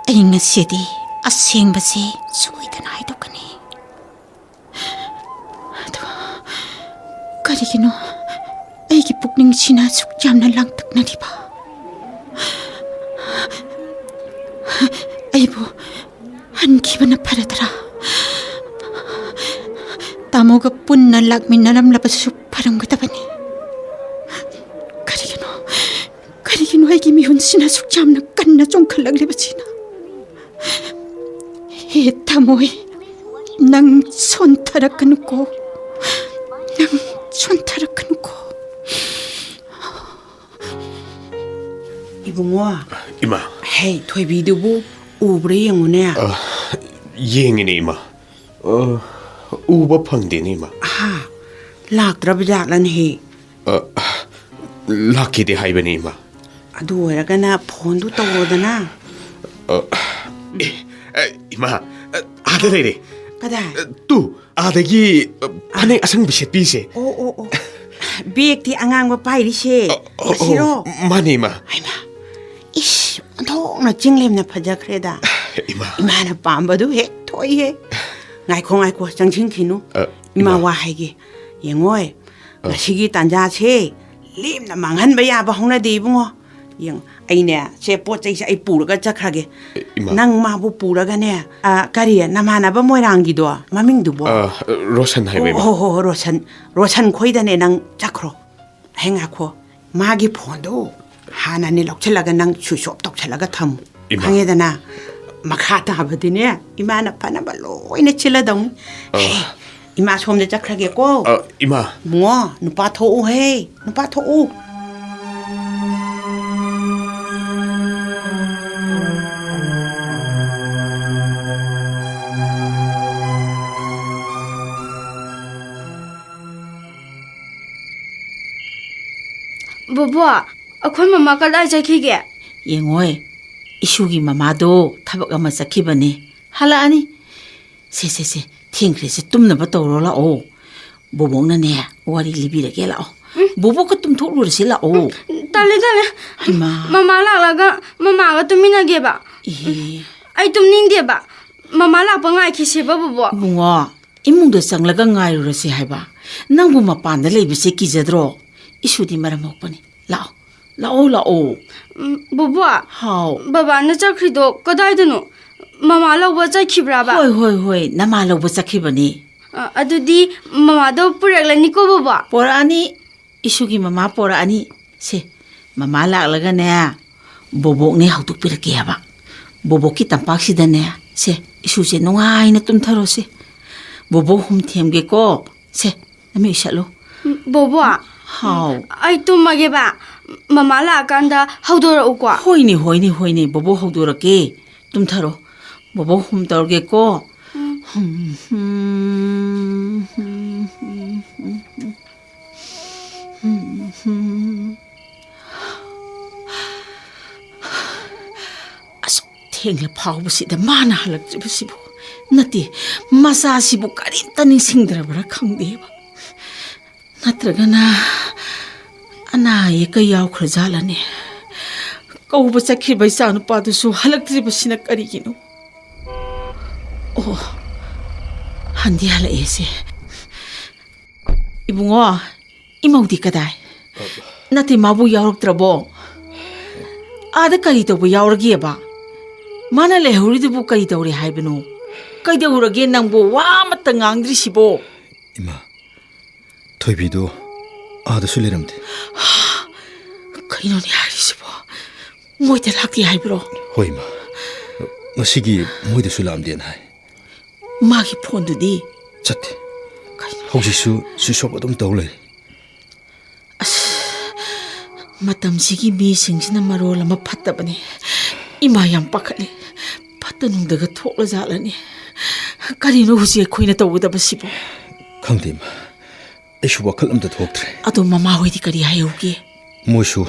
ꯑꯩ ꯉꯁꯤꯗꯤ ꯑꯁꯦꯡꯕꯁꯤ ꯁꯣꯏꯗꯅ ꯍꯥꯏꯗꯣꯛꯀꯅꯤ꯫ ꯑꯗꯣ ꯀꯔꯤꯒꯤꯅꯣ ꯑꯩꯒꯤ ꯄꯨꯛꯅꯤꯡꯁꯤꯅ ꯑꯁꯨꯛ ꯌꯥꯝꯅ ꯂꯥꯡꯇꯛꯅꯔꯤꯕ? ꯑꯩꯕꯨ ꯍꯟꯈꯤꯕꯅ ꯐꯔꯗ꯭ꯔꯥ? ꯇꯥꯃꯣꯒ ꯄꯨꯟꯅ ꯂꯥꯛꯃꯤꯟꯅꯔꯝꯂꯕꯁꯨ ꯐꯔꯝꯒꯗꯕꯅꯤ꯫ ꯀꯔꯤꯒꯤꯅꯣ, ꯀꯔꯤꯒꯤꯅꯣ ꯑꯩꯒꯤ ꯃꯤꯍꯨꯟꯁꯤꯅ ꯑꯁꯨꯛ ꯌꯥꯝꯅ ꯀꯟꯅ ꯆꯣꯡꯈꯠꯂꯛꯂꯤꯕꯁꯤꯅ? ꯍꯦ ꯊꯃꯣꯏ, ꯅꯪ ꯁꯣꯟꯊꯔꯛꯀꯅꯨꯀꯣ, ꯅꯪ ꯁꯣꯟꯊꯔꯛꯀꯅꯨꯀꯣ꯫ ꯏꯕꯨꯡꯉꯣ, ꯏꯃꯥ꯫ ꯍꯦ, ꯊꯣꯏꯕꯤꯗꯨꯕꯨ ꯎꯕ꯭ꯔꯥ ꯌꯦꯡꯉꯨꯅꯦ꯫ ꯑ, ꯌꯦꯡꯉꯤꯅꯦ, ꯏꯃꯥ꯫ ꯑ, ꯎꯕ ꯐꯪꯗꯦꯅꯦ, ꯏꯃꯥ꯫ ꯍꯥ, ꯂꯥꯛꯇ꯭ꯔꯕ ꯖꯥꯠꯂꯅꯦꯍꯦ? ꯑ, ꯂꯥꯛꯈꯤꯗꯦ ꯍꯥꯏꯕꯅꯦ, ꯏꯃꯥ꯫ ꯑꯗꯨ ꯑꯣꯏꯔꯒꯅ ꯐꯣꯟꯗꯨ ꯇꯧꯔꯣꯗꯅ꯫ ꯑ, ꯑꯦ, ꯑ, ꯏꯃꯥ, ꯑ, ꯑꯥꯗ ꯂꯩꯔꯦ꯫ ꯀꯗꯥꯏ? ꯑ, ꯇꯨ, ꯑꯥꯗꯒꯤ, ꯑ, ꯐꯅꯦꯛ ꯑꯁꯪꯕꯤ ꯁꯦꯠꯄꯤꯁꯦ꯫ ꯑꯣ, ꯑꯣ, ꯑꯣ꯫ ꯕꯦꯒꯇꯤ ꯑꯉꯥꯡꯕ ꯄꯥꯏꯔꯤꯁꯦ꯫ ꯑ, ꯑ, ꯉꯁꯤꯔꯣ? ꯑ, ꯃꯥꯅꯦ, ꯏꯃꯥ꯫ ꯍꯩꯃꯥ, ꯏꯁ, ꯑꯣꯟꯊꯣꯛꯅ ꯆꯤꯡꯂꯦꯝꯅ ꯐꯖꯈ꯭ꯔꯦꯗ꯫ ꯏꯃꯥ꯫ ꯏꯃꯥꯅ ꯄꯥꯝꯕꯗꯨ ꯍꯦꯛ ꯊꯣꯛꯏꯍꯦ꯫ ꯉꯥꯏꯈꯣ, ꯉꯥꯏꯈꯣ, ꯆꯪꯁꯤꯟꯈꯤꯅꯨ꯫ ꯑ, ꯏꯃꯥ, ꯏꯃꯥ꯫ ꯋꯥ ꯍꯥꯏꯒꯦ꯫ ꯌꯦꯡꯉꯣꯏ, ꯉꯁꯤꯒꯤ ꯇꯥꯟꯖꯥꯁꯦ ꯂꯦꯝꯅ ꯃꯥꯡꯍꯟꯕ ꯌꯥꯕ ꯍꯧꯅꯗꯦ, ꯏꯕꯨꯡꯉꯣ꯫ ꯌꯦꯡ, ꯑꯩꯅꯦ, ꯁꯦ ꯄꯣꯠ ꯆꯩꯁꯦ ꯑꯩ ꯄꯨꯔꯒ ꯆꯠꯈ꯭ꯔꯒꯦ꯫ ꯏꯃꯥ꯫ ꯅꯪ ꯃꯥꯕꯨ ꯄꯨꯔꯒꯅꯦ, ꯑ, ꯀꯔꯤ, ꯅꯃꯥꯟꯅꯕ ꯃꯣꯏꯔꯥꯡꯒꯤꯗꯣ ꯃꯃꯤꯡꯗꯨꯕꯣ? ꯑ, ꯔꯣꯁꯟ ꯍꯥꯏꯕ, ꯏꯃꯥ꯫ ꯍꯣ, ꯍꯣ, ꯍꯣ, ꯔꯣꯁꯟ, ꯔꯣꯁꯟ ꯈꯣꯏꯗꯅꯦ ꯅꯪ ꯆꯠꯈ꯭ꯔꯣ꯫ ꯍꯦ, ꯉꯥꯏꯈꯣ, ꯃꯥꯒꯤ ꯐꯣꯟꯗꯣ ꯍꯥꯟꯅꯅꯦ ꯂꯧꯁꯤꯜꯂꯒ ꯅꯪ switch off ꯇꯧꯁꯜꯂꯒ ꯊꯝꯃꯨ꯫ ꯏꯃꯥ꯫ ꯈꯪꯉꯦꯗꯅ? ꯃꯈꯥ ꯇꯥꯕꯗꯤꯅꯦ, ꯏꯃꯥꯅ ꯐꯅꯕ ꯂꯣꯏꯅ ꯁꯤꯜꯂꯗꯧꯅꯤ꯫ ꯑ꯫ ꯍꯦ, ꯏꯃꯥ ꯁꯣꯝꯗ ꯆꯠꯈ꯭ꯔꯒꯦꯀꯣ꯫ ꯑ, ꯏꯃꯥ꯫ ꯏꯕꯨꯡꯉꯣ, ꯅꯨꯄꯥ ꯊꯣꯛꯎꯍꯦ, ꯅꯨꯄꯥ ꯊꯣꯛꯎ꯫ ꯕꯣꯕꯣ, ꯑꯩꯈꯣꯏ ꯃꯃꯥ ꯀꯗꯥꯏ ꯆꯠꯈꯤꯒꯦ? ꯌꯦꯡꯉꯣꯏ, ꯏꯁꯨꯒꯤ ꯃꯃꯥꯗꯣ ꯊꯕꯛ ꯑꯃ ꯆꯠꯈꯤꯕꯅꯦ, ꯍꯜꯂꯛꯑꯅꯤ꯫ ꯁꯦ, ꯁꯦ, ꯁꯦ, ꯊꯦꯡꯈ꯭ꯔꯦꯁꯦ, ꯇꯨꯝꯅꯕ ꯇꯧꯔꯣ ꯂꯥꯛꯑꯣ꯫ ꯕꯣꯕꯣꯛꯅꯅꯦ, ꯋꯥꯔꯤ ꯂꯤꯕꯤꯔꯒꯦ ꯂꯥꯛꯑꯣ꯫ ꯎꯝ꯫ ꯕꯣꯕꯣꯛꯀ ꯇꯨꯝꯊꯣꯛꯂꯨꯔꯁꯤ ꯂꯥꯛꯑꯣ꯫ ꯇꯜꯂꯦ, ꯇꯜꯂꯦ꯫ ꯍꯩꯃꯥ꯫ ꯃꯃꯥ ꯂꯥꯛꯂꯒ ꯃꯃꯥꯒ ꯇꯨꯝꯃꯤꯟꯅꯒꯦꯕ꯫ ꯏꯍꯦ꯫ ꯑꯩ ꯇꯨꯝꯅꯤꯡꯗꯦꯕ꯫ ꯃꯃꯥ ꯂꯥꯛꯄ ꯉꯥꯏꯈꯤꯁꯦꯕ, ꯕꯣꯕꯣꯛ꯫ ꯏꯕꯨꯡꯉꯣ, ꯏꯃꯨꯡꯗ ꯆꯪꯂꯒ ꯉꯥꯏꯔꯨꯔꯁꯤ ꯍꯥꯏꯕ꯫ ꯅꯪꯕꯨ ꯃꯄꯥꯟꯗ ꯂꯩꯕꯁꯦ ꯀꯤꯖꯗ꯭ꯔꯣ? ꯏꯁꯨꯗꯤ ꯃꯔꯝ ꯃꯣꯛꯄꯅꯤ꯫ ꯂꯥꯛꯑꯣ, ꯂꯥꯛꯑꯣ, ꯂꯥꯛꯑꯣ꯫ ꯎꯝ, ꯕꯣꯕꯣꯛ꯫ ꯍꯥꯎ꯫ ꯕꯕꯥꯅ ꯆꯠꯈ꯭ꯔꯤꯗꯣ ꯀꯗꯥꯏꯗꯅꯣ? ꯃꯃꯥ ꯂꯧꯕ ꯆꯠꯈꯤꯕ꯭ꯔꯥꯕ? ꯍꯣꯏ, ꯍꯣꯏ, ꯍꯣꯏ, ꯅꯃꯥ ꯂꯧꯕ ꯆꯠꯈꯤꯕꯅꯤ꯫ ꯑ, ꯑꯗꯨꯗꯤ ꯃꯃꯥꯗꯣ ꯄꯨꯔꯛꯂꯅꯤꯀꯣ, ꯕꯣꯕꯣꯛ? ꯄꯣꯔꯛꯑꯅꯤ, ꯏꯁꯨꯒꯤ ꯃꯃꯥ ꯄꯣꯔꯛꯑꯅꯤ꯫ ꯁꯦ, ꯃꯃꯥ ꯂꯥꯛꯂꯒꯅꯦ, ꯕꯣꯕꯣꯛꯅꯦ ꯍꯧꯗꯣꯛꯄꯤꯔꯛꯀꯦ ꯍꯥꯏꯕ꯫ ꯕꯣꯕꯣꯛꯀꯤ ꯇꯝꯄꯥꯛꯁꯤꯗꯅꯦ, ꯁꯦ, ꯏꯁꯨꯁꯦ ꯅꯨꯡꯉꯥꯏꯅ ꯇꯨꯝꯊꯔꯣꯁꯦ꯫ ꯕꯣꯕꯣꯛ ꯍꯨꯝ ꯊꯦꯝꯒꯦꯀꯣ꯫ ꯁꯦ, ꯅꯃꯤꯠ ꯎꯏꯁꯠꯂꯨ꯫ ꯕꯣꯕꯣꯛ꯫ ꯍꯥꯎ꯫ ꯑꯩ ꯇꯨꯝꯃꯒꯦꯕ꯫ ꯃꯃꯥ ꯂꯥꯛꯑꯀꯥꯟꯗ ꯍꯧꯗꯣꯔꯛꯎꯀꯣ꯫ ꯍꯣꯏꯅꯦ, ꯍꯣꯏꯅꯦ, ꯍꯣꯏꯅꯦ, ꯕꯣꯕꯣꯛ ꯍꯧꯗꯣꯔꯛꯀꯦ꯫ ꯇꯨꯝꯊꯔꯣ꯫ ꯕꯣꯕꯣꯛ ꯍꯨꯝ ꯇꯧꯔꯒꯦꯀꯣ꯫ ꯎꯝ꯫ ꯍꯨꯝ, ꯍꯨꯝ, ꯍꯨꯝ, ꯍꯨꯝ, ꯍꯨꯝ, ꯍꯨꯝ, ꯍꯨꯝ꯫ ꯑꯁꯨꯛ ꯊꯦꯡꯂ ꯐꯥꯎꯕꯁꯤꯗ ꯃꯥꯅ ꯍꯜꯂꯛꯇ꯭ꯔꯤꯕꯁꯤꯕꯨ? ꯅꯠꯇꯦ, ꯃꯆꯥꯁꯤꯕꯨ ꯀꯔꯤꯝꯇ ꯅꯤꯡꯁꯤꯡꯗ꯭ꯔꯕ꯭ꯔꯥ ꯈꯪꯗꯦꯕ꯫ ꯅꯠꯇ꯭ꯔꯒꯅ ꯑꯅꯥ ꯑꯌꯦꯛꯀ ꯌꯥꯎꯈ꯭ꯔꯖꯥꯠꯂꯅꯦ? ꯀꯧꯕ ꯆꯠꯈꯤꯕ ꯏꯆꯥ ꯅꯨꯄꯥꯗꯨꯁꯨ ꯍꯜꯂꯛꯇ꯭ꯔꯤꯕꯁꯤꯅ ꯀꯔꯤꯒꯤꯅꯣ? ꯑꯣ, ꯍꯟꯗꯤ ꯍꯜꯂꯛꯑꯦꯁꯦ꯫ ꯏꯕꯨꯡꯉꯣ, ꯏꯃꯧꯗꯤ ꯀꯗꯥꯏ? ꯑ, ꯅꯠꯇꯦ, ꯃꯥꯕꯨ ꯌꯥꯎꯔꯛꯇ꯭ꯔꯕꯣ? ꯑꯥꯗ ꯀꯔꯤ ꯇꯧꯕ ꯌꯥꯎꯔꯒꯦꯕ? ꯃꯥꯅ ꯂꯩꯍꯧꯔꯤꯗꯨꯕꯨ ꯀꯔꯤ ꯇꯧꯔꯦ ꯍꯥꯏꯕꯅꯣ? ꯀꯩꯗꯧꯔꯒꯦ ꯅꯪꯕꯨ ꯋꯥ ꯑꯃꯠꯇ ꯉꯥꯡꯗ꯭ꯔꯤꯁꯤꯕꯣ? ꯏꯃꯥ, ꯊꯣꯏꯕꯤꯗꯨ ꯑꯥꯗꯁꯨ ꯂꯩꯔꯝꯗꯦ꯫ ꯀꯩꯅꯣꯅꯦ ꯍꯥꯏꯔꯤꯁꯤꯕꯣ? ꯃꯣꯏꯗ ꯂꯥꯛꯇꯦ ꯍꯥꯏꯕ꯭ꯔꯣ? ꯍꯣꯏ, ꯏꯃꯥ꯫ ꯉꯁꯤꯒꯤ ꯃꯣꯏꯗꯁꯨ ꯂꯥꯛꯑꯝꯗꯦꯅ ꯍꯥꯏ꯫ ꯃꯥꯒꯤ ꯐꯣꯟꯗꯨꯗꯤ? ꯆꯠꯇꯦ꯫ ꯀꯩꯅꯣ? ꯍꯧꯖꯤꯛꯁꯨ switch off ꯑꯗꯨꯝ ꯇꯧ ꯂꯩ꯫ ꯑꯁ, ꯃꯇꯝꯁꯤꯒꯤ ꯃꯤꯁꯤꯡꯁꯤꯅ ꯃꯔꯣꯜ ꯑꯃ ꯐꯠꯇꯕꯅꯦ꯫ ꯏꯃꯥ ꯌꯥꯝ ꯄꯥꯈꯠꯂꯦ꯫ ꯐꯠꯇ ꯅꯨꯡꯗꯒ ꯊꯣꯛꯂꯖꯥꯠꯂꯅꯦ? ꯀꯔꯤꯅꯣ ꯍꯧꯖꯤꯛ ꯑꯩꯈꯣꯏꯅ ꯇꯧꯒꯗꯕꯁꯤꯕꯣ? ꯈꯪꯗꯦ, ꯏꯃꯥ꯫ ꯑꯩꯁꯨ ꯋꯥꯈꯜ ꯑꯝꯇ ꯊꯣꯛꯇ꯭ꯔꯦ꯫ ꯑꯗꯣ ꯃꯃꯥ ꯍꯣꯏꯗꯤ ꯀꯔꯤ ꯍꯥꯏꯍꯧꯒꯦ? ꯃꯣꯏꯁꯨ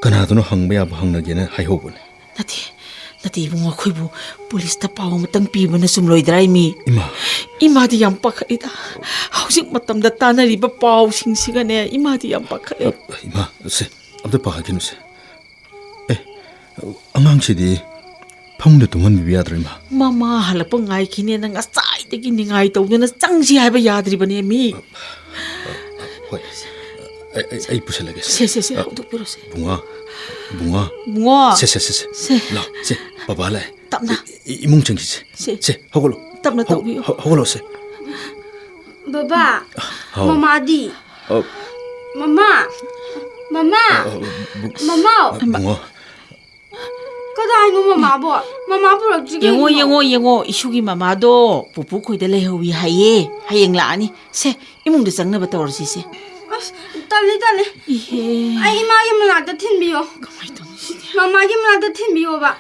ꯀꯅꯥꯗꯅꯣ ꯍꯪꯕ ꯌꯥꯕ ꯍꯪꯅꯒꯦꯅ ꯍꯥꯏꯍꯧꯕꯅꯦ꯫ ꯅꯠꯇꯦ, ꯅꯠꯇꯦ ꯏꯕꯨꯡꯉꯣ, ꯑꯩꯈꯣꯏꯕꯨ ꯄꯨꯂꯤꯁꯇ ꯄꯥꯎ ꯑꯃꯇꯪ ꯄꯤꯕꯅ ꯆꯨꯝꯂꯣꯏꯗ꯭ꯔꯥ, ꯏꯃꯤ? ꯏꯃꯥ꯫ ꯏꯃꯥꯗꯤ ꯌꯥꯝ ꯄꯥꯈꯠꯂꯤꯗ꯫ ꯍꯧꯖꯤꯛ ꯃꯇꯝꯗ ꯇꯥꯅꯔꯤꯕ ꯄꯥꯎꯁꯤꯡꯁꯤꯒꯅꯦ, ꯏꯃꯥꯗꯤ ꯌꯥꯝ ꯄꯥꯈꯠꯂꯦ꯫ ꯑ, ꯏꯃꯥ, ꯁꯦ, ꯑꯝꯇ ꯄꯥꯈꯠꯀꯅꯨꯁꯦ꯫ ꯑꯦ, ꯑꯉꯥꯡꯁꯤꯗꯤ ꯐꯃꯨꯡꯗ ꯇꯨꯝꯍꯟꯕꯤꯕ ꯌꯥꯗ꯭ꯔꯣ, ꯏꯃꯥ? ꯃꯃꯥ ꯍꯜꯂꯛꯄ ꯉꯥꯏꯈꯤꯅꯦꯅ ꯉꯁꯥꯏꯗꯒꯤ ꯅꯤꯡꯉꯥꯏ ꯇꯧꯗꯨꯅ ꯆꯪꯁꯤ ꯍꯥꯏꯕ ꯌꯥꯗ꯭ꯔꯤꯕꯅꯦ, ꯃꯤ꯫ ꯍꯣꯏ꯫ ꯑꯩ, ꯑꯩ, ꯑꯩ ꯄꯨꯁꯜꯂꯒꯦ꯫ ꯁꯦ, ꯁꯦ, ꯁꯦ, ꯑ, ꯍꯧꯗꯣꯛꯄꯤꯔꯣꯁꯦ꯫ ꯕꯨꯡꯉꯣ, ꯕꯨꯡꯉꯣ꯫ ꯕꯨꯡꯉꯣ꯫ ꯁꯦ, ꯁꯦ, ꯁꯦ, ꯁꯦ꯫ ꯁꯦ꯫ ꯂꯥꯎ, ꯁꯦ, ꯕꯕꯥ ꯂꯥꯛꯑꯦ꯫ ꯇꯞꯅ꯫ ꯏ-, ꯏ-, ꯏꯃꯨꯡ ꯆꯪꯁꯤꯁꯦ꯫ ꯁꯦ꯫ ꯁꯦ, ꯍꯧꯒꯠꯂꯣ꯫ ꯇꯞꯅ ꯍꯧ-, ꯇꯧꯕꯤꯌꯨ꯫ ꯍꯧ-, ꯍꯧꯒꯠꯂꯣꯁꯦ꯫ ꯕꯕꯥ, ꯍꯥꯎ꯫ ꯃꯃꯥꯗꯤ? ꯑ, ꯃꯃꯥ, ꯃꯃꯥ, ꯑ, ꯑ, ꯕꯨ-, ꯃꯃꯥꯎ꯫ ꯑ, ꯕꯨꯡꯉꯣ꯫ ꯀꯗꯥꯏꯅꯣ ꯃꯃꯥꯕꯣ? ꯃꯃꯥ ꯄꯨꯔꯛꯇ꯭ꯔꯤ ꯌꯦꯡꯉꯣ, ꯀꯩꯒꯤꯅꯣ? ꯌꯦꯡꯉꯣ, ꯌꯦꯡꯉꯣ, ꯏꯁꯨꯒꯤ ꯃꯃꯥꯗꯣ ꯄꯨꯄꯨ ꯈꯣꯏꯗ ꯂꯩꯍꯧꯋꯤ ꯍꯥꯏꯌꯦ꯫ ꯍꯌꯦꯡ ꯂꯥꯛꯑꯅꯤ꯫ ꯁꯦ, ꯏꯃꯨꯡꯗ ꯆꯪꯅꯕ ꯇꯧꯔꯁꯤ, ꯁꯦ꯫ ꯑꯁ, ꯇꯜꯂꯦ, ꯇꯜꯂꯦ꯫ ꯏꯍꯦ꯫ ꯑꯩ ꯏꯃꯥꯒꯤ ꯃꯅꯥꯛꯇ ꯊꯤꯟꯕꯤꯌꯣ꯫ ꯀꯃꯥꯏ ꯇꯧꯅꯤ ꯁꯤꯗꯤ? ꯃꯃꯥꯒꯤ ꯃꯅꯥꯛꯇ ꯊꯤꯟꯕꯤꯌꯣꯕ꯫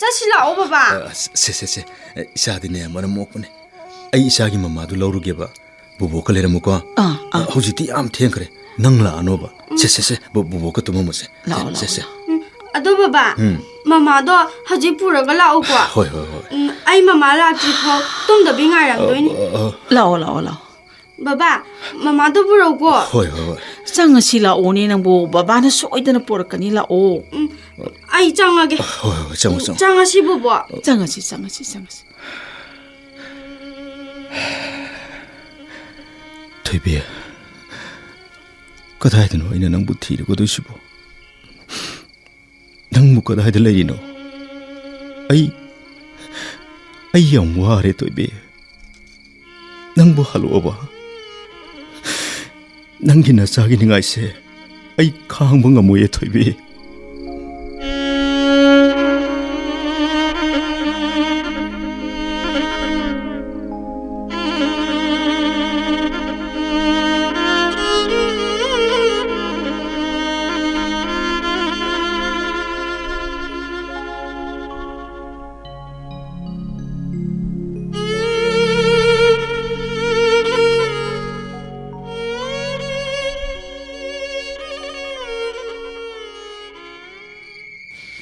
ꯆꯠꯁꯤ ꯂꯥꯛꯑꯣ, ꯕꯕꯥ꯫ ꯑ, ꯁꯦ, ꯁꯦ, ꯁꯦ꯫ ꯑꯦ, ꯏꯆꯥꯗꯤꯅꯦ ꯃꯔꯝ ꯃꯣꯛꯄꯅꯦ꯫ ꯑꯩ ꯏꯆꯥꯒꯤ ꯃꯃꯥꯗꯨ ꯂꯧꯔꯨꯒꯦꯕ꯫ ꯕꯣꯕꯣꯛꯀ ꯂꯩꯔꯝꯃꯨꯀꯣ꯫ ꯑꯥ, ꯑꯥ꯫ ꯍꯧꯖꯤꯛꯇꯤ ꯌꯥꯝ ꯊꯦꯡꯈ꯭ꯔꯦ꯫ ꯅꯪ ꯂꯥꯛꯑꯅꯣꯕ꯫ ꯁꯦ, ꯁꯦ, ꯁꯦ꯫ ꯕꯣ-, ꯕꯣꯕꯣꯛꯀ ꯇꯨꯝꯃꯝꯃꯁꯦ꯫ ꯂꯥꯛꯑꯣ, ꯁꯦ, ꯂꯥꯛꯑꯣ, ꯁꯦ, ꯁꯦ꯫ ꯂꯥꯛꯑꯣ꯫ ꯎꯝ, ꯑꯗꯣ ꯕꯕꯥ, ꯎꯝ꯫ ꯃꯃꯥꯗꯣ ꯍꯧꯖꯤꯛ ꯄꯨꯔꯒ ꯂꯥꯛꯎꯀꯣ꯫ ꯍꯣꯏ, ꯍꯣꯏ, ꯍꯣꯏ꯫ ꯎꯝ, ꯑꯩ ꯃꯃꯥ ꯂꯥꯛꯇ꯭ꯔꯤ ꯐꯥꯎ ꯇꯨꯝꯗꯕꯤ ꯉꯥꯏꯔꯝꯗꯣꯏꯅꯤ꯫ ꯑ, ꯑ, ꯑ꯫ ꯂꯥꯛꯑꯣ, ꯂꯥꯛꯑꯣ, ꯂꯥꯛꯑꯣ꯫ ꯕꯕꯥ, ꯃꯃꯥꯗꯣ ꯄꯨꯔꯛꯎꯀꯣ꯫ ꯍꯣꯏ, ꯍꯣꯏ, ꯍꯣꯏ꯫ ꯆꯪꯉꯁꯤ ꯂꯥꯛꯑꯣꯅꯦ ꯅꯪꯕꯨ꯫ ꯕꯕꯥꯅ ꯁꯣꯏꯗꯅ ꯄꯨꯔꯛꯀꯅꯤ, ꯂꯥꯛꯑꯣ꯫ ꯎꯝ, ꯑꯩ ꯆꯪꯉꯒꯦ꯫ ꯍꯣꯏ, ꯍꯣꯏ, ꯆꯪꯉꯣ, ꯎꯝ, ꯆꯪꯉꯣ꯫ ꯆꯪꯉꯁꯤ, ꯕꯣꯕꯣ꯫ ꯆꯪꯉꯁꯤ, ꯆꯪꯉꯁꯤ, ꯆꯪꯉꯁꯤ꯫ ꯊꯣꯏꯕꯤ, ꯀꯗꯥꯏꯗꯅꯣ ꯑꯩꯅ ꯅꯪꯕꯨ ꯊꯤꯔꯨꯒꯗꯣꯏꯁꯤꯕꯣ? ꯅꯪꯕꯨ ꯀꯗꯥꯏꯗ ꯂꯩꯔꯤꯅꯣ? ꯑꯩ, ꯑꯩ ꯌꯥꯝ ꯋꯥꯔꯦ, ꯊꯣꯏꯕꯤ꯫ ꯅꯪꯕꯨ ꯍꯜꯂꯛꯑꯣꯕ꯫ ꯅꯪꯒꯤ ꯅꯆꯥꯒꯤ ꯅꯤꯡꯉꯥꯏꯁꯦ ꯑꯩ ꯈꯥꯡꯕ ꯉꯝꯃꯣꯏꯌꯦ, ꯊꯣꯏꯕꯤ꯫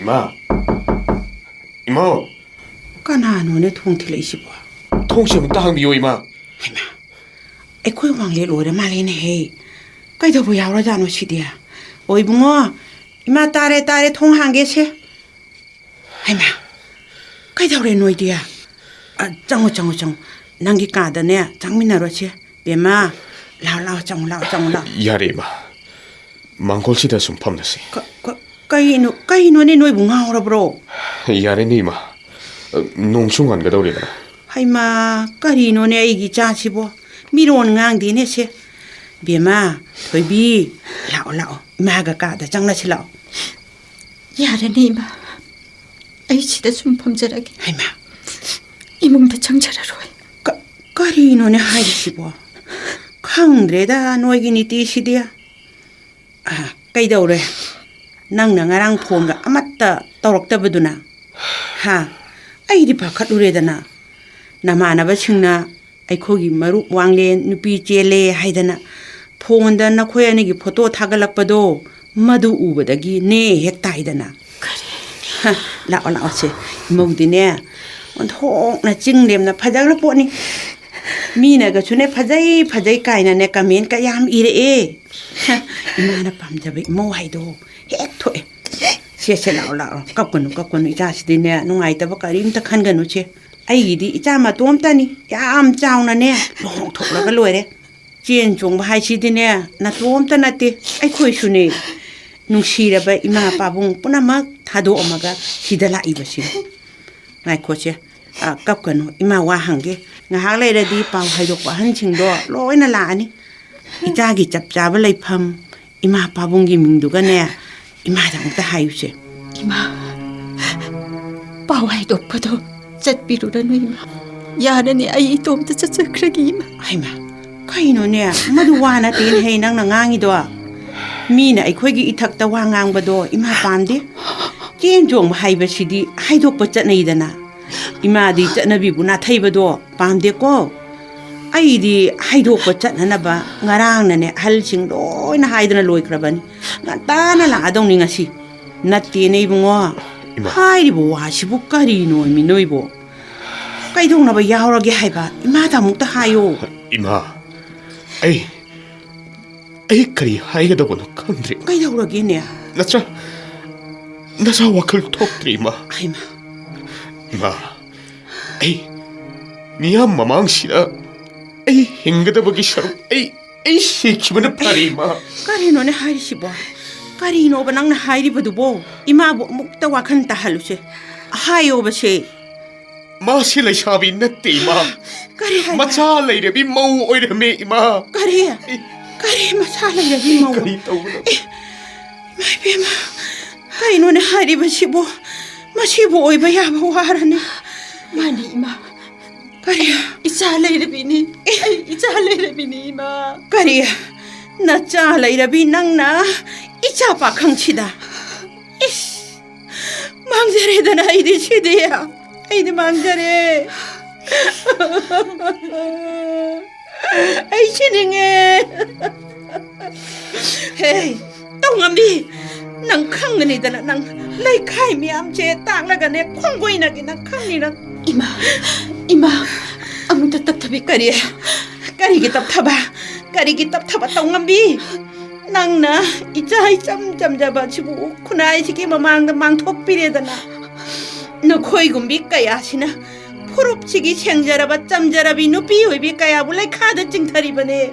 ꯏꯃꯥ! ꯏꯃꯥ! ꯀꯅꯥꯅꯣꯅꯦ ꯊꯣꯡ ꯊꯤꯜꯂꯛꯏꯁꯤꯕꯣ? ꯊꯣꯡꯁꯦ ꯑꯃꯨꯛꯇ ꯍꯥꯡꯕꯤꯌꯣ, ꯏꯃꯥ꯫ ꯍꯩꯃꯥ, ꯑꯩꯈꯣꯏ ꯋꯥꯡꯂꯦꯠ ꯂꯣꯏꯔ ꯃꯥꯜꯂꯦꯅꯦꯍꯦ꯫ ꯀꯩꯗꯧꯕ ꯌꯥꯎꯔꯖꯥꯠꯅꯣ ꯁꯤꯗꯤ? ꯑꯣ, ꯏꯕꯨꯡꯉꯣ, ꯏꯃꯥ, ꯇꯥꯔꯦ, ꯇꯥꯔꯦ, ꯊꯣꯡ ꯍꯥꯡꯒꯦꯁꯦ꯫ ꯍꯩꯃꯥ, ꯀꯩꯗꯧꯔꯦ ꯅꯣꯏꯗꯤ? ꯑ, ꯆꯪꯉꯣ, ꯆꯪꯉꯣ, ꯆꯪꯉꯣ꯫ ꯅꯪꯒꯤ ꯀꯥꯗꯅꯦ ꯆꯪꯃꯤꯟꯅꯔꯣꯁꯦ꯫ ꯕꯦꯝꯃ, ꯂꯥꯛꯑꯣ, ꯂꯥꯛꯑꯣ, ꯆꯪꯉꯣ, ꯂꯥꯛꯑꯣ, ꯆꯪꯉꯣ, ꯂꯥꯛꯑꯣ꯫ ꯌꯥꯔꯦ, ꯏꯃꯥ꯫ ꯃꯥꯡꯒꯣꯜꯁꯤꯗ ꯁꯨꯝ ꯐꯝꯂꯁꯤ꯫ ꯀ-, ꯀ-, ꯀꯩꯅꯣ, ꯀꯩꯅꯣꯅꯦ, ꯅꯣꯏꯕꯨ ꯉꯥꯎꯔꯕ꯭ꯔꯣ? ꯌꯥꯔꯦꯅꯦ, ꯏꯃꯥ꯫ ꯅꯣꯡꯁꯨ ꯉꯥꯟꯒꯗꯧꯔꯦꯗꯅ꯫ ꯍꯩꯃꯥ, ꯀꯔꯤꯅꯣꯅꯦ ꯑꯩꯒꯤ ꯏꯆꯥꯁꯤꯕꯣ? ꯃꯤꯔꯣꯟ ꯉꯥꯡꯗꯦꯅꯦ ꯁꯦ꯫ ꯕꯦꯝꯃ, ꯊꯣꯏꯕꯤ, ꯂꯥꯛꯑꯣ, ꯂꯥꯛꯑꯣ꯫ ꯏꯃꯥꯒ ꯀꯥꯗ ꯆꯪꯂꯁꯤ ꯂꯥꯛꯑꯣ꯫ ꯌꯥꯔꯦꯅꯦ, ꯏꯃꯥ꯫ ꯑꯩ ꯁꯤꯗ ꯁꯨꯝ ꯐꯝꯖꯔꯒꯦ꯫ ꯍꯩꯃꯥ꯫ ꯏꯃꯨꯡꯗ ꯆꯪꯖꯔꯔꯣꯏ꯫ ꯀ-, ꯀꯔꯤꯅꯣꯅꯦ ꯍꯥꯏꯔꯤꯁꯤꯕꯣ? ꯈꯪꯗ꯭ꯔꯦꯗ ꯅꯣꯏꯒꯤ ꯅꯤꯇꯤꯁꯤꯗꯤ꯫ ꯑ, ꯀꯩꯗꯧꯔꯦ? ꯅꯪꯅ ꯉꯔꯥꯡ ꯐꯣꯟꯒ ꯑꯃꯠꯇ ꯇꯧꯔꯛꯇꯕꯗꯨꯅ? ꯍꯥ? ꯑꯩꯗꯤ ꯄꯥꯈꯠꯂꯨꯔꯦꯗꯅ꯫ ꯅꯃꯥꯟꯅꯕꯁꯤꯡꯅ ꯑꯩꯈꯣꯏꯒꯤ ꯃꯔꯨꯞ ꯋꯥꯡꯂꯦꯟ ꯅꯨꯄꯤ ꯆꯦꯜꯂꯦ ꯍꯥꯏꯗꯅ ꯐꯣꯟꯗ ꯅꯈꯣꯏ ꯑꯅꯤꯒꯤ ꯐꯣꯇꯣ ꯊꯥꯒꯠꯂꯛꯄꯗꯣ, ꯃꯗꯨ ꯎꯕꯗꯒꯤ ꯅꯦ ꯍꯦꯛ ꯇꯥꯏꯗꯅ꯫ ꯀꯔꯤ? ꯍ, ꯂꯥꯛꯑꯣ, ꯂꯥꯛꯑꯣ ꯁꯦ꯫ ꯏꯃꯧꯗꯤꯅꯦ, ꯑꯣꯟꯊꯣꯛꯅ ꯆꯤꯡ ꯂꯦꯝꯅ ꯐꯖꯈ꯭ꯔ ꯄꯣꯠꯅꯤ꯫ ꯃꯤꯅꯒꯁꯨꯅꯦ, "ꯐꯖꯩ, ꯐꯖꯩ" ꯀꯥꯏꯅꯅꯦ comment ꯀ ꯌꯥꯝ ꯏꯔꯛꯑꯦ꯫ ꯍ, ꯏꯃꯥꯅ ꯄꯥꯝꯖꯕ ꯏꯃꯧ ꯍꯥꯏꯗꯣ ꯍꯦꯛ ꯊꯣꯛꯑꯦ꯫ ꯁꯦ, ꯁꯦ, ꯂꯥꯛꯑꯣ, ꯂꯥꯛꯑꯣ꯫ ꯀꯞꯀꯅꯨ, ꯀꯞꯀꯅꯨ, ꯏꯆꯥꯁꯤꯗꯤꯅꯦ, ꯅꯨꯡꯉꯥꯏꯇꯕ ꯀꯔꯤꯝꯇ ꯈꯟꯒꯅꯨ ꯁꯦ꯫ ꯑꯩꯒꯤꯗꯤ ꯏꯆꯥ ꯃꯇꯣꯝꯇꯅꯤ, ꯌꯥꯝ ꯆꯥꯎꯅꯅꯦ ꯂꯨꯍꯣꯡꯊꯣꯛꯂꯒ ꯂꯣꯏꯔꯦ꯫ ꯆꯦꯟ ꯆꯣꯡꯕ ꯍꯥꯏꯁꯤꯗꯤꯅꯦ, ꯅꯇꯣꯝꯇ ꯅꯠꯇꯦ, ꯑꯩꯈꯣꯏꯁꯨꯅꯦ꯫ ꯅꯨꯡꯁꯤꯔꯕ ꯏꯃꯥ ꯄꯥꯕꯨꯡ ꯄꯨꯝꯅꯃꯛ ꯊꯥꯗꯣꯛꯑꯝꯃꯒ ꯁꯤꯗ ꯂꯥꯛꯏꯕꯁꯤꯕꯨ? ꯉꯥꯏꯈꯣꯁꯦ, ꯑ, ꯀꯞꯀꯅꯨ, ꯏꯃꯥ ꯋꯥ ꯍꯪꯒꯦ꯫ ꯉꯥꯏꯍꯥꯛ ꯂꯩꯔꯗꯤ ꯄꯥꯎ ꯍꯥꯏꯗꯣꯛꯄ ꯑꯍꯟꯁꯤꯡꯗꯣ ꯂꯣꯏꯅ ꯂꯥꯛꯑꯅꯤ꯫ ꯏꯆꯥꯒꯤ ꯆꯞ ꯆꯥꯕ ꯂꯩꯐꯝ, ꯏꯃꯥ ꯄꯥꯕꯨꯡꯒꯤ ꯃꯤꯡꯗꯨꯒꯅꯦ, ꯏꯃꯥꯗ ꯑꯃꯨꯛꯇ ꯍꯥꯏꯌꯨꯁꯦ꯫ ꯏꯃꯥ, ꯄꯥꯎ ꯍꯥꯏꯗꯣꯛꯄꯗꯣ ꯆꯠꯄꯤꯔꯨꯔꯅꯨ, ꯏꯃꯥ꯫ ꯌꯥꯔꯅꯤ, ꯑꯩ ꯏꯇꯣꯝꯇ ꯆꯠꯆꯈ꯭ꯔꯒꯦ, ꯏꯃꯥ꯫ ꯍꯩꯃꯥ, ꯀꯩꯅꯣꯅꯦ, ꯃꯗꯨ ꯋꯥ ꯅꯠꯇꯦꯅꯦꯍꯦ ꯅꯪꯅ ꯉꯥꯡꯉꯤꯗꯣ꯫ ꯃꯤꯅ ꯑꯩꯈꯣꯏꯒꯤ ꯏꯊꯛꯇ ꯋꯥ ꯉꯥꯡꯕꯗꯣ ꯏꯃꯥ ꯄꯥꯝꯗꯦ꯫ ꯆꯦꯟ ꯆꯣꯡꯕ ꯍꯥꯏꯕꯁꯤꯗꯤ ꯍꯥꯏꯗꯣꯛꯄ ꯆꯠꯅꯩꯗꯅ꯫ ꯏꯃꯥꯗꯤ ꯆꯠꯅꯕꯤꯕꯨ ꯅꯥꯊꯩꯕꯗꯣ ꯄꯥꯝꯗꯦꯀꯣ꯫ ꯑꯩꯗꯤ ꯍꯥꯏꯗꯣꯛꯄ ꯆꯠꯅꯅꯕ ꯉꯔꯥꯡꯅꯅꯦ ꯑꯍꯜꯁꯤꯡ ꯂꯣꯏꯅ ꯍꯥꯏꯗꯅ ꯂꯣꯏꯈ꯭ꯔꯕꯅꯤ꯫ ꯉꯟꯇꯥꯅ ꯂꯥꯛꯑꯗꯧꯅꯤ ꯉꯁꯤ꯫ ꯅꯠꯇꯦꯅꯦ ꯏꯕꯨꯡꯉꯣ꯫ ꯏꯃꯥ꯫ ꯍꯥꯏꯔꯤꯕ ꯋꯥꯁꯤꯕꯨ ꯀꯔꯤꯅꯣꯃꯤ ꯅꯣꯏꯕꯣ? ꯀꯩꯗꯧꯅꯕ ꯌꯥꯎꯔꯒꯦ ꯍꯥꯏꯕ? ꯏꯃꯥꯗ ꯑꯃꯨꯛꯇ ꯍꯥꯏꯌꯣ꯫ ꯏꯃꯥ, ꯑꯩ, ꯑꯩ ꯀꯔꯤ ꯍꯥꯏꯒꯗꯕꯅꯣ ꯈꯪꯗ꯭ꯔꯦ꯫ ꯀꯩꯗꯧꯔꯒꯦꯅꯦ? ꯅꯆꯥ, ꯅꯆꯥ ꯋꯥꯈꯜ ꯊꯣꯛꯇ꯭ꯔꯦ, ꯏꯃꯥ꯫ ꯍꯩꯃꯥ꯫ ꯏꯃꯥ, ꯑꯩ ꯃꯤꯌꯥꯝ ꯃꯃꯥꯡꯁꯤꯗ ꯑꯩ ꯍꯤꯡꯒꯗꯕꯒꯤ ꯁꯔꯨꯛ ꯑꯩ, ꯑꯩ ꯁꯤꯈꯤꯕꯅ ꯐꯔꯦ, ꯏꯃꯥ꯫ ꯀꯔꯤꯅꯣꯅꯦ ꯍꯥꯏꯔꯤꯁꯤꯕꯣ? ꯀꯔꯤꯅꯣꯕ ꯅꯪꯅ ꯍꯥꯏꯔꯤꯕꯗꯨꯕꯣ? ꯏꯃꯥꯕꯨ ꯑꯃꯨꯛꯇ ꯋꯥꯈꯜ ꯇꯥꯍꯜꯂꯨꯁꯦ꯫ ꯍꯥꯏꯌꯣꯕꯁꯦ꯫ ꯃꯥꯁꯤ ꯂꯩꯁꯥꯕꯤ ꯅꯠꯇꯦ, ꯏꯃꯥ꯫ ꯀꯔꯤ ꯍꯥꯏꯕ? ꯃꯆꯥ ꯂꯩꯔꯕꯤ ꯃꯧ ꯑꯣꯏꯔꯝꯃꯦ, ꯏꯃꯥ꯫ ꯀꯔꯤ? ꯑꯩ ꯀꯔꯤ ꯃꯆꯥ ꯂꯩꯔꯕꯤ ꯃꯧ? ꯀꯔꯤ ꯇꯧꯒꯗꯕ? ꯑꯦ, ꯏꯃꯥ ꯏꯕꯦꯝꯃ, ꯀꯩꯅꯣꯅꯦ ꯍꯥꯏꯔꯤꯕꯁꯤꯕꯨ? ꯃꯁꯤꯕꯨ ꯑꯣꯏꯕ ꯌꯥꯕ ꯋꯥꯔꯅꯦ꯫ ꯃꯥꯅꯤ, ꯏꯃꯥ꯫ ꯀꯔꯤ? ꯏꯆꯥ ꯂꯩꯔꯕꯤꯅꯤ꯫ ꯑꯦ꯫ ꯑꯩ ꯏꯆꯥ ꯂꯩꯔꯕꯤꯅꯤ, ꯏꯃꯥ꯫ ꯀꯔꯤ? ꯅꯆꯥ ꯂꯩꯔꯕꯤ ꯅꯪꯅ ꯏꯆꯥ ꯄꯥꯈꯪꯁꯤꯗ? ꯏꯁ! ꯃꯥꯡꯖꯔꯦꯗꯅ ꯑꯩꯗꯤ ꯁꯤꯗꯤ꯫ ꯑꯩꯗꯤ ꯃꯥꯡꯖꯔꯦ꯫ ꯑꯩ ꯁꯤꯅꯤꯡꯉꯦ꯫ ꯍꯦ, ꯇꯧꯉꯝꯕꯤ, ꯅꯪ ꯈꯪꯒꯅꯤꯗꯅ, ꯅꯪ ꯂꯩꯈꯥꯏ ꯃꯌꯥꯝꯁꯦ ꯇꯥꯛꯂꯒꯅꯦ, ꯈꯣꯡꯒꯣꯏꯅꯒꯦ ꯅꯪ ꯈꯪꯅꯤ ꯅꯪ꯫ ꯏꯃꯥ, ꯏꯃꯥ, ꯑꯃꯨꯛꯇ ꯇꯞꯊꯕꯤ꯫ ꯀꯔꯤ? ꯀꯔꯤꯒꯤ ꯇꯞꯊꯕ? ꯀꯔꯤꯒꯤ ꯇꯞꯊꯕ ꯇꯧꯉꯝꯕꯤ? ꯅꯪꯅ ꯏꯆꯥ ꯏꯆꯝ ꯆꯝꯖꯕ ꯑꯁꯤꯕꯨ ꯈꯨꯟꯅꯥꯏꯁꯤꯒꯤ ꯃꯃꯥꯡꯗ ꯃꯥꯡꯊꯣꯛꯄꯤꯔꯦꯗꯅ꯫ ꯅꯈꯣꯏꯒꯨꯝꯕꯤ ꯀꯌꯥꯁꯤꯅ ꯐꯨꯔꯨꯞꯁꯤꯒꯤ ꯁꯦꯡꯖꯔꯕ ꯆꯝꯖꯔꯕꯤ ꯅꯨꯄꯤ ꯑꯣꯏꯕꯤ ꯀꯌꯥꯕꯨ ꯂꯩꯈꯥꯗ ꯆꯤꯡꯊꯔꯤꯕꯅꯦ꯫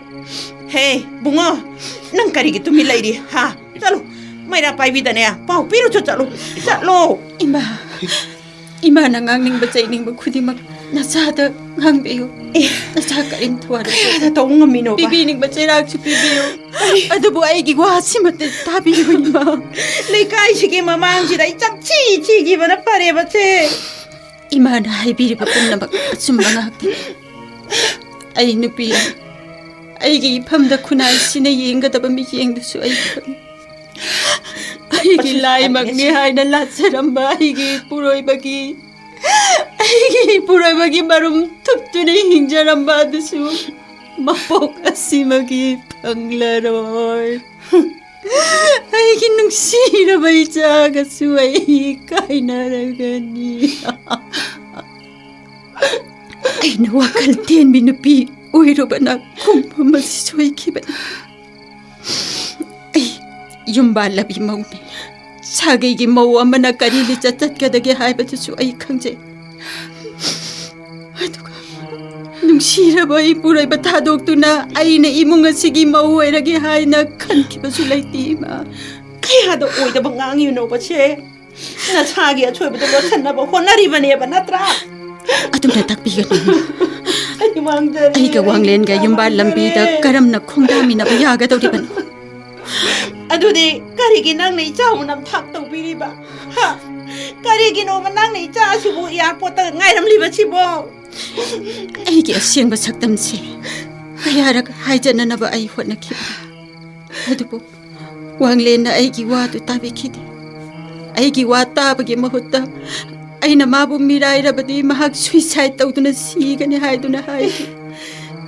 ꯍꯦ, ꯕꯨꯡꯉꯣ, ꯅꯪ ꯀꯔꯤꯒꯤ ꯇꯨꯃꯤꯟ ꯂꯩꯔꯤ, ꯍꯥ? ꯆꯠꯂꯨ, ꯃꯩꯔꯥ ꯄꯥꯏꯕꯤꯗꯅꯦ ꯄꯥꯎ ꯄꯤꯔꯨꯆꯣ꯫ ꯆꯠꯂꯣ, ꯆꯠꯂꯣ꯫ ꯏꯃꯥ, ꯏꯃꯥꯅ ꯉꯥꯡꯅꯤꯡꯕ ꯆꯩꯅꯤꯡꯕ ꯈꯨꯗꯤꯡꯃꯛ ꯅꯆꯥꯗ ꯉꯥꯡꯕꯤꯌꯨ꯫ ꯑꯦ, ꯅꯆꯥ ꯀꯔꯤꯝ ꯊꯧꯋꯥ ꯂꯧꯕꯤꯌꯨ꯫ ꯀꯌꯥꯗ ꯇꯧ ꯉꯝꯃꯤꯅꯣꯕ? ꯄꯤꯕꯤꯅꯤꯡꯕ ꯆꯩꯔꯥꯛꯁꯨ ꯄꯤꯕꯤꯌꯨ꯫ ꯑꯗꯨꯕꯨ ꯑꯩꯒꯤ ꯋꯥꯁꯤꯃꯇ ꯇꯥꯕꯤꯌꯨ, ꯏꯃꯥ꯫ ꯂꯩꯀꯥꯏꯁꯤꯒꯤ ꯃꯃꯥꯡꯁꯤꯗ ꯑꯩ ꯆꯪꯊꯤ ꯊꯤꯈꯤꯕꯅ ꯐꯔꯦꯕꯁꯦ꯫ ꯏꯃꯥꯅ ꯍꯥꯏꯕꯤꯔꯤꯕ ꯄꯨꯝꯅꯃꯛ ꯑꯆꯨꯝꯕ ꯉꯥꯛꯇꯅꯤ꯫ ꯑꯩ ꯅꯨꯄꯤ, ꯑꯩꯒꯤ ꯏꯐꯝꯗ ꯈꯨꯟꯅꯥꯏꯁꯤꯅ ꯌꯦꯡꯒꯗꯕ ꯃꯤꯠꯌꯦꯡꯗꯨꯁꯨ ꯑꯩ ꯈꯪꯏ꯫ ꯑꯩꯒꯤ ꯂꯥꯏꯃꯛꯅꯤ ꯍꯥꯏꯅ ꯂꯥꯠꯆꯔꯝꯕ ꯑꯩꯒꯤ ꯏꯄꯨꯔꯣꯏꯕꯒꯤ, ꯑꯩꯒꯤ ꯏꯄꯨꯔꯣꯏꯕꯒꯤ ꯃꯔꯨꯝ ꯊꯨꯞꯇꯨꯅ ꯍꯤꯡꯖꯔꯝꯕ ꯑꯗꯨꯁꯨ ꯃꯄꯣꯛ ꯑꯁꯤꯃꯒꯤ ꯐꯪꯂꯔꯣꯏ꯫ ꯑꯩꯒꯤ ꯅꯨꯡꯁꯤꯔꯕ ꯏꯆꯥꯒꯁꯨ ꯑꯩ ꯀꯥꯏꯅꯔꯒꯅꯤ꯫ ꯑꯩꯅ ꯋꯥꯈꯜ ꯇꯦꯟꯕꯤ ꯅꯨꯄꯤ ꯑꯣꯏꯔꯨꯕꯅ ꯈꯣꯡꯐꯝ ꯑꯁꯤ ꯁꯣꯏꯈꯤꯕꯅꯤ꯫ ꯑꯩ ꯌꯨꯝꯕꯥꯜꯂꯕꯤ ꯃꯧꯅꯤ꯫ ꯁꯥꯒꯩꯒꯤ ꯃꯧ ꯑꯃꯅ ꯀꯔꯤ ꯂꯤꯆꯠ ꯆꯠꯀꯗꯒꯦ ꯍꯥꯏꯕꯗꯨꯁꯨ ꯑꯩ ꯈꯪꯖꯩ꯫ ꯑꯗꯨꯒ ꯅꯨꯡꯁꯤꯔꯕ ꯏꯄꯨꯔꯣꯏꯕ ꯊꯥꯗꯣꯛꯇꯨꯅ ꯑꯩꯅ ꯏꯃꯨꯡ ꯑꯁꯤꯒꯤ ꯃꯧ ꯑꯣꯏꯔꯒꯦ ꯍꯥꯏꯅ ꯈꯟꯈꯤꯕꯁꯨ ꯂꯩꯇꯦ, ꯏꯃꯥ꯫ ꯀꯌꯥꯗ ꯑꯣꯏꯗꯕ ꯉꯥꯡꯉꯤꯕꯅꯣꯕꯁꯦ? ꯅꯁꯥꯒꯤ ꯑꯁꯣꯏꯕꯗꯣ ꯂꯣꯠꯁꯟꯅꯕ ꯍꯣꯠꯅꯔꯤꯕꯅꯦꯕ, ꯅꯠꯇ꯭ꯔꯥ? ꯑꯗꯨꯝꯅ ꯇꯥꯛꯄꯤꯒꯅꯨ, ꯏꯃꯥ꯫ ꯑꯩ ꯃꯥꯡꯖꯔꯦ, ꯑꯩꯒ ꯑꯩ ꯋꯥꯡꯂꯦꯟꯒ ꯏꯆꯥ ꯌꯨꯝꯕꯥꯜ ꯂꯝꯕꯤꯗ ꯃꯥꯡꯖꯔꯦ꯫ ꯀꯔꯝꯅ ꯈꯣꯡꯗꯥꯃꯤꯟꯅꯕ ꯌꯥꯒꯗꯧꯔꯤꯕꯅꯣ? ꯑꯗꯨꯗꯤ ꯀꯔꯤꯒꯤ ꯅꯪꯅ ꯏꯆꯥꯕꯨ ꯅꯝꯊꯥꯛ ꯇꯧꯕꯤꯔꯤꯕ? ꯍꯥ? ꯀꯔꯤꯒꯤꯅꯣꯕ ꯅꯪꯅ ꯏꯆꯥ ꯑꯁꯤꯕꯨ ꯑꯦꯌꯥꯔꯄꯣꯔꯠꯇ ꯉꯥꯏꯔꯝꯂꯤꯕꯁꯤꯕꯣ? ꯑꯩꯒꯤ ꯑꯁꯦꯡꯕ ꯁꯛꯇꯝꯁꯦ ꯀꯌꯥꯔꯛ ꯍꯥꯏꯖꯅꯅꯕ ꯑꯩ ꯍꯣꯠꯅꯈꯤꯕꯅꯤ꯫ ꯑꯗꯨꯕꯨ ꯋꯥꯡꯂꯦꯟꯅ ꯑꯩꯒꯤ ꯋꯥꯗꯨ ꯇꯥꯕꯤꯈꯤꯗꯦ꯫ ꯑꯩꯒꯤ ꯋꯥ ꯇꯥꯕꯒꯤ ꯃꯍꯨꯠꯇ ꯑꯩꯅ ꯃꯥꯕꯨ ꯃꯤꯔꯥꯏꯔꯕꯗꯤ ꯃꯍꯥꯛ suicide ꯇꯧꯗꯨꯅ ꯁꯤꯒꯅꯤ ꯍꯥꯏꯗꯨꯅ ꯍꯥꯏꯈꯤ꯫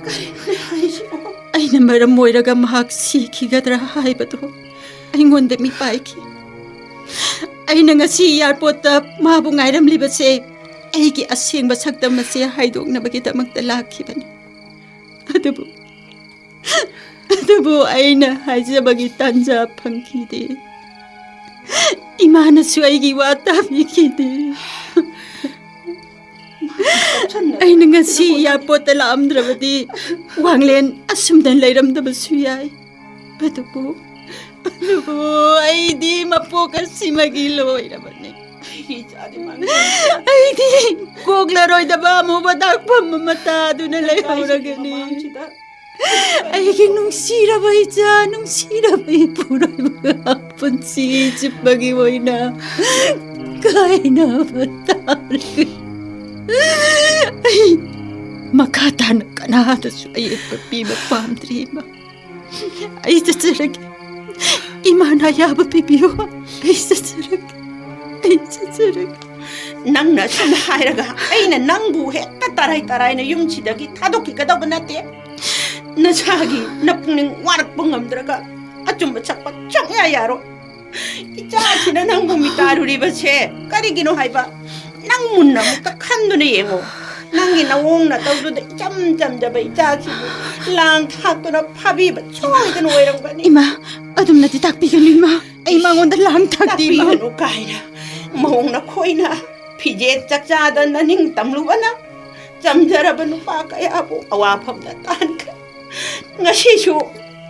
ꯀꯔꯤꯅꯣꯅꯦ ꯍꯥꯏꯁꯤꯕꯣ? ꯑꯩꯅ ꯃꯔꯝ ꯑꯣꯏꯔꯒ ꯃꯍꯥꯛ ꯁꯤꯈꯤꯒꯗ꯭ꯔꯥ ꯍꯥꯏꯕꯗꯨ ꯑꯩꯉꯣꯟꯗ ꯃꯤꯄꯥꯏꯈꯤ꯫ ꯑꯩꯅ ꯉꯁꯤ ꯑꯦꯌꯥꯔꯄꯣꯔꯠꯇ ꯃꯥꯕꯨ ꯉꯥꯏꯔꯝꯂꯤꯕꯁꯦ ꯑꯩꯒꯤ ꯑꯁꯦꯡꯕ ꯁꯛꯇꯝ ꯑꯁꯤ ꯍꯥꯏꯗꯣꯛꯅꯕꯒꯤꯗꯃꯛꯇ ꯂꯥꯛꯈꯤꯕꯅꯤ꯫ ꯑꯗꯨꯕꯨ, ꯑꯗꯨꯕꯨ ꯑꯩꯅ ꯍꯥꯏꯖꯕꯒꯤ ꯇꯥꯟꯖꯥ ꯐꯪꯈꯤꯗꯦ꯫ ꯏꯃꯥꯅꯁꯨ ꯑꯩꯒꯤ ꯋꯥ ꯇꯥꯕꯤꯈꯤꯗꯦ꯫ ꯑꯩꯅ ꯉꯁꯤ ꯑꯦꯌꯥꯔꯄꯣꯔꯠꯇ ꯂꯥꯛꯑꯝꯗ꯭ꯔꯕꯗꯤ ꯋꯥꯡꯂꯦꯟ ꯑꯁꯨꯝꯅ ꯂꯩꯔꯝꯗꯕꯁꯨ ꯌꯥꯏ꯫ ꯑꯗꯨꯕꯨ ꯑꯗꯨꯕꯨ ꯑꯩꯗꯤ ꯃꯄꯣꯛ ꯑꯁꯤꯃꯒꯤ ꯂꯣꯏꯔꯕꯅꯤ꯫ ꯑꯩꯒꯤ ꯏꯆꯥꯗꯤ ꯃꯥꯡꯖꯔꯦ꯫ ꯑꯩꯗꯤ ꯀꯣꯛꯂꯔꯣꯏꯗꯕ ꯑꯃꯨꯕ ꯗꯥꯛꯐꯝ ꯑꯃ ꯇꯥꯗꯨꯅ ꯂꯩꯍꯧꯔꯒꯅꯤ꯫ ꯃꯃꯥꯡꯁꯤꯗ ꯑꯩꯒꯤ ꯅꯨꯡꯁꯤꯔꯕ ꯏꯆꯥ, ꯅꯨꯡꯁꯤꯔꯕ ꯏꯄꯨꯔꯣꯏꯕ, ꯄꯨꯟꯁꯤ ꯆꯨꯞꯄꯒꯤ ꯑꯣꯏꯅ ꯀꯥꯏꯅꯕ ꯇꯥꯔꯦ꯫ ꯑꯩ ꯃꯈꯥ ꯇꯥꯅ ꯀꯅꯥꯗꯁꯨ ꯑꯌꯦꯠꯄ ꯄꯤꯕ ꯄꯥꯝꯗ꯭ꯔꯤ, ꯏꯃꯥ꯫ ꯑꯩ ꯆꯠꯆꯔꯒꯦ꯫ ꯏꯃꯥꯅ ꯑꯌꯥꯕ ꯄꯤꯕꯤꯌꯨ꯫ ꯑꯩ ꯆꯠꯆꯔꯒꯦ꯫ ꯑꯩ ꯆꯠꯆꯔꯒꯦ꯫ ꯅꯪꯅ ꯁꯨꯝ ꯍꯥꯏꯔꯒ ꯑꯩꯅ ꯅꯪꯕꯨ ꯍꯦꯛꯇ ꯇꯔꯥꯏ ꯇꯔꯥꯏꯅ ꯌꯨꯝꯁꯤꯗꯒꯤ ꯊꯥꯗꯣꯛꯈꯤꯒꯗꯧꯕ ꯅꯠꯇꯦ꯫ ꯅꯁꯥꯒꯤ ꯅꯄꯨꯛꯅꯤꯡ ꯋꯥꯔꯛꯄ ꯉꯝꯗ꯭ꯔꯒ ꯑꯆꯨꯝꯕ ꯁꯛꯄ ꯁꯨꯡꯌꯥ ꯌꯥꯔꯣꯏ꯫ ꯏꯆꯥꯁꯤꯅ ꯅꯪꯕꯨ ꯃꯤꯇꯥꯔꯨꯔꯤꯕꯁꯦ ꯀꯔꯤꯒꯤꯅꯣ ꯍꯥꯏꯕ? ꯅꯪ ꯃꯨꯟꯅ ꯑꯃꯨꯛꯇ ꯈꯟꯗꯨꯅ ꯌꯦꯡꯉꯣ꯫ ꯅꯪꯒꯤ ꯅꯑꯣꯡ ꯅꯇꯧꯗꯨꯗ ꯏꯆꯝ ꯆꯝꯖꯕ ꯏꯆꯥꯁꯤꯕꯨ ꯂꯥꯡ ꯊꯥꯛꯇꯨꯅ ꯐꯥꯕꯤꯕ ꯁꯣꯏꯗꯅ ꯑꯣꯏꯔꯝꯒꯅꯤ꯫ ꯏꯃꯥ, ꯑꯗꯨꯝꯅꯗꯤ ꯇꯥꯛꯄꯤꯒꯅꯨ, ꯏꯃꯥ꯫ ꯑꯩ ꯃꯉꯣꯟꯗ ꯂꯥꯡ ꯊꯥꯛꯇꯦ, ꯏꯃꯥ꯫ ꯇꯥꯛꯄꯤꯒꯅꯨ ꯀꯥꯏꯅ ꯃꯧ ꯅꯈꯣꯏꯅ ꯐꯤꯖꯦꯠ ꯆꯥꯛꯆꯥꯗ ꯅꯅꯤꯡ ꯇꯝꯂꯨꯕꯅ ꯆꯝꯖꯔꯕ ꯅꯨꯄꯥ ꯀꯌꯥꯕꯨ ꯑꯋꯥꯐꯝꯗ ꯇꯥꯍꯟꯈ꯭ꯔꯦ꯫ ꯉꯁꯤꯁꯨ,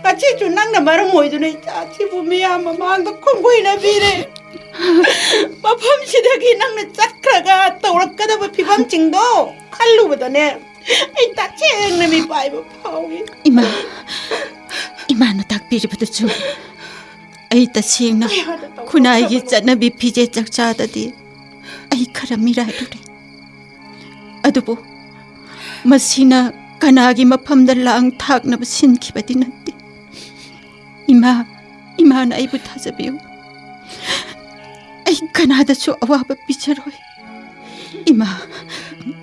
ꯉꯁꯤꯁꯨ ꯅꯪꯅ ꯃꯔꯝ ꯑꯣꯏꯗꯨꯅ ꯏꯆꯥꯁꯤꯕꯨ ꯃꯤꯌꯥꯝ ꯃꯃꯥꯡꯗ ꯈꯣꯡꯒꯣꯏꯅꯕꯤꯔꯦ꯫ ꯃꯐꯝꯁꯤꯗꯒꯤ ꯅꯪꯅ ꯆꯠꯈ꯭ꯔꯒ ꯇꯧꯔꯛꯀꯗꯕ ꯐꯤꯕꯝꯁꯤꯡꯗꯣ ꯈꯜꯂꯨꯕꯗꯅꯦ, ꯑꯩ ꯇꯁꯦꯡꯅ ꯃꯤꯄꯥꯏꯕ ꯐꯥꯎꯏ꯫ ꯏꯃꯥ, ꯏꯃꯥꯅ ꯇꯥꯛꯄꯤꯔꯤꯕꯗꯨ ꯆꯨꯝꯃꯤ꯫ ꯑꯩ ꯇꯁꯦꯡꯅ ꯀꯌꯥꯗ ꯇꯧꯔꯛꯈ꯭ꯔꯕꯅꯣ? ꯈꯨꯟꯅꯥꯏꯒꯤ ꯆꯠꯅꯕꯤ ꯐꯤꯖꯦꯠ ꯆꯥꯛꯆꯥꯗꯗꯤ ꯑꯩ ꯈꯔ ꯃꯤꯔꯥꯏꯔꯨꯔꯦ꯫ ꯑꯗꯨꯕꯨ ꯃꯁꯤꯅ ꯀꯅꯥꯒꯤ ꯃꯐꯝꯗ ꯂꯥꯡ ꯊꯥꯛꯅꯕ ꯁꯤꯟꯈꯤꯕꯗꯤ ꯅꯠꯇꯦ꯫ ꯏꯃꯥ, ꯏꯃꯥꯅ ꯑꯩꯕꯨ ꯊꯥꯖꯕꯤꯌꯨ꯫ ꯑꯩ ꯀꯅꯥꯗꯁꯨ ꯑꯋꯥꯕ ꯄꯤꯖꯔꯣꯏ꯫ ꯏꯃꯥ,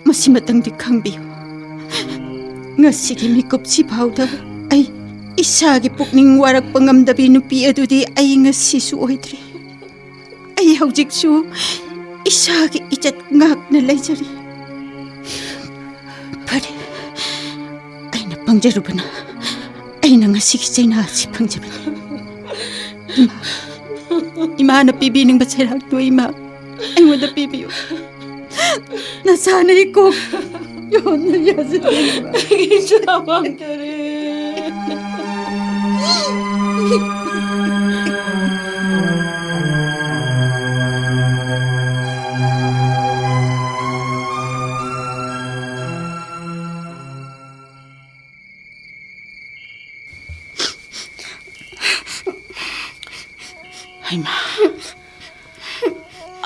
ꯃꯁꯤꯃꯇꯪꯗꯤ ꯈꯪꯕꯤꯌꯨ꯫ ꯉꯁꯤꯒꯤ ꯃꯤꯀꯨꯞꯁꯤ ꯐꯥꯎꯗ ꯑꯩ ꯏꯁꯥꯒꯤ ꯄꯨꯛꯅꯤꯡ ꯋꯥꯔꯛꯄ ꯉꯝꯗꯕꯤ ꯅꯨꯄꯤ ꯑꯗꯨꯗꯤ ꯑꯩ ꯉꯁꯤꯁꯨ ꯑꯣꯏꯗ꯭ꯔꯤ꯫ ꯑꯩ ꯍꯧꯖꯤꯛꯁꯨ ꯏꯁꯥꯒꯤ ꯏꯖꯠ ꯉꯥꯛꯅ ꯂꯩꯖꯔꯤ꯫ ꯐꯔꯦ, ꯑꯩꯅ ꯄꯪꯖꯔꯨꯕꯅ ꯑꯩꯅ ꯉꯁꯤꯒꯤ ꯆꯩꯅꯥ ꯑꯁꯤ ꯐꯪꯖꯕꯅꯤ꯫ ꯏꯃꯥ, ꯏꯃꯥꯅ ꯄꯤꯕꯤꯅꯤꯡꯕ ꯆꯩꯔꯥꯛꯇꯨ ꯏꯃꯥ ꯑꯩꯉꯣꯟꯗ ꯄꯤꯕꯤꯌꯨ꯫ ꯅꯁꯥꯅ ꯏꯀꯣꯛ ꯌꯣꯟꯕ ꯌꯥꯖꯗꯦ, ꯏꯃꯥ꯫ ꯑꯩꯒꯤ ꯏꯆꯥ ꯃꯥꯡꯖꯔꯦ꯫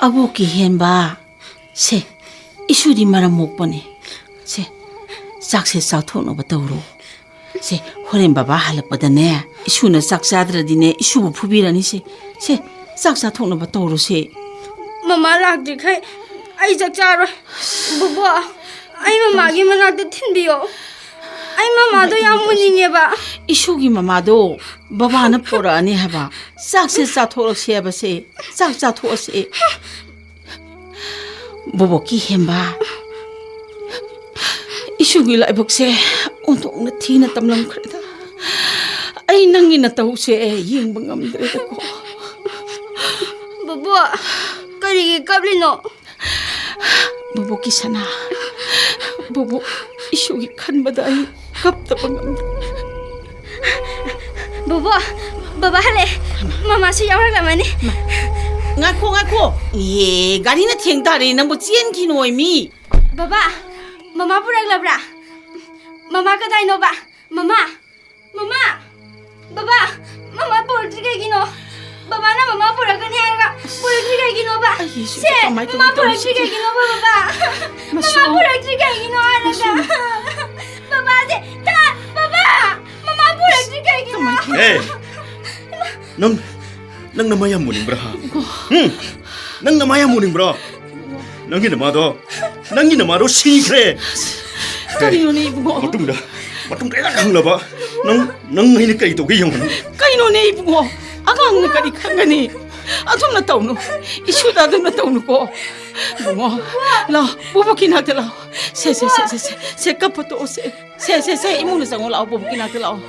ꯑꯕꯣꯛꯀꯤ ꯍꯦꯟꯕ꯫ ꯁꯦ, ꯏꯁꯨꯗꯤ ꯃꯔꯝ ꯃꯣꯛꯄꯅꯦ꯫ ꯁꯦ, ꯆꯥꯛꯁꯦ ꯆꯥꯊꯣꯛꯅꯕ ꯇꯧꯔꯣ꯫ ꯁꯦ, ꯍꯣꯔꯦꯟ ꯕꯕꯥ ꯍꯜꯂꯛꯄꯗꯅꯦ, ꯏꯁꯨꯅ ꯆꯥꯛ ꯆꯥꯗ꯭ꯔꯗꯤꯅꯦ, ꯏꯁꯨꯕꯨ ꯐꯨꯕꯤꯔꯅꯤ꯫ ꯁꯦ, ꯁꯦ, ꯆꯥꯛ ꯆꯥꯊꯣꯛꯅꯕ ꯇꯧꯔꯣ ꯁꯦ꯫ ꯃꯃꯥ ꯂꯥꯛꯇ꯭ꯔꯤꯈꯩ ꯑꯩ ꯆꯥꯛ ꯆꯥꯔꯣꯏ꯫ ꯕꯣꯕꯣ, ꯑꯩ ꯃꯃꯥꯒꯤ ꯃꯅꯥꯛꯇ ꯊꯤꯟꯕꯤꯌꯣ꯫ ꯑꯩ ꯃꯃꯥꯗꯣ ꯌꯥꯝ ꯎꯅꯤꯡꯉꯦꯕ꯫ ꯏꯁꯨꯒꯤ ꯃꯃꯥꯗꯣ ꯕꯕꯥꯅ ꯄꯣꯔꯛꯑꯅꯤ ꯍꯥꯏꯕ꯫ ꯆꯥꯛꯁꯦ ꯆꯥꯊꯣꯛꯂꯛꯁꯦ ꯍꯥꯏꯕꯁꯦ꯫ ꯆꯥꯛ ꯆꯥꯊꯣꯛꯑꯁꯦ꯫ ꯕꯣꯕꯣꯛꯀꯤ ꯍꯦꯝꯕ, ꯏꯁꯨꯒꯤ ꯂꯥꯏꯕꯛꯁꯦ ꯑꯣꯟꯊꯣꯛꯅ ꯊꯤꯅ ꯇꯝꯂꯝꯈ꯭ꯔꯦꯗ꯫ ꯑꯩ ꯅꯪꯒꯤ ꯅꯇꯧꯁꯦ ꯌꯦꯡꯕ ꯉꯝꯗ꯭ꯔꯦꯗꯀꯣ꯫ ꯕꯣꯕꯣ, ꯀꯔꯤꯒꯤ ꯀꯞꯂꯤꯅꯣ? ꯕꯣꯕꯣꯛꯀꯤ ꯁꯅꯥ, ꯕꯣꯕꯣꯛ, ꯏꯁꯨꯒꯤ ꯈꯟꯕꯗ ꯑꯩ ꯀꯞꯇꯕ ꯉꯝꯗꯦ꯫ ꯕꯣꯕꯣ, ꯕꯕꯥ ꯍꯜꯂꯛꯑꯦ꯫ ꯃꯃꯥꯁꯨ ꯌꯥꯎꯔꯛꯂꯝꯃꯅꯤ꯫ ꯉꯥꯏꯈꯣ, ꯉꯥꯏꯈꯣ꯫ ꯑꯦ, ꯒꯥꯔꯤꯅ ꯊꯦꯡ ꯇꯥꯔꯦ꯫ ꯅꯪꯕꯨ ꯆꯦꯟꯈꯤꯅꯣꯏ ꯃꯤ꯫ ꯕꯕꯥ, ꯃꯃꯥ ꯄꯨꯔꯛꯂꯕ꯭ꯔꯥ? ꯃꯃꯥ ꯀꯗꯥꯏꯅꯣꯕ? ꯃꯃꯥ, ꯃꯃꯥ, ꯕꯕꯥ, ꯃꯃꯥ ꯄꯨꯔꯛꯇ꯭ꯔꯤ ꯀꯩꯒꯤꯅꯣ? ꯕꯕꯥꯅ ꯃꯃꯥ ꯄꯨꯔꯛꯀꯅꯤ ꯍꯥꯏꯔꯒ ꯄꯨꯔꯛꯇ꯭ꯔꯤ ꯀꯩꯒꯤꯅꯣꯕ? ꯑꯩꯒꯤꯁꯨ ꯁꯦ, ꯀꯃꯥꯏ ꯃꯃꯥ ꯇꯧꯅꯤ ꯄꯨꯔꯛꯇ꯭ꯔꯤ ꯇꯧꯔꯤꯁꯤꯕꯣ? ꯀꯩꯒꯤꯅꯣꯕ, ꯕꯕꯥ? ꯃꯁꯨ꯫ ꯃꯃꯥ ꯄꯨꯔꯛꯇ꯭ꯔꯤ ꯀꯩꯒꯤꯅꯣ ꯍꯥꯏꯔꯒ? ꯃꯁꯨ꯫ ꯕꯕꯥꯁꯦ, ꯇꯥ-, ꯕꯕꯥ! ꯃꯃꯥ ꯄꯨꯔꯛꯇ꯭ꯔꯤ ꯀꯩꯒꯤꯅꯣ? ꯀꯃꯥꯏ ꯇꯧꯅꯤ? ꯑꯦ! ꯅꯪ, ꯅꯪ ꯅꯃꯥ ꯌꯥꯝ ꯃꯨꯅꯤꯡꯕ꯭ꯔꯥ, ꯍꯥ? ꯎꯝ? ꯅꯪ ꯅꯃꯥ ꯌꯥꯝ ꯃꯨꯅꯤꯡꯕ꯭ꯔꯣ? ꯅꯪꯒꯤ ꯅꯃꯥꯗꯣ, ꯅꯪꯒꯤ ꯅꯃꯥꯗꯣ ꯁꯤꯈ꯭ꯔꯦ꯫ ꯀꯔꯤꯅꯣꯅꯦ ꯏꯕꯨꯡꯉꯣ? ꯃꯇꯨꯡꯗ, ꯃꯇꯨꯡꯗ ꯍꯦꯟꯅ ꯈꯪꯂꯕ꯫ ꯅꯪ, ꯅꯪ ꯑꯩꯅ ꯀꯔꯤ ꯇꯧꯒꯦ ꯌꯦꯡꯉꯨ ꯅꯪ꯫ ꯀꯩꯅꯣꯅꯦ ꯏꯕꯨꯡꯉꯣ? ꯑꯉꯥꯡꯅ ꯀꯔꯤ ꯈꯪꯒꯅꯤ? ꯑꯗꯨꯝꯅ ꯇꯧꯅꯨ꯫ ꯏꯁꯨꯗ ꯑꯗꯨꯝꯅ ꯇꯧꯅꯨꯀꯣ꯫ ꯏꯕꯨꯡꯉꯣ, ꯂꯥꯎ, ꯕꯣꯕꯣꯛꯀꯤ ꯅꯥꯛꯇ ꯂꯥꯎ꯫ ꯁꯦ, ꯁꯦ, ꯁꯦ, ꯁꯦ, ꯁꯦ, ꯁꯦ, ꯀꯞꯄ ꯇꯣꯛꯑꯣ, ꯁꯦ꯫ ꯁꯦ, ꯁꯦ, ꯁꯦ, ꯏꯃꯨꯡꯗ ꯆꯪꯉꯣ ꯂꯥꯛꯑꯣ, ꯕꯣꯕꯣꯛꯀꯤ ꯅꯥꯛꯇ ꯂꯥꯛꯑꯣ꯫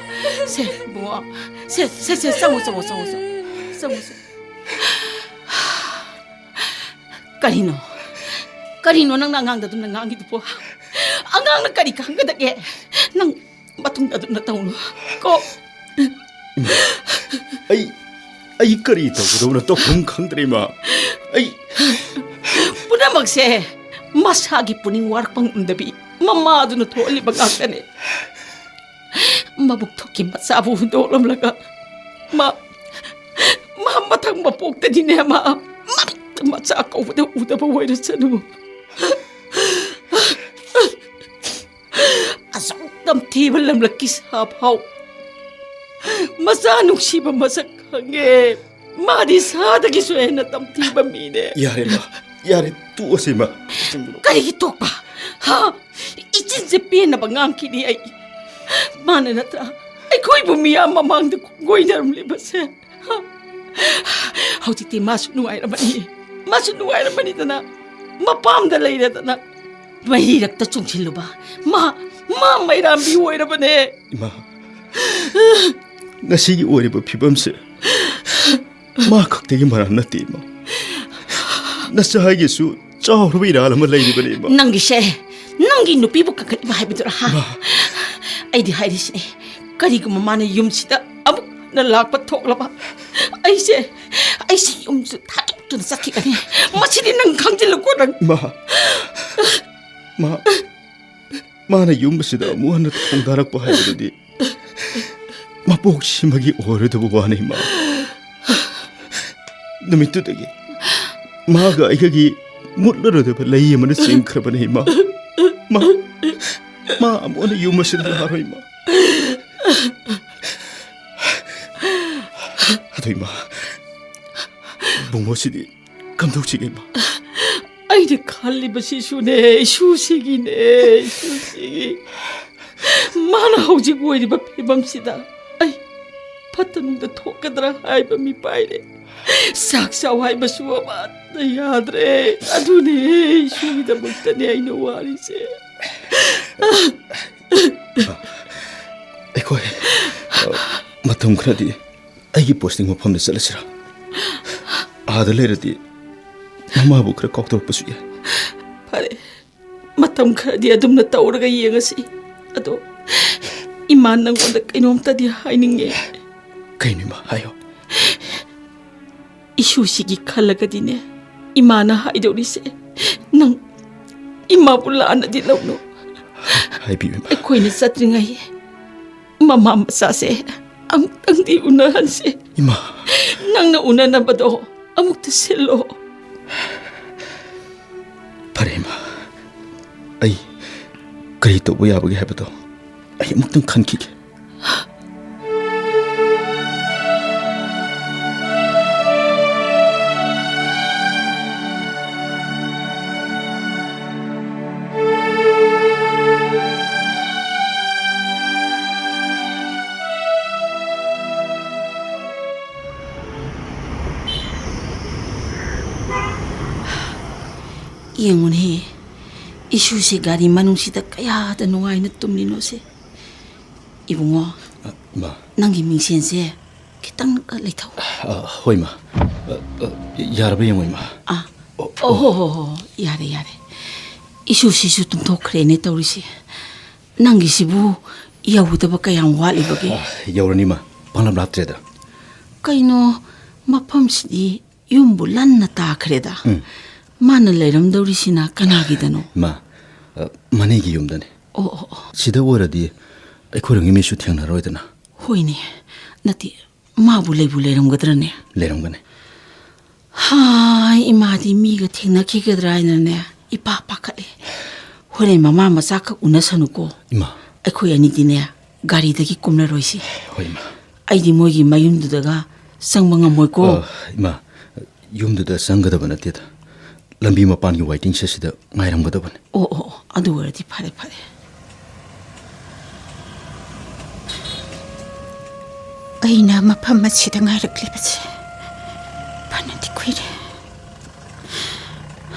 ꯁꯦ, ꯏꯕꯨꯡꯉꯣ꯫ ꯁꯦ, ꯁꯦ, ꯁꯦ, ꯆꯪꯉꯣ, ꯆꯪꯉꯣ, ꯆꯪꯉꯣ, ꯆꯪꯉꯣ꯫ ꯆꯪꯉꯣ, ꯆꯪꯉꯣ꯫ ꯀꯔꯤꯅꯣ? ꯀꯔꯤꯅꯣ ꯅꯪꯅ ꯑꯉꯥꯡꯗ ꯑꯗꯨꯝꯅ ꯉꯥꯡꯉꯤꯗꯨꯕꯣ? ꯑꯉꯥꯡꯅ ꯀꯔꯤ ꯈꯪꯒꯗꯒꯦ? ꯅꯪ ꯃꯇꯨꯡꯗ ꯑꯗꯨꯝꯅ ꯇꯧꯅꯨ ꯀꯣ꯫ ꯑꯩ, ꯑꯩ ꯀꯔꯤ ꯇꯧꯒꯗꯧꯅꯣ ꯇꯧꯐꯝ ꯈꯪꯗ꯭ꯔꯦ, ꯏꯃꯥ꯫ ꯑꯩ ꯄꯨꯝꯅꯃꯛꯁꯦ ꯃꯁꯥꯒꯤ ꯄꯨꯛꯅꯤꯡ ꯋꯥꯔꯛꯄ ꯉꯝꯗꯕꯤ ꯃꯃꯥꯗꯨꯅ ꯊꯣꯛꯍꯜꯂꯤꯕ ꯉꯥꯛꯇꯅꯦ꯫ ꯃꯕꯨꯛ ꯊꯣꯛꯀꯤ ꯃꯆꯥꯕꯨ ꯍꯨꯟꯗꯣꯛꯂꯝꯂꯒ ꯃꯥ ꯃꯥ ꯃꯊꯪ ꯃꯄꯣꯛꯇꯗꯤꯅꯦ, ꯃꯥ ꯃꯃꯤꯠꯇ ꯃꯆꯥ ꯀꯧꯕꯗ ꯎꯗꯕ ꯑꯣꯏꯔꯁꯅꯨ꯫ ꯑꯁꯨꯛ ꯇꯝꯊꯤꯕ ꯂꯝꯂꯛꯀꯤ ꯁꯥ ꯐꯥꯎ ꯃꯆꯥ ꯅꯨꯡꯁꯤꯕ ꯃꯁꯛ ꯈꯪꯉꯦ꯫ ꯃꯥꯗꯤ ꯁꯥꯗꯒꯤꯁꯨ ꯍꯦꯟꯅ ꯇꯝꯊꯤꯕ ꯃꯤꯅꯦ꯫ ꯌꯥꯔꯦ ꯃꯥ, ꯌꯥꯔꯦ, ꯇꯣꯛꯑꯁꯤ ꯃꯥ꯫ ꯀꯔꯤꯒꯤ ꯇꯣꯛꯄ? ꯍꯥ? ꯏꯆꯤꯟꯁꯦ ꯄꯦꯟꯅꯕ ꯉꯥꯡꯈꯤꯅꯤ ꯑꯩ꯫ ꯃꯥꯅ ꯅꯠꯇ꯭ꯔꯥ ꯑꯩꯈꯣꯏꯕꯨ ꯃꯤꯌꯥꯝ ꯃꯃꯥꯡꯗ ꯈꯣꯡꯒꯣꯏꯅꯔꯝꯂꯤꯕꯁꯦ? ꯍꯥ? ꯍꯧꯖꯤꯛꯇꯤ ꯃꯥꯁꯨ ꯅꯨꯡꯉꯥꯏꯔꯝꯃꯅꯤ, ꯃꯥꯁꯨ ꯅꯨꯡꯉꯥꯏꯔꯝꯃꯅꯤꯗꯅ, ꯃꯄꯥꯝꯗ ꯂꯩꯔꯦꯗꯅ꯫ ꯃꯍꯤꯔꯛꯇ ꯆꯣꯡꯁꯤꯜꯂꯨꯕ ꯃꯥ, ꯃꯥ ꯃꯩꯔꯥꯝꯕꯤ ꯑꯣꯏꯔꯕꯅꯦ꯫ ꯏꯃꯥ, ꯉꯁꯤꯒꯤ ꯑꯣꯏꯔꯤꯕ ꯐꯤꯕꯝꯁꯦ ꯃꯥ ꯈꯛꯇꯒꯤ ꯃꯔꯝ ꯅꯠꯇꯦ, ꯏꯃꯥ꯫ ꯅꯆꯥ ꯍꯥꯏꯒꯤꯁꯨ ꯆꯥꯎꯔꯕ ꯏꯔꯥꯜ ꯑꯃ ꯂꯩꯔꯤꯕꯅꯦ, ꯏꯃꯥ꯫ ꯅꯪꯒꯤꯁꯦ, ꯅꯪꯒꯤ ꯅꯨꯄꯤꯕꯨ ꯀꯟꯈꯠꯂꯤꯕ ꯍꯥꯏꯕꯗꯨꯔꯥ, ꯍꯥ? ꯃꯥ꯫ ꯑꯩꯗꯤ ꯍꯥꯏꯔꯤꯁꯤꯅꯦ, ꯀꯔꯤꯒꯨꯝꯕ ꯃꯥꯅ ꯌꯨꯝꯁꯤꯗ ꯑꯃꯨꯛ ꯍꯟꯅ ꯂꯥꯛꯄ ꯊꯣꯛꯂꯕ, ꯑꯩꯁꯦ, ꯑꯩꯁꯦ ꯌꯨꯝꯁꯨ ꯊꯥꯗꯣꯛꯇꯨꯅ ꯆꯠꯈꯤꯒꯅꯤ꯫ ꯃꯁꯤꯗꯤ ꯅꯪ ꯈꯪꯖꯤꯜꯂꯨꯀꯣ, ꯅꯪ꯫ ꯃꯥ, ꯃꯥ, ꯃꯥꯅ ꯌꯨꯝ ꯑꯁꯤꯗ ꯑꯃꯨꯛ ꯍꯟꯅ ꯊꯣꯡꯗꯥꯔꯛꯄ ꯍꯥꯏꯕꯗꯨꯗꯤ ꯃꯄꯣꯛꯁꯤꯃꯒꯤ ꯑꯣꯏꯔꯣꯏꯗꯕ ꯋꯥꯅꯤ, ꯏꯃꯥ꯫ ꯅꯨꯃꯤꯠꯇꯨꯗꯒꯤ ꯃꯥꯒ ꯑꯩꯒꯒꯤ ꯃꯨꯠꯂꯔꯣꯏꯗꯕ ꯂꯩ ꯑꯃꯅ ꯆꯤꯡꯈ꯭ꯔꯕꯅꯤ, ꯏꯃꯥ꯫ ꯃꯥ, ꯃꯥ ꯑꯃꯨꯛ ꯍꯟꯅ ꯌꯨꯝ ꯑꯁꯤꯗ ꯂꯥꯛꯑꯔꯣꯏ, ꯏꯃꯥ꯫ ꯑꯗꯨ, ꯏꯃꯥ, ꯕꯨꯡꯉꯣꯁꯤꯗꯤ ꯀꯝꯗꯧꯁꯤꯒꯦ, ꯏꯃꯥ? ꯑꯩꯅ ꯈꯜꯂꯤꯕꯁꯤꯁꯨꯅꯦ, ꯏꯁꯨꯁꯤꯒꯤꯅꯦ, ꯏꯁꯨꯁꯤꯒꯤ꯫ ꯃꯥꯅ ꯍꯧꯖꯤꯛ ꯑꯣꯏꯔꯤꯕ ꯐꯤꯕꯝꯁꯤꯗ ꯑꯩ ꯐꯠꯇ ꯅꯨꯡꯗ ꯊꯣꯛꯀꯗ꯭ꯔꯥ ꯍꯥꯏꯕ ꯃꯤꯄꯥꯏꯔꯦ꯫ ꯆꯥꯛ ꯆꯥꯎ ꯍꯥꯏꯕꯁꯨ ꯑꯃꯠꯇ ꯌꯥꯗ꯭ꯔꯦ꯫ ꯑꯗꯨꯅꯦ ꯏꯁꯨꯒꯤꯗꯃꯛꯇꯅꯦ ꯑꯩꯅ ꯋꯥꯔꯤꯁꯦ꯫ ꯑꯩꯈꯣꯏ, ꯑ, ꯃꯇꯝ ꯈꯔꯗꯤ ꯑꯩꯒꯤ ꯄꯣꯁꯇꯤꯡ ꯃꯐꯝꯗ ꯆꯠꯂꯁꯤꯔꯥ? ꯑꯥꯗ ꯂꯩꯔꯗꯤ ꯃꯃꯥꯕꯨ ꯈꯔ ꯀꯥꯎꯊꯣꯔꯛꯄꯁꯨ ꯌꯥꯏ꯫ ꯐꯔꯦ, ꯃꯇꯝ ꯈꯔꯗꯤ ꯑꯗꯨꯝꯅ ꯇꯧꯔꯒ ꯌꯦꯡꯉꯁꯤ꯫ ꯑꯗꯣ ꯏꯃꯥ, ꯅꯪꯉꯣꯟꯗ ꯀꯩꯅꯣꯝꯇꯗꯤ ꯍꯥꯏꯅꯤꯡꯉꯦ꯫ ꯀꯩꯅꯣ, ꯏꯃꯥ? ꯍꯥꯏꯌꯣ꯫ ꯏꯁꯨꯁꯤꯒꯤ ꯈꯜꯂꯒꯗꯤꯅꯦ, ꯏꯃꯥꯅ ꯍꯥꯏꯗꯧꯔꯤꯁꯦ ꯅꯪ ꯏꯃꯥꯕꯨ ꯂꯥꯟꯅꯗꯤ ꯂꯧꯅꯨ꯫ ꯍꯥꯏꯕꯤꯌꯨ, ꯏꯃꯥ꯫ ꯑꯩꯈꯣꯏꯅ ꯆꯠꯇ꯭ꯔꯤꯉꯩ ꯃꯃꯥ ꯃꯆꯥꯁꯦ ꯑꯃꯨꯛꯇꯪꯗꯤ ꯎꯅꯍꯟꯁꯦ꯫ ꯏꯃꯥ꯫ ꯅꯪꯅ ꯎꯅꯅꯕꯗꯣ ꯑꯃꯨꯛꯇ ꯁꯤꯜꯂꯣ꯫ ꯐꯔꯦ, ꯏꯃꯥ꯫ ꯑꯩ ꯀꯔꯤ ꯇꯧꯕ ꯌꯥꯕꯒꯦ ꯍꯥꯏꯕꯗꯣ ꯑꯩ ꯑꯃꯨꯛꯇꯪ ꯈꯟꯈꯤꯒꯦ꯫ ꯌꯦꯡꯉꯨꯅꯦ, ꯏꯁꯨꯁꯦ ꯒꯥꯔꯤ ꯃꯅꯨꯡꯁꯤꯗ ꯀꯌꯥꯗ ꯅꯨꯡꯉꯥꯏꯅ ꯇꯨꯝꯂꯤꯅꯣꯁꯦ꯫ ꯏꯕꯨꯡꯉꯣ, ꯑ, ꯏꯃꯥ꯫ ꯅꯪꯒꯤ ꯃꯤꯡꯁꯦꯟꯁꯦ ꯈꯤꯇꯪ ꯂꯩꯊꯧ꯫ ꯑ, ꯍꯣꯏ, ꯏꯃꯥ꯫ ꯑ, ꯑ, ꯌꯥꯔꯕ ꯌꯦꯡꯉꯣ, ꯏꯃꯥ꯫ ꯑꯥ꯫ ꯑꯣ, ꯑꯣ, ꯍꯣ, ꯍꯣ, ꯍꯣ, ꯌꯥꯔꯦ, ꯌꯥꯔꯦ꯫ ꯏꯁꯨꯁꯤꯁꯨ ꯇꯨꯝꯊꯣꯛꯈ꯭ꯔꯦꯅꯦ ꯇꯧꯔꯤꯁꯦ꯫ ꯅꯪꯒꯤꯁꯤꯕꯨ ꯌꯧꯒꯗꯕ ꯀꯌꯥꯝ ꯋꯥꯠꯂꯤꯕꯒꯦ? ꯑ, ꯌꯧꯔꯅꯤ, ꯏꯃꯥ꯫ ꯄꯪꯂꯥꯞ ꯂꯥꯞꯇ꯭ꯔꯦꯗ꯫ ꯀꯩꯅꯣ, ꯃꯐꯝꯁꯤꯗꯤ ꯌꯨꯝꯕꯨ ꯂꯟꯅ ꯇꯥꯈ꯭ꯔꯦꯗ꯫ ꯎꯝ꯫ ꯃꯥꯅ ꯂꯩꯔꯝꯗꯧꯔꯤꯁꯤꯅ ꯀꯅꯥꯒꯤꯗꯅꯣ? ꯏꯃꯥ, ꯑ, ꯃꯅꯦꯒꯤ ꯌꯨꯝꯗꯅꯤ꯫ ꯑꯣ, ꯑꯣ, ꯑꯣ꯫ ꯁꯤꯗ ꯑꯣꯏꯔꯗꯤ ꯑꯩꯈꯣꯏꯔꯣꯝꯒꯤ ꯃꯤꯁꯨ ꯊꯦꯡꯅꯔꯣꯏꯗꯅ꯫ ꯍꯣꯏꯅꯦ, ꯅꯠꯇꯦ, ꯃꯥꯕꯨ ꯂꯩꯕꯨ ꯂꯩꯔꯝꯒꯗ꯭ꯔꯅꯦ? ꯂꯩꯔꯝꯒꯅꯤ꯫ ꯍꯥꯏ, ꯏꯃꯥꯗꯤ ꯃꯤꯒ ꯊꯦꯡꯅꯈꯤꯒꯗ꯭ꯔꯥ ꯍꯥꯏꯅꯅꯦ ꯏꯄꯥ ꯄꯥꯈꯠꯂꯦ꯫ ꯍꯣꯔꯦꯟ ꯃꯃꯥ ꯃꯆꯥꯈꯛ ꯎꯅꯁꯅꯨꯀꯣ꯫ ꯏꯃꯥ꯫ ꯑꯩꯈꯣꯏ ꯑꯅꯤꯗꯤꯅꯦ ꯒꯥꯔꯤꯗꯒꯤ ꯀꯨꯝꯂꯔꯣꯏꯁꯤ꯫ ꯍꯣꯏ, ꯏꯃꯥ꯫ ꯑꯩꯗꯤ ꯃꯣꯏꯒꯤ ꯃꯌꯨꯝꯗꯨꯗꯒ ꯆꯪꯕ ꯉꯝꯃꯣꯏꯀꯣ꯫ ꯑ, ꯏꯃꯥ, ꯌꯨꯝꯗꯨꯗ ꯆꯪꯒꯗꯕ ꯅꯠꯇꯦꯗ꯫ ꯂꯝꯕꯤ ꯃꯄꯥꯟꯒꯤ waiting shed ꯁꯤꯗ ꯉꯥꯏꯔꯝꯒꯗꯕꯅꯤ꯫ ꯑꯣ, ꯑꯣ, ꯑꯣ, ꯑꯗꯨ ꯑꯣꯏꯔꯗꯤ ꯐꯔꯦ, ꯐꯔꯦ꯫ ꯑꯩꯅ ꯃꯐꯝ ꯑꯁꯤꯗ ꯉꯥꯏꯔꯛꯂꯤꯕꯁꯦ ꯐꯅꯗꯤ ꯀꯨꯏꯔꯦ꯫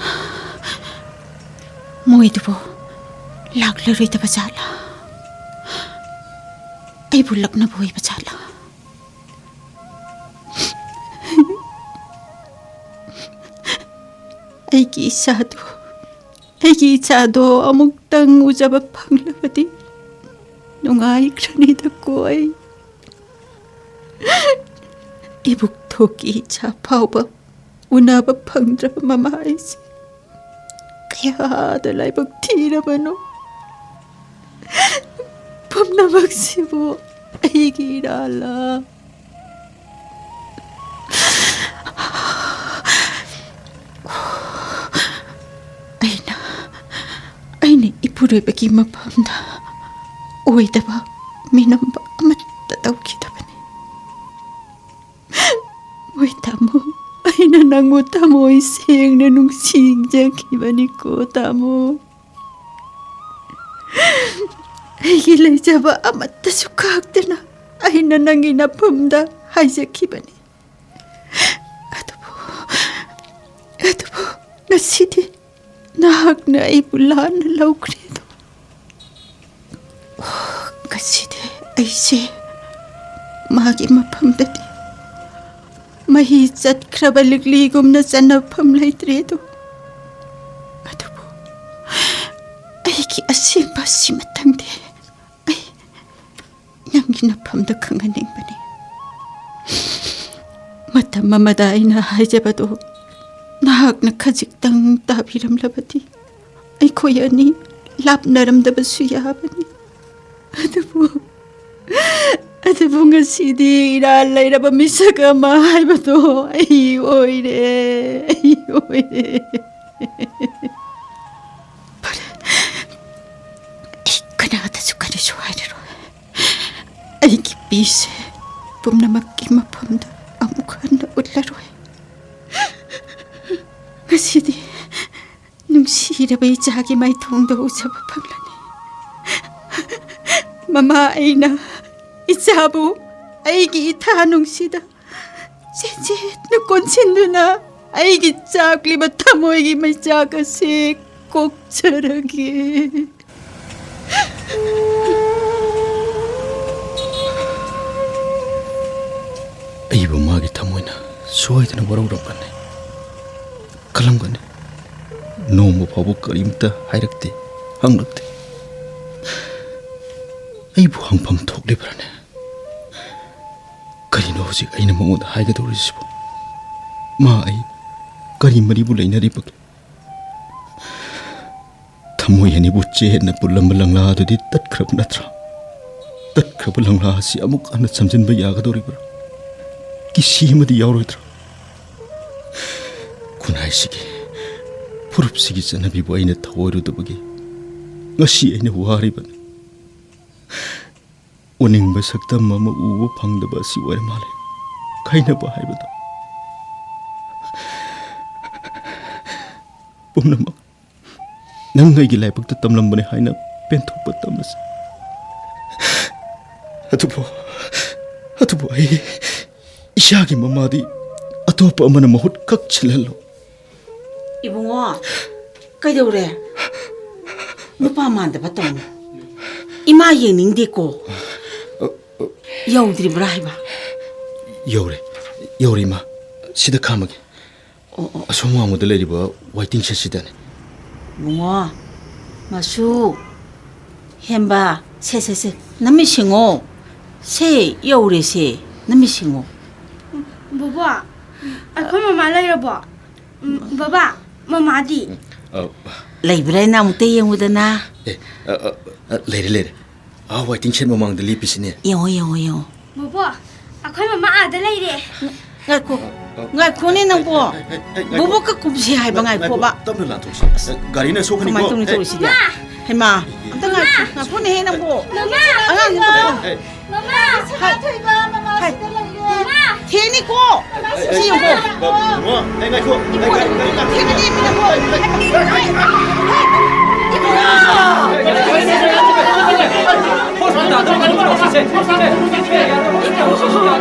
ꯃꯣꯏꯗꯨꯕꯨ ꯂꯥꯛꯂꯔꯣꯏꯗꯕ ꯖꯥꯠꯂꯥ? ꯑꯩꯕꯨ ꯂꯛꯅꯕ ꯑꯣꯏꯕ ꯖꯥꯠꯂꯥ? ꯑꯩꯒꯤ ꯏꯆꯥꯗꯣ, ꯑꯩꯒꯤ ꯏꯆꯥꯗꯣ ꯑꯃꯨꯛꯇꯪ ꯎꯖꯕ ꯐꯪꯂꯕꯗꯤ ꯅꯨꯡꯉꯥꯏꯈ꯭ꯔꯅꯤꯗꯀꯣ ꯑꯩ꯫ ꯏꯕꯨꯛꯊꯣꯛꯀꯤ ꯏꯆꯥ ꯐꯥꯎꯕ ꯎꯅꯕ ꯐꯪꯗ꯭ꯔꯕ ꯃꯃꯥ ꯑꯩꯁꯦ ꯀꯌꯥꯗ ꯂꯥꯏꯕꯛ ꯊꯤꯔꯕꯅꯣ꯫ ꯄꯨꯝꯅꯃꯛꯁꯤꯕꯨ ꯑꯩꯒꯤ ꯏꯔꯥꯜꯂꯥ? ꯃꯤꯑꯣꯏꯕꯒꯤ ꯃꯐꯝꯗ ꯑꯣꯏꯗꯕ ꯃꯤꯅꯝꯕ ꯑꯃꯠꯇ ꯇꯧꯈꯤꯗꯕꯅꯤ꯫ ꯍꯣꯏ ꯇꯥꯃꯣ, ꯑꯩꯅ ꯅꯪꯕꯨ ꯊꯃꯣꯏ ꯁꯦꯡꯅ ꯅꯨꯡꯁꯤꯖꯈꯤꯕꯅꯤꯀꯣ ꯇꯥꯃꯣ꯫ ꯑꯩꯒꯤ ꯂꯩꯖꯕ ꯑꯃꯠꯇꯁꯨ ꯈꯥꯛꯇꯅ ꯑꯩꯅ ꯅꯪꯒꯤ ꯅꯐꯝꯗ ꯍꯥꯏꯖꯈꯤꯕꯅꯤ꯫ ꯑꯗꯨꯕꯨ, ꯑꯗꯨꯕꯨ ꯉꯁꯤꯗꯤ ꯅꯍꯥꯛꯅ ꯑꯩꯕꯨ ꯂꯥꯟꯅ ꯂꯧꯈ꯭ꯔꯦꯗꯣ꯫ ꯑꯣ, ꯉꯁꯤꯗꯤ ꯑꯩꯁꯦ ꯃꯥꯒꯤ ꯃꯐꯝꯗꯗꯤ ꯃꯍꯤ ꯆꯠꯈ꯭ꯔꯕ ꯂꯤꯛꯂꯤꯒꯨꯝꯅ ꯆꯟꯅꯐꯝ ꯂꯩꯇ꯭ꯔꯦꯗꯣ꯫ ꯑꯗꯨꯕꯨ ꯑꯩꯒꯤ ꯑꯁꯦꯡꯕ ꯁꯤꯃꯇꯪꯗꯤ ꯑꯩ ꯅꯪꯒꯤ ꯅꯐꯝꯗ ꯈꯪꯍꯟꯅꯤꯡꯕꯅꯤ꯫ ꯃꯇꯝ ꯑꯃꯗ ꯑꯩꯅ ꯍꯥꯏꯖꯕꯗꯨ ꯅꯍꯥꯛꯅ ꯈꯖꯤꯛꯇꯪ ꯇꯥꯕꯤꯔꯝꯂꯕꯗꯤ ꯑꯩꯈꯣꯏ ꯑꯅꯤ ꯂꯥꯞꯅꯔꯝꯗꯕꯁꯨ ꯌꯥꯕꯅꯤ꯫ ꯑꯗꯨꯕꯨ, ꯑꯗꯨꯕꯨ ꯉꯁꯤꯗꯤ ꯏꯔꯥꯜ ꯂꯩꯔꯕ ꯃꯤꯁꯛ ꯑꯃ ꯍꯥꯏꯕꯗꯣ ꯑꯩ ꯑꯣꯏꯔꯦ, ꯑꯩ ꯑꯣꯏꯔꯦ꯫ ꯐꯔꯦ, ꯑꯩ ꯀꯅꯥꯗꯁꯨ ꯀꯔꯤꯁꯨ ꯍꯥꯏꯔꯔꯣꯏ꯫ ꯑꯩꯒꯤ ꯄꯤꯁꯦ ꯄꯨꯝꯅꯃꯛꯀꯤ ꯃꯐꯝꯗ ꯑꯃꯨꯛ ꯍꯟꯅ ꯎꯠꯂꯔꯣꯏ꯫ ꯉꯁꯤꯗꯤ ꯅꯨꯡꯁꯤꯔꯕ ꯏꯆꯥꯒꯤ ꯃꯥꯏꯊꯣꯡꯗ ꯎꯖꯕ ꯐꯪꯂꯅꯤ꯫ ꯃꯃꯥ ꯑꯩꯅ ꯏꯆꯥꯕꯨ ꯑꯩꯒꯤ ꯏꯊꯥ ꯅꯨꯡꯁꯤꯗ ꯆꯦꯠ ꯆꯦꯠꯅ ꯀꯣꯟꯁꯤꯟꯗꯨꯅ ꯑꯩꯒꯤ ꯆꯥꯛꯂꯤꯕ ꯊꯃꯣꯏꯒꯤ ꯃꯩꯆꯥꯛ ꯑꯁꯤ ꯀꯣꯛꯆꯔꯒꯦ꯫ ꯑꯩꯕꯨ ꯃꯥꯒꯤ ꯊꯃꯣꯏꯅ ꯁꯣꯏꯗꯅ ꯋꯥꯔꯧꯔꯝꯒꯅꯤ, ꯈꯜꯂꯝꯒꯅꯤ꯫ ꯅꯣꯡꯃ ꯐꯥꯎꯕ ꯀꯔꯤꯝꯇ ꯍꯥꯏꯔꯛꯇꯦ, ꯍꯪꯂꯛꯇꯦ꯫ ꯑꯩꯕꯨ ꯍꯪꯐꯝ ꯊꯣꯛꯂꯤꯕ꯭ꯔꯥꯅꯦ? ꯀꯔꯤꯅꯣ ꯍꯧꯖꯤꯛ ꯑꯩꯅ ꯃꯉꯣꯟꯗ ꯍꯥꯏꯒꯗꯧꯔꯤꯁꯤꯕꯣ? ꯃꯥ ꯑꯩ ꯀꯔꯤ ꯃꯔꯤꯕꯨ ꯂꯩꯅꯔꯤꯕꯒꯦ? ꯊꯃꯣꯏ ꯑꯅꯤꯕꯨ ꯆꯦꯠꯅ ꯄꯨꯜꯂꯝꯕ ꯂꯪꯂꯥ ꯑꯗꯨꯗꯤ ꯇꯠꯈ꯭ꯔꯕ ꯅꯠꯇ꯭ꯔꯥ? ꯇꯠꯈ꯭ꯔꯕ ꯂꯪꯂꯥ ꯑꯁꯤ ꯑꯃꯨꯛ ꯍꯟꯅ ꯁꯝꯖꯤꯟꯕ ꯌꯥꯒꯗꯧꯔꯤꯕ꯭ꯔꯥ? ꯀꯤꯁꯤ ꯑꯃꯗꯤ ꯌꯥꯎꯔꯣꯏꯗ꯭ꯔꯥ? ꯈꯨꯟꯅꯥꯏꯁꯤꯒꯤ, ꯐꯨꯔꯨꯞꯁꯤꯒꯤ ꯆꯠꯅꯕꯤꯕꯨ ꯑꯩꯅ ꯊꯑꯣꯏꯔꯨꯗꯕꯒꯤ ꯉꯁꯤ ꯑꯩꯅ ꯋꯥꯔꯤꯕꯅꯤ꯫ ꯑꯣꯅꯤꯡꯕ ꯁꯛꯇꯝ ꯑꯃ ꯎꯕ ꯐꯪꯗꯕ ꯑꯁꯤ ꯑꯣꯏꯔ ꯃꯥꯜꯂꯦ꯫ ꯈꯥꯏꯅꯕ ꯍꯥꯏꯕꯗꯣ꯫ ꯄꯨꯝꯅꯃꯛ ꯅꯪ ꯑꯩꯒꯤ ꯂꯥꯏꯕꯛꯇ ꯇꯝꯂꯝꯕꯅꯤ ꯍꯥꯏꯅ ꯄꯦꯟꯊꯣꯛꯄ ꯇꯝꯂꯁꯤ꯫ ꯑꯗꯨꯕꯨ, ꯑꯗꯨꯕꯨ ꯑꯩ ꯏꯆꯥꯒꯤ ꯃꯃꯥꯗꯤ ꯑꯇꯣꯞꯄ ꯑꯃꯅ ꯃꯍꯨꯠ ꯀꯛꯁꯤꯜꯍꯜꯂꯣ꯫ ꯏꯕꯨꯡꯉꯣ, ꯀꯩꯗꯧꯔꯦ? ꯅꯨꯄꯥ ꯃꯥꯟꯗꯕ ꯇꯧꯅꯨ꯫ ꯏꯃꯥ ꯌꯦꯡꯅꯤꯡꯗꯦꯀꯣ꯫ ꯌꯧꯗ꯭ꯔꯤꯕ꯭ꯔꯥ ꯍꯥꯏꯕ? ꯌꯧꯔꯦ, ꯌꯧꯔꯦ, ꯏꯃꯥ꯫ ꯁꯤꯗ ꯈꯥꯝꯃꯒꯦ꯫ ꯑꯣ, ꯑꯣ꯫ ꯑꯁꯣꯝ ꯋꯥꯡꯃꯗ ꯂꯩꯔꯤꯕ ꯋꯥꯏꯇꯤꯡ ꯁꯦꯠꯁꯤꯗꯅꯦ꯫ ꯏꯕꯨꯡꯉꯣ, ꯃꯁꯨ, ꯍꯦꯝꯕ, ꯁꯦ, ꯁꯦ, ꯁꯦ, ꯅꯃꯤꯠ ꯁꯤꯡꯉꯣ꯫ ꯁꯦ, ꯌꯧꯔꯦ ꯁꯦ, ꯅꯃꯤꯠ ꯁꯤꯡꯉꯣ꯫ ꯕꯣꯕꯣ, ꯑꯩꯈꯣꯏ ꯃꯃꯥ ꯂꯩꯔꯕꯣ? ꯎꯝ, ꯕꯕꯥ, ꯃꯃꯥꯗꯤ? ꯎꯝ, ꯑ, ꯂꯩꯕ꯭ꯔꯥ ꯍꯥꯏꯅ ꯑꯃꯨꯛꯇ ꯌꯦꯡꯉꯨꯗꯅ꯫ ꯑꯦ, ꯑ, ꯑ, ꯑ, ꯂꯩꯔꯦ, ꯂꯩꯔꯦ꯫ ꯑꯥ, ꯋꯥꯏꯇꯤꯡ ꯁꯦꯠ ꯃꯃꯥꯡꯗ ꯂꯦꯞꯄꯤꯁꯤꯅꯦ꯫ ꯌꯦꯡꯉꯣ, ꯌꯦꯡꯉꯣ, ꯌꯦꯡꯉꯣ꯫ ꯕꯣꯕꯣ, ꯑꯩꯈꯣꯏ ꯃꯃꯥ ꯑꯥꯗ ꯂꯩꯔꯦ꯫ ꯉꯥꯏꯈꯣ, ꯉꯥꯏꯈꯣꯅꯦ ꯅꯪꯕꯣ꯫ ꯉꯥꯏꯈꯣ, ꯉꯥꯏꯈꯣ꯫ ꯕꯣꯕꯣꯛꯀ ꯀꯨꯝꯁꯤ ꯍꯥꯏꯕ ꯉꯥꯏꯈꯣ, ꯉꯥꯏꯈꯣꯕ꯫ ꯇꯞꯅ ꯂꯥꯟꯊꯣꯛꯁꯤ꯫ ꯑꯁ, ꯒꯥꯔꯤꯅ ꯁꯣꯛꯀꯅꯤꯀꯣ꯫ ꯀꯃꯥꯏꯅ ꯇꯧꯅꯤ ꯑꯦ꯫ ꯇꯧꯔꯤꯁꯤꯗꯤ? ꯃꯥ! ꯍꯩꯃꯥ, ꯑꯝꯇ ꯉꯥꯏꯈꯣ, ꯉꯥꯏꯈꯣꯅꯦꯍꯦ ꯅꯪꯕꯣ꯫ ꯃꯃꯥ! ꯑꯉꯥꯡꯁꯤꯡꯗꯣ ꯄꯥꯎ꯫ ꯑꯦ꯫ ꯃꯃꯥ! ꯁꯅꯥꯊꯣꯏꯕ, ꯃꯃꯥ ꯍꯥꯏ꯫ ꯁꯤꯗ ꯂꯩꯔꯦ꯫ ꯃꯃꯥ! ꯊꯦꯡꯅꯤꯀꯣ꯫ ꯑꯦ, ꯁꯤ ꯑꯦ, ꯌꯦꯡꯉꯣ꯫ ꯕ-, ꯕ-, ꯕꯕꯥ, ꯑꯩ ꯉꯥꯏꯈꯣ, ꯑꯩ ꯏꯕꯨꯡꯉꯣ, ꯉꯥꯏ-, ꯉꯥꯏ-, ꯉꯥꯏꯈꯣ꯫ ꯊꯦꯡꯉꯅꯤ, ꯏꯕꯨꯡꯉꯣ꯫ ꯍꯦ, ꯏꯕꯨꯡꯉꯣ! ꯍꯣꯁꯄꯤꯇꯥꯜꯗ ꯑꯃꯨꯛ ꯄꯨꯈꯠꯂꯁꯤ, ꯁꯦ, ꯁꯦ, ꯁꯦ, ꯁꯦ, ꯁꯦ꯫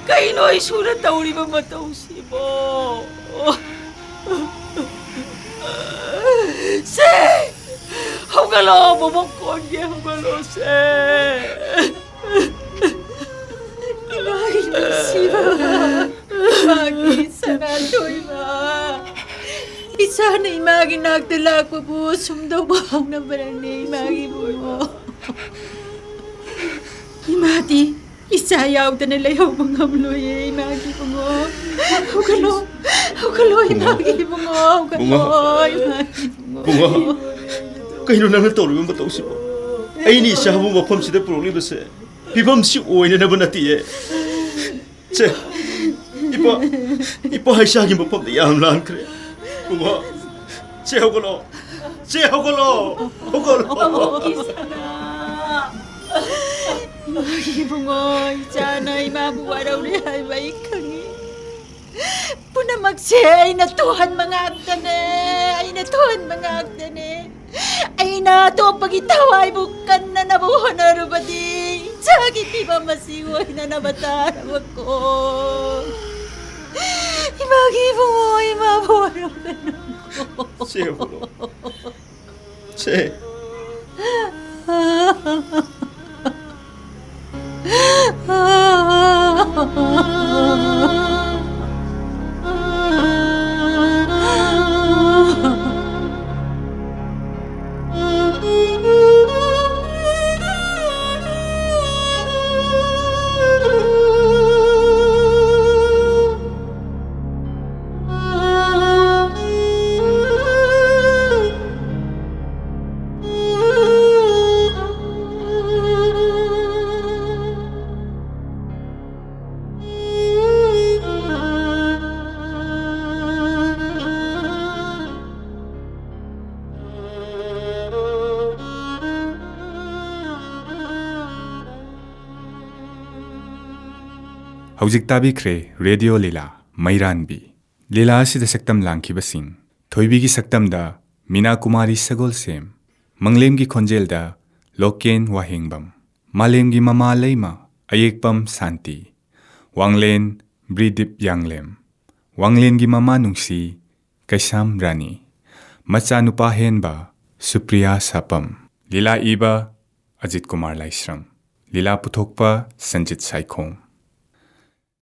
ꯀꯩꯅꯣ ꯏꯁꯣꯔꯅ ꯇꯧꯔꯤꯕ ꯃꯇꯧꯁꯤꯕꯣ? ꯁꯦ! ꯍꯧꯒꯠꯂꯣ, ꯕꯣꯕꯣꯛ ꯀꯣꯟꯒꯦ, ꯍꯧꯒꯠꯂꯣ, ꯁꯦ! ꯏꯃꯥꯒꯤ ꯅꯨꯡꯁꯤꯕ, ꯏꯃꯥꯒꯤ ꯁꯅꯥꯊꯣꯏꯕ꯫ ꯏꯆꯥꯅ ꯏꯃꯥꯒꯤ ꯅꯥꯛꯇ ꯂꯥꯛꯄꯕꯨ ꯁꯨꯝ ꯇꯧꯕ ꯍꯧꯅꯕ꯭ꯔꯅꯦ, ꯏꯃꯥꯒꯤ ꯏꯕꯨꯡꯉꯣ? ꯏꯃꯥꯗꯤ ꯏꯆꯥ ꯌꯥꯎꯗꯅ ꯂꯩꯍꯧꯕ ꯉꯝꯂꯣꯏꯌꯦ, ꯏꯃꯥꯒꯤ ꯏꯕꯨꯡꯉꯣ꯫ ꯍꯧꯒꯠꯂꯣ, ꯍꯧꯒꯠꯂꯣ, ꯏꯃꯥꯒꯤ ꯏꯕꯨꯡꯉꯣ, ꯍꯧꯒꯠꯂꯣ, ꯏꯃꯥꯒꯤ ꯏꯕꯨꯡꯉꯣ꯫ ꯀꯩꯅꯣ ꯅꯪꯅ ꯇꯧꯔꯤꯕ ꯃꯇꯧꯁꯤꯕꯣ? ꯑꯩꯅ ꯏꯆꯥꯕꯨ ꯃꯐꯝꯁꯤꯗ ꯄꯨꯔꯛꯂꯤꯕꯁꯦ ꯐꯤꯕꯝꯁꯤ ꯑꯣꯏꯅꯅꯕ ꯅꯠꯇꯤꯌꯦ꯫ ꯁꯦ, ꯏꯄꯥ, ꯏꯄꯥ ꯏꯆꯥꯒꯤ ꯃꯐꯝꯗ ꯌꯥꯝ ꯂꯥꯟꯈ꯭ꯔꯦ꯫ ꯏꯕꯨꯡꯉꯣ, ꯆꯦ, ꯍꯧꯒꯠꯂꯣ꯫ ꯆꯦ, ꯍꯧꯒꯠꯂꯣ꯫ ꯍꯧꯒꯠꯂꯣ꯫ ꯏꯃꯥꯒꯤ ꯏꯕꯨꯡꯉꯣ, ꯏꯆꯥꯅ ꯏꯃꯥꯕꯨ ꯋꯥꯔꯧꯔꯦ ꯍꯥꯏꯕ ꯑꯩ ꯈꯪꯉꯤ꯫ ꯄꯨꯝꯅꯃꯛꯁꯦ ꯑꯩꯅ ꯊꯣꯛꯍꯟꯕ ꯉꯥꯛꯇꯅꯦ, ꯑꯩꯅ ꯊꯣꯛꯍꯟꯕ ꯉꯥꯛꯇꯅꯦ꯫ ꯑꯩꯅ ꯑꯇꯣꯞꯄꯒꯤ ꯊꯋꯥꯏꯕꯨ ꯀꯟꯅꯅꯕ ꯍꯣꯠꯅꯔꯨꯕꯗꯤ ꯏꯆꯥꯒꯤ ꯐꯤꯕꯝ ꯑꯁꯤ ꯑꯣꯏꯅꯅꯕ ꯇꯥꯔꯕꯀꯣ꯫ ꯏꯃꯥꯒꯤ ꯏꯕꯨꯡꯉꯣ, ꯏꯃꯥꯕꯨ ꯋꯥꯔꯧꯒꯅꯨ꯫ ꯆꯦ, ꯍꯧꯒꯠꯂꯣ꯫ ꯆꯦ꯫ ꯍꯧꯖꯤꯛ ꯇꯥꯕꯤꯈ꯭ꯔꯦ ꯔꯦꯗꯤꯑꯣ ꯂꯤꯂꯥ ꯃꯩꯔꯥꯟꯕꯤ꯫ ꯂꯤꯂꯥ ꯑꯁꯤꯗ ꯁꯛꯇꯝ ꯂꯥꯡꯈꯤꯕꯁꯤꯡ: ꯊꯣꯏꯕꯤꯒꯤ ꯁꯛꯇꯝꯗ ꯃꯤꯅꯥ ꯀꯨꯃꯥꯔꯤ ꯁꯒꯣꯜꯁꯦꯝ, ꯃꯪꯂꯦꯝꯒꯤ ꯈꯣꯟꯖꯦꯜꯗ ꯂꯣꯀꯦꯟ ꯋꯥꯍꯦꯡꯕꯝ, ꯃꯥꯂꯦꯝꯒꯤ ꯃꯃꯥ ꯂꯩꯃ ꯑꯌꯦꯛꯄꯝ ꯁꯥꯟꯇꯤ, ꯋꯥꯡꯂꯦꯟ ꯕ꯭ꯔꯤꯗꯤꯞ ꯌꯥꯡꯂꯦꯝ, ꯋꯥꯡꯂꯦꯟꯒꯤ ꯃꯃꯥ ꯅꯨꯡꯁꯤ ꯀꯩꯁꯥꯝ ꯔꯥꯅꯤ, ꯃꯆꯥꯅꯨꯄꯥ ꯍꯦꯟꯕ ꯁꯨꯄ꯭ꯔꯤꯌꯥ ꯁꯥꯄꯝ꯫ ꯂꯤꯂꯥ ꯏꯕ ꯑꯖꯤꯠ ꯀꯨꯃꯥꯔ ꯂꯥꯏꯁ꯭ꯔꯝ꯫ ꯂꯤꯂꯥ ꯄꯨꯊꯣꯛꯄ ꯁꯟꯖꯤꯠ ꯁꯥꯏꯈꯣꯝ꯫